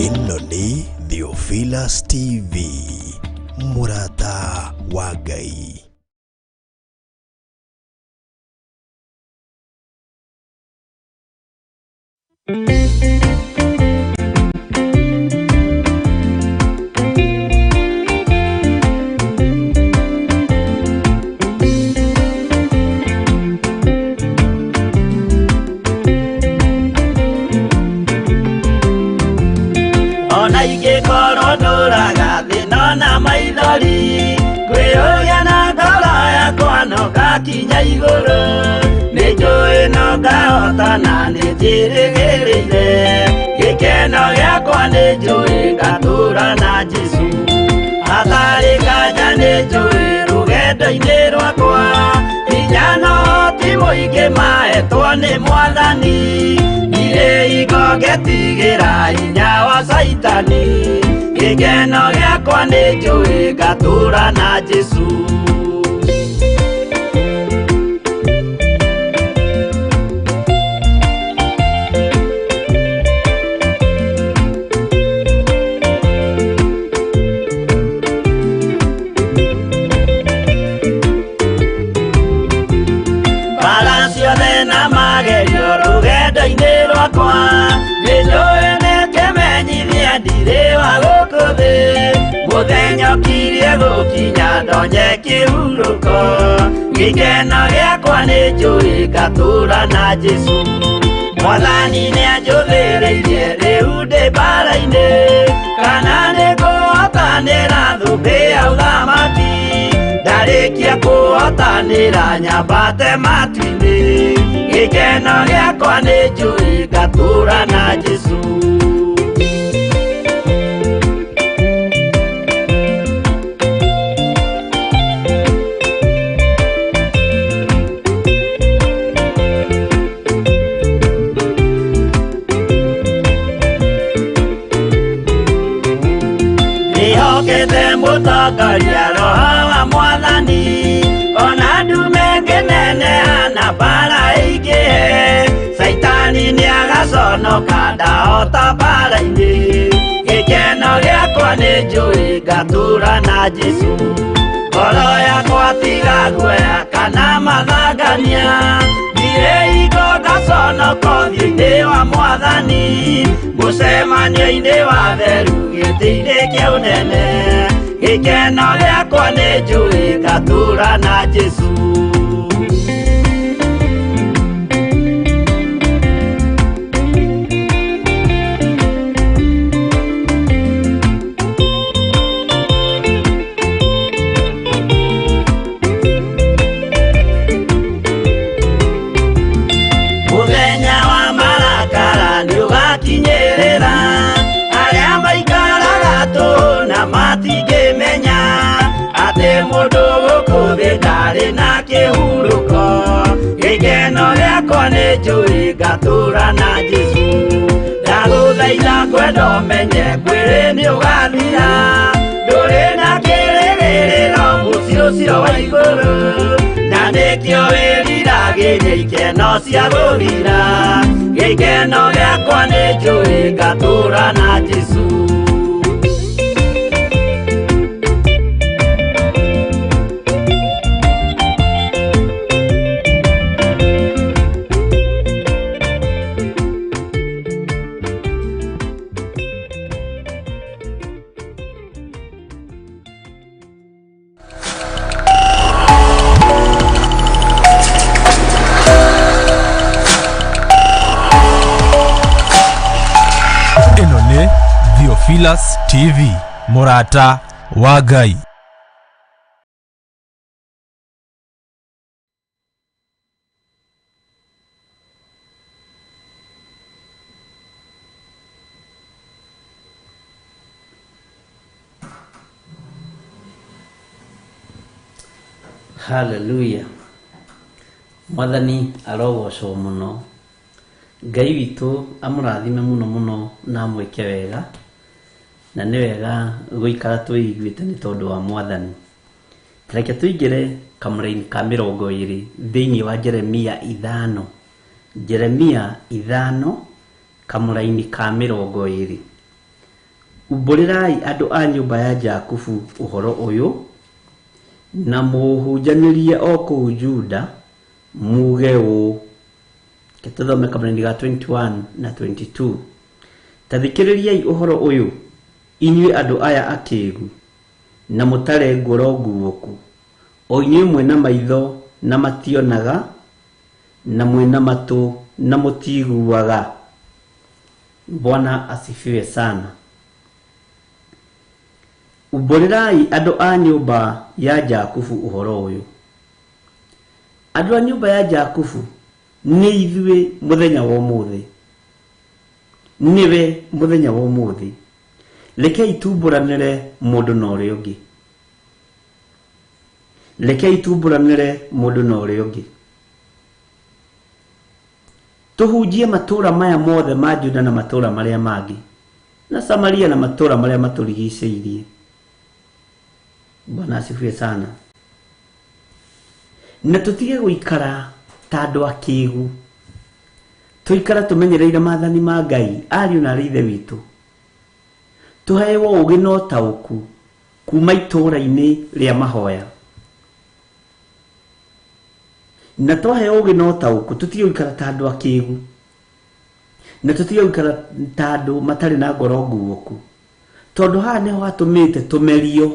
Ĩno nĩ Theophilus TV, mũrata wa Ngai. Ona ingĩkorwo ndũraga thĩna na maithori, ngwĩyũria na ngoro yakwa no ngakinya igũrũ. Nĩ njũĩ no ngahota na nĩ njĩrĩgĩrĩire, gĩkeno gĩakwa nĩ njũĩ ngatũra na Jesũ. Hatarĩ nganja nĩ njũĩ rũgendo-inĩ rwakwa, hinya no ti mũingĩ mahetwo nĩ Mwathani. Ndirĩ hingo ngetigĩra hinya wa Caitani, gĩkeno gĩakwa nĩ njũĩ ngatũra na Jesũ. Mbara ciothe na magerio rũgendo-inĩ rwakwa, nĩ njũĩ nĩ kĩmenyithia ndirĩ wa gũkũ thĩ. Mũthenya ũkirie gũkinya ndonye kĩhurũko, gĩkeno gĩakwa nĩ njũĩ ngatũra na Jesũ. Mwathani nĩanjũthĩrĩirie rĩu ndĩ mbara-inĩ, kana nĩngũhotanĩra thũmbĩ ya ũthamaki. Ndarĩkia kũhotanĩra nyambate matu-inĩ, gĩkeno gĩakwa nĩ njũĩ ngatũra na Jesũ. Ngũtongoria roho wa mwathani ona ndume ngĩneneha na mbara ĩingĩhe Caitani nĩagaconoka ndahota mbara-inĩ gĩkeno gĩakwa nĩ njũĩ ngatũra na Jesũ ngoro yakwa tiga guoya kana mathangania ndirĩ hingo ngaconoka ũthiũ-inĩ wa mwathani mũcemanio-inĩ wa theru gĩtĩ-inĩ kĩa ũnene gĩkeno gĩakwa nĩ njũĩ ngatũra na Jesũ. Mũthenya wa marakara nĩũgakinyĩrĩra arĩa maikaraga tũhũ na matingĩmenya atĩ mũndũ gũkũ thĩ ndarĩ na kĩhurũko gĩkeno gĩakwa nĩ njũĩ ngatũra na Jesũ ndagũthaitha kwenda ũmenye mwĩrĩ nĩũgathira ndũrĩ na kĩrĩgĩrĩro mũciĩ ũcio wa igũrũ na nĩkĩo wĩriragĩria ikeno cia gũthira gĩkeno gĩakwa nĩ njũĩ ngatũra na Jesũ. Ĩno nĩ Theophilus TV mũrata wa Ngai. Haleluya. Mwathani arogocwo mũno. Ngai witũ amũrathime mũno mũno na amwĩke wega na nĩ wega gũikara twĩiguĩte nĩ tondũ wa mwathani. Reke tũingĩre kamũra-inĩ ka 20 thĩinĩ wa Jeremia 5. Jeremia 5 kamũra-inĩ ka 20. Umbũrĩrai andũ a nyũmba ya Jakubu ũhoro ũyũ na mũhunjanĩrie o kũu Juda muge ũũ. Tũthome kamũra-inĩ ga 21 na 22. Ta thikĩrĩriai ũhoro ũyũ inyuĩ andũ aya akĩĩgu na mũtare ngoro nguũku o inyuĩ mwĩna maitho na mationaga na mwĩna matũ na mũtiguaga. Bwana asifiwe sana. Umbũrĩrai andũ a nyũmba ya Jakubu ũhoro ũyũ. Andũ a nyũmba ya Jakubu nĩ ithuĩ mũthenya wa ũmũthĩ, nĩwe mũthenya wa ũmũthĩ. Rekei tumbũranĩre mũndũ na ũrĩa ũngĩ, rekei tumbũranĩre mũndũ na ũrĩa ũngĩ. Tũhunjie matũũra maya mothe ma Juda na matũũra marĩa mangĩ na Samaria na matũũra marĩa matũrigicĩirie. Bwana asifiwe sana. Na tũtige gũikara ta andũ akĩĩgu, tũikara tũmenyereire maathani ma Ngai ariũ na arĩ ithe witũ, tũhewe ũũgĩ na ũtaũku kuma itũũra-inĩ rĩa mahoya. Na twaheo ũũgĩ na ũtaũku tũtige gũikara ta andũ akĩĩgu na tũtige gũikara ta andũ matarĩ na ngoro nguũku, tondũ haha nĩho hatũmĩte tũmerio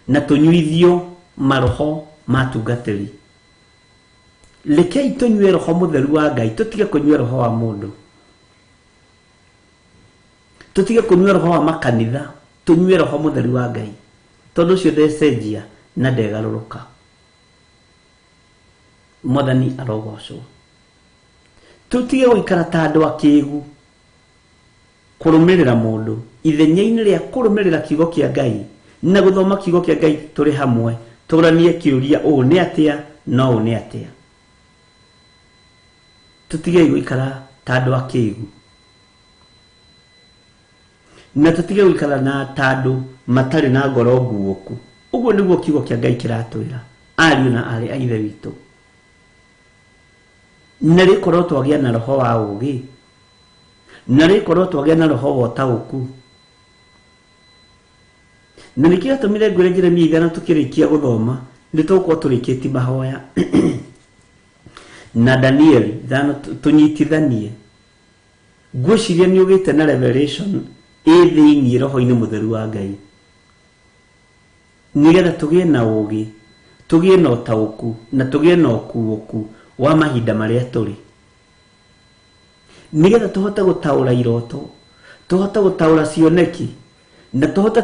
na tũnyuithio maroho ma tungatĩri. Rekei tũnyue roho mũtheru wa Ngai, tũtige kũnyua roho wa mũndũ, tũtige kũnyua roho wa makanitha, tũnyue roho mũtheru wa Ngai, tondũ ũcio ndecenjia na ndegarũrũka. Mwathani arogocwo. Tũtige gũikara ta andũ akĩĩgu kũrũmĩrĩra mũndũ ithenya-inĩ rĩa kũrũmĩrĩra kiugo kĩa Ngai na gũthoma kiugo kĩa Ngai tũrĩ hamwe, tũranie kĩũria ũũ nĩ atĩa na ũũ nĩ atĩa. Tũtige gũikara ta andũ akĩĩgu. Na tũtige gũikara na tandũ matarĩ na ngoro nguũku. Ũguo nĩguo kiugo kĩa Ngai kĩratwĩra ariũ na aarĩ a Ithe witũ. Na rĩkorwo twagĩa na roho wa ũũgĩ, na rĩkorwo twagĩa na roho wa ũtaũku. Na nĩkĩo gĩatũmire ngwĩre Jeremia 5 tũkĩrĩkia gũthoma nĩ tũgũkorwo tũrĩkĩtie mahoya na Danieli 5 tũnyitithanie. Ngwĩciria nĩ ũgĩte na revelation ĩ thĩinĩ roho-inĩ mũtheru wa Ngai, nĩgetha tũgĩe na ũũgĩ, tũgĩe na ũtaũku, na tũgĩe na ũkuũku wa mahinda marĩa tũrĩ, nĩgetha tũhote gũtaũra iroto, tũhote gũtaũra cioneki, na tũhote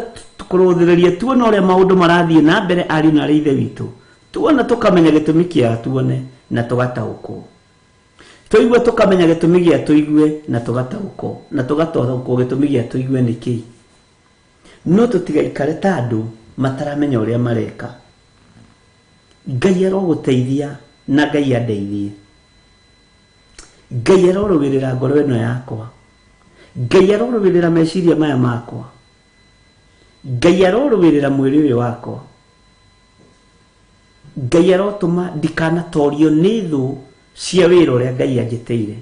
kũrũthĩrĩria tuone ũrĩa maũndũ marathiĩ na mbere ariũ na aarĩ a Ithe witũ, tuona tũkamenya gĩtũmi kĩa tuone na tũgataũkwo, tũigue tũkamenya gĩtũmi gĩa tũigue na tũgataũkwo, na tũgataũkwo gĩtũmi gĩa tũigue nĩ kĩĩ. No tũtigaikare ta andũ mataramenya ũrĩa mareka. Ngai arogũteithia na Ngai andeithie. Ngai arorũĩrĩra ngoro ĩno yakwa. Ngai arorũĩrĩra meciria maya makwa. Ngai arorũĩrĩra mwĩrĩ ũyũ wakwa. Ngai arotũma ndikanatorio nĩ thũ cia wĩra ũrĩa Ngai anjĩtĩire.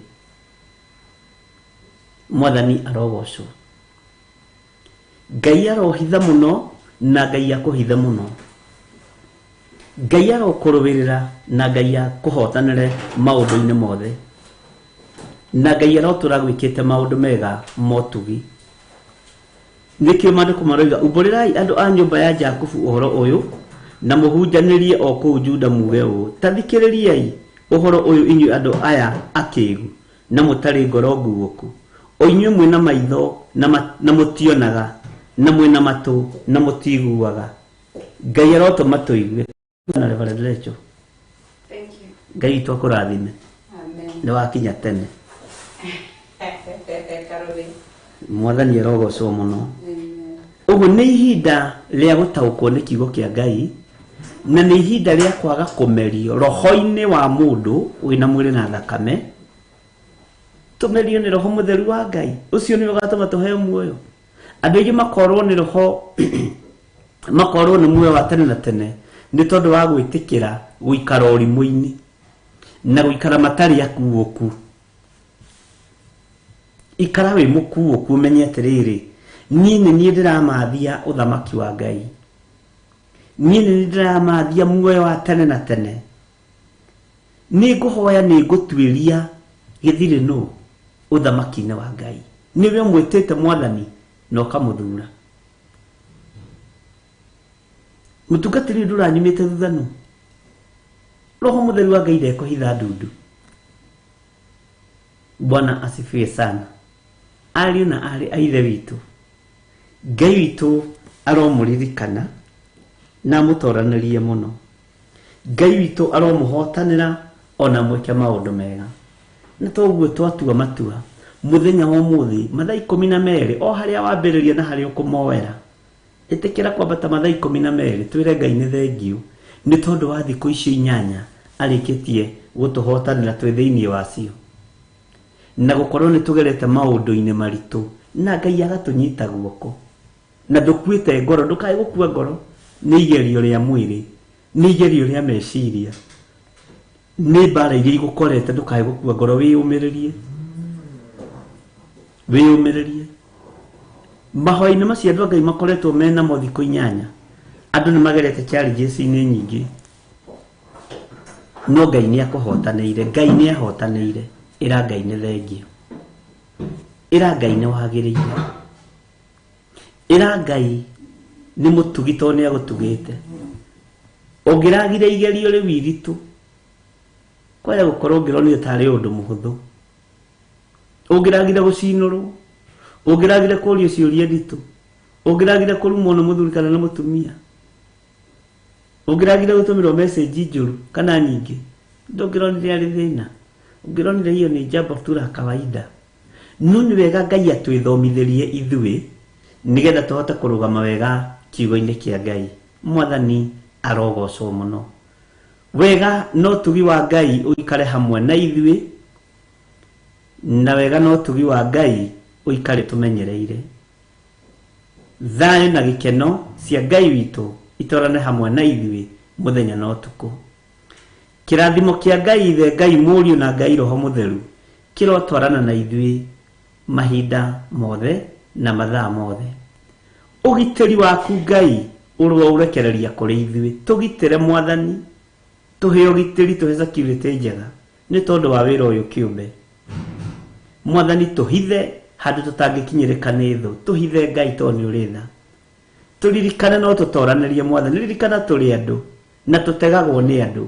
Mwathani arogocwo. Ngai arohitha mũno na Ngai akũhithe mũno. Ngai arokũrũĩrĩra na Ngai akũhotanĩre maũndũ-inĩ mothe. Na Ngai arotũra gwĩkĩte maũndũ mega motugi. Nĩkĩo maandĩko maroiga, umbũrĩrai andũ a nyũmba ya Jakubu ũhoro ũyũ, na mũhunjanĩrie o kũu Juda muge ũũ, ta thikĩrĩriai ũhoro ũyũ inyuĩ andũ aya akĩĩgu na mũtarĩ ngoro nguũku, o inyuĩ mwĩna maitho na mũtionaga, na mwĩna matũ na mũtiguaga. Ngai arotũma tũigue. Na Reverend Rachel. Thank you. Ngai witũ akũrathime. Amen. Nĩ wakinya tene. Karoli. Mwathani arogocwo mũno. Amen. Ũguo nĩ ihinda rĩa gũtaũkwo nĩ kiugo kĩa Ngai, na nĩ ihinda rĩa kwaga kũmerio roho-inĩ wa mũndũ wĩna mwĩrĩ na thakame. Tũmerio nĩ roho mũtheru wa Ngai, ũcio nĩwe ũgatũma tũheo muoyo. Andũ aingĩ makorwo nĩ roho makorwo nĩ muoyo wa tene na tene nĩ tondũ wa gwĩtĩkĩra gũikara ũrimũ-inĩ na gũikara matarĩ akuũku. Ikara wĩ mũkuũku, ũmenye atĩrĩrĩ, niĩ nĩ niĩ ndĩramathia ũthamaki wa Ngai, niĩ nĩ niĩ ndĩramathia muoyo wa tene na tene. Nĩ ngũhoya, nĩ ngũtuĩria gĩthirĩ nũ ũthamaki-inĩ wa Ngai. Nĩwe ũmwĩtĩte Mwathani na ũkamũthura. Mũtungatĩri ndũranyumĩte thutha nũ? Roho mũtheru wa Ngai ndekũhitha ndundu. Bwana asifiwe sana. Ariũ na aarĩ a Ithe witũ, Ngai witũ aromũririkana na amũtoranĩrie mũno. Ngai witũ aromũhotanĩra ona mwĩke maũndũ mega. Na toguo twatua matua mũthenya wa ũmũthĩ mathaa 12 o harĩa wambĩrĩria na harĩa ũkũmoera. Ĩtĩkĩra kwambata mathaa 12 twĩre Ngai nĩ thengiũ nĩ tondũ wa thikũ icio 8 arĩkĩtie gũtũhotanĩra twĩ thĩinĩ wacio, na gũkorwo nĩ tũgerete maũndũ-inĩ maritũ na Ngai agatũnyita guoko. Na ndũkuĩte ngoro, ndũkae gũkua ngoro nĩ igerio rĩa mwĩrĩ, nĩ igerio rĩa meciria, nĩ mbara iria igũkorete, ndũkae gũkua ngoro, wĩyũmĩrĩrie, wĩyũmĩrĩrie. Mahoya-inĩ macio andũ a Ngai makoretwo mena mo thikũ 8, andũ nĩ magerete challenges-inĩ nyingĩ, no Ngai nĩ akũhotanĩire, Ngai nĩ ahotanĩire. Ĩra Ngai nĩ thengiũ, ĩra Ngai nĩ wagĩrĩire, ĩra Ngai nĩ mũtugi tondũ nĩ agũtugĩte. Ũngĩragire igerio rĩu iritũ, kwaya gũkorwo ũngĩronire tarĩ ũndũ mũhũthũ. Ũngĩragire gũcinũrwo, ũngĩragire kũũrio ciũria nditũ, ũngĩragire kũrumwo nĩ mũthuri kana nĩ mũtumia, ũngĩragire gũtũmĩrwo message njũru kana nyingĩ, ndũngĩronire arĩ thĩna, ũngĩronire hiyo ni jambo tu la kawaida. No nĩ wega Ngai atwĩthomithĩrie ithuĩ nĩgetha tũhote kũrũgama wega kiugo-inĩ kĩa Ngai. Mwathani arogocwo mũno. Wega no tugi wa Ngai ũikare hamwe na ithuĩ, na wega no tugi wa Ngai ũikare tũmenyereire. Thayũ na gĩkeno cia Ngai witũ itwarane hamwe na ithuĩ mũthenya na ũtukũ. Kĩrathimo kĩa Ngai Ithe, Ngai Mũriũ na Ngai Roho Mũtheru kĩrotwarana na ithuĩ mahinda mothe na mathaa mothe. Ũgitĩri waku Ngai ũroũrekereria kũrĩ ithuĩ, tũgitĩre Mwathani, tũhe ũgitĩri, tũhe security njega nĩ tondũ wa wĩra ũyũ kĩũmbe. Mwathani tũhithe handũ tũtangĩkinyĩrĩka nĩ thũ, tũhithe Ngai tondũ nĩ ũrĩ tha. Tũririkane no tũtoranĩrie Mwathani, ririkana tũrĩ andũ na tũtegagwo nĩ andũ,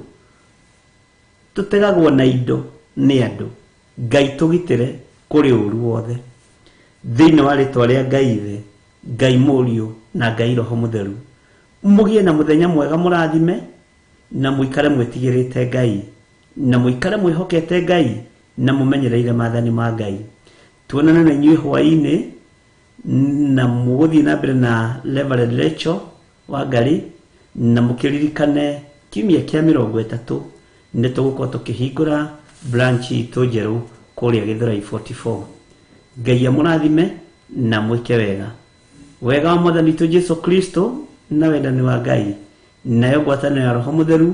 tũtegagwo na indo nĩ andũ. Ngai tũgitĩre kũrĩ ũru wothe. Thĩinĩ wa rĩtwa rĩa Ngai Ithe, Ngai Mũriũ na Ngai Roho Mũtheru, mũgĩe na mũthenya mwega mũrathime, na mũikare mwĩtigĩrĩte Ngai, na mũikare mwĩhokete Ngai, na mũmenyereire maathani ma Ngai. Tuonane na inyuĩ hwaĩ-inĩ, na mũgũthiĩ na mbere na Reverend Rachel Wangari, na mũkĩririkane kiumia kĩa 30 nĩ tũgũkorwo tũkĩhingũra branch itũ njerũ kũrĩa Gĩthũrai 44. Ngai amũrathime na mwĩke wega. Wega wa Mwathani witũ Jesu Kristo na wendani wa Ngai nayo ngwatanĩro ya Roho Mũtheru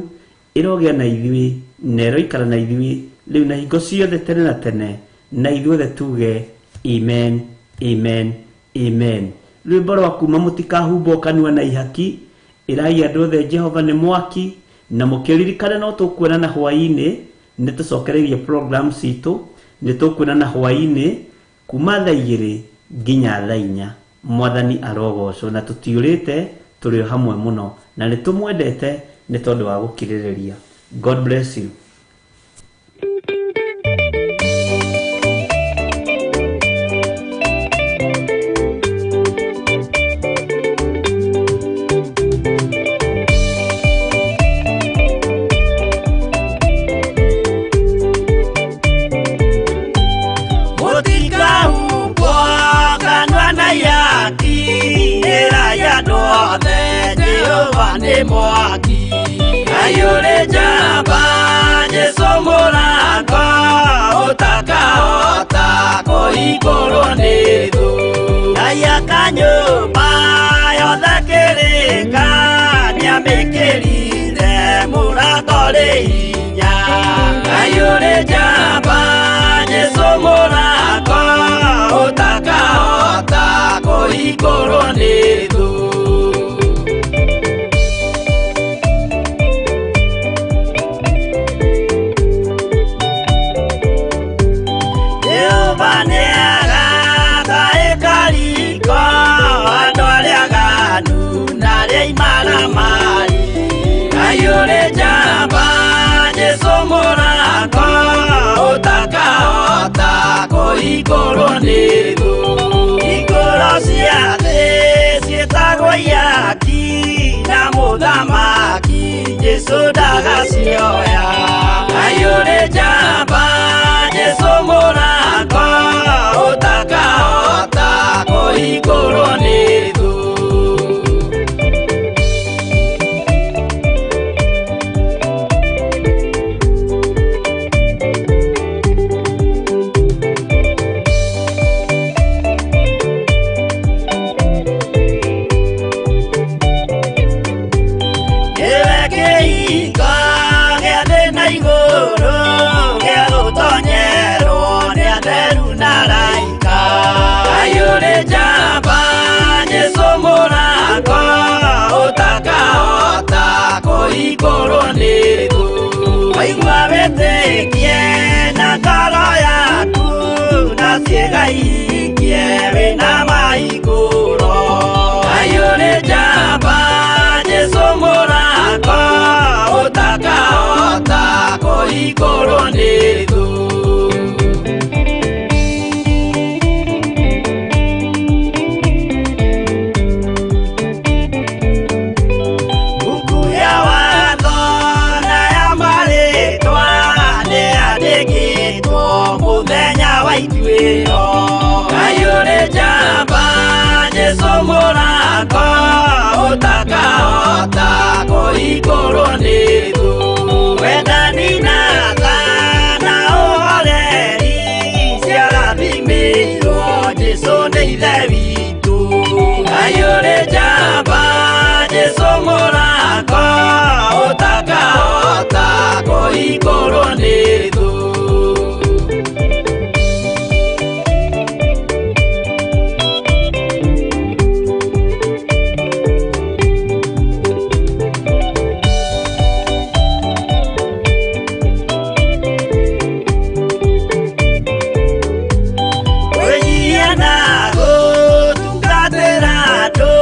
ĩrogĩa na ithuĩ na ĩroikara na ithuĩ rĩu na hingo ciothe tene na tene, na ithuothe tuge amen, amen, amen. Rwĩmbo rwa kuma mũtikahumbwo kanua na ihaki, ĩrai andũ othe Jehova nĩ mwaki, na mũkĩririkane no tũkuonana hwaĩ-inĩ, nĩ tũcokereirie program citũ, nĩ tũkuonana hwaĩ-inĩ kuma thaa 2 nginya thaa 4. Mwathani arogocwo, na tũtiũrĩte, tũrĩ o hamwe mũno, na nĩ tũmwendete nĩ tondũ wa gũkirĩrĩria. God bless you. Mwaki ayure jamba Jesu mũrango ũtakahota kũhingũrwo nĩ thũ. Ngai akanyũmba yothe kĩrĩka nĩamĩkĩrire mũrango rĩ hinya. Ayure jamba Jesu mũrango ũtakahota kũhingũrwo nĩ thũ. Ayure jamba Jesu mũrango ũtakahota kũhingũrwo nĩ thũ. Hingũro cia thĩ ciĩtagwo ihaki na mũthamaki Jesu ndagacioya. Ayure jamba Jesu mũrango ũtakahota kũhingũrwo nĩ thũ. Kũhingũrwo nĩ thũ. Waigua wĩtĩkie na ngoro yaku na ciĩga ihingie wĩna mahingũro. Ayure jamba Jesu mũrango ũtakahota kũhingũrwo nĩ thũ. Ayure jamba Jesu mũrango ũtakahota kũhingũrwo nĩ thũ. Wendani na tha na ũhoreri ciarathimĩirwo Jesu nĩ Ithe witũ. Ayure kũhingũrwo nĩ thũ. Kwĩnyihia na gũtungatĩra andũ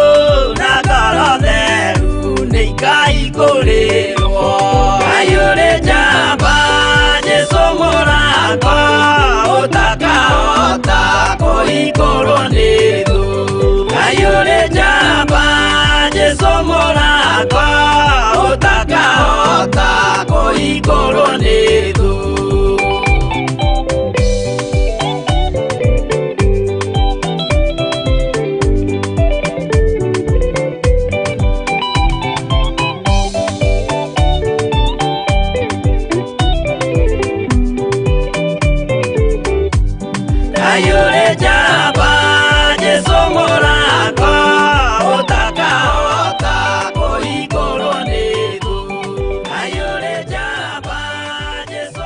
na ngoro theru nĩ ikaihingũrĩrwo. Ngai ũrĩ njamba, Jesũ mũrakwa, ũtakahota kũhingũrwo nĩ thũ. Ngai ũrĩ njamba, Jesũ mũrakwa, ũtakahota kũhingũrwo nĩ thũ.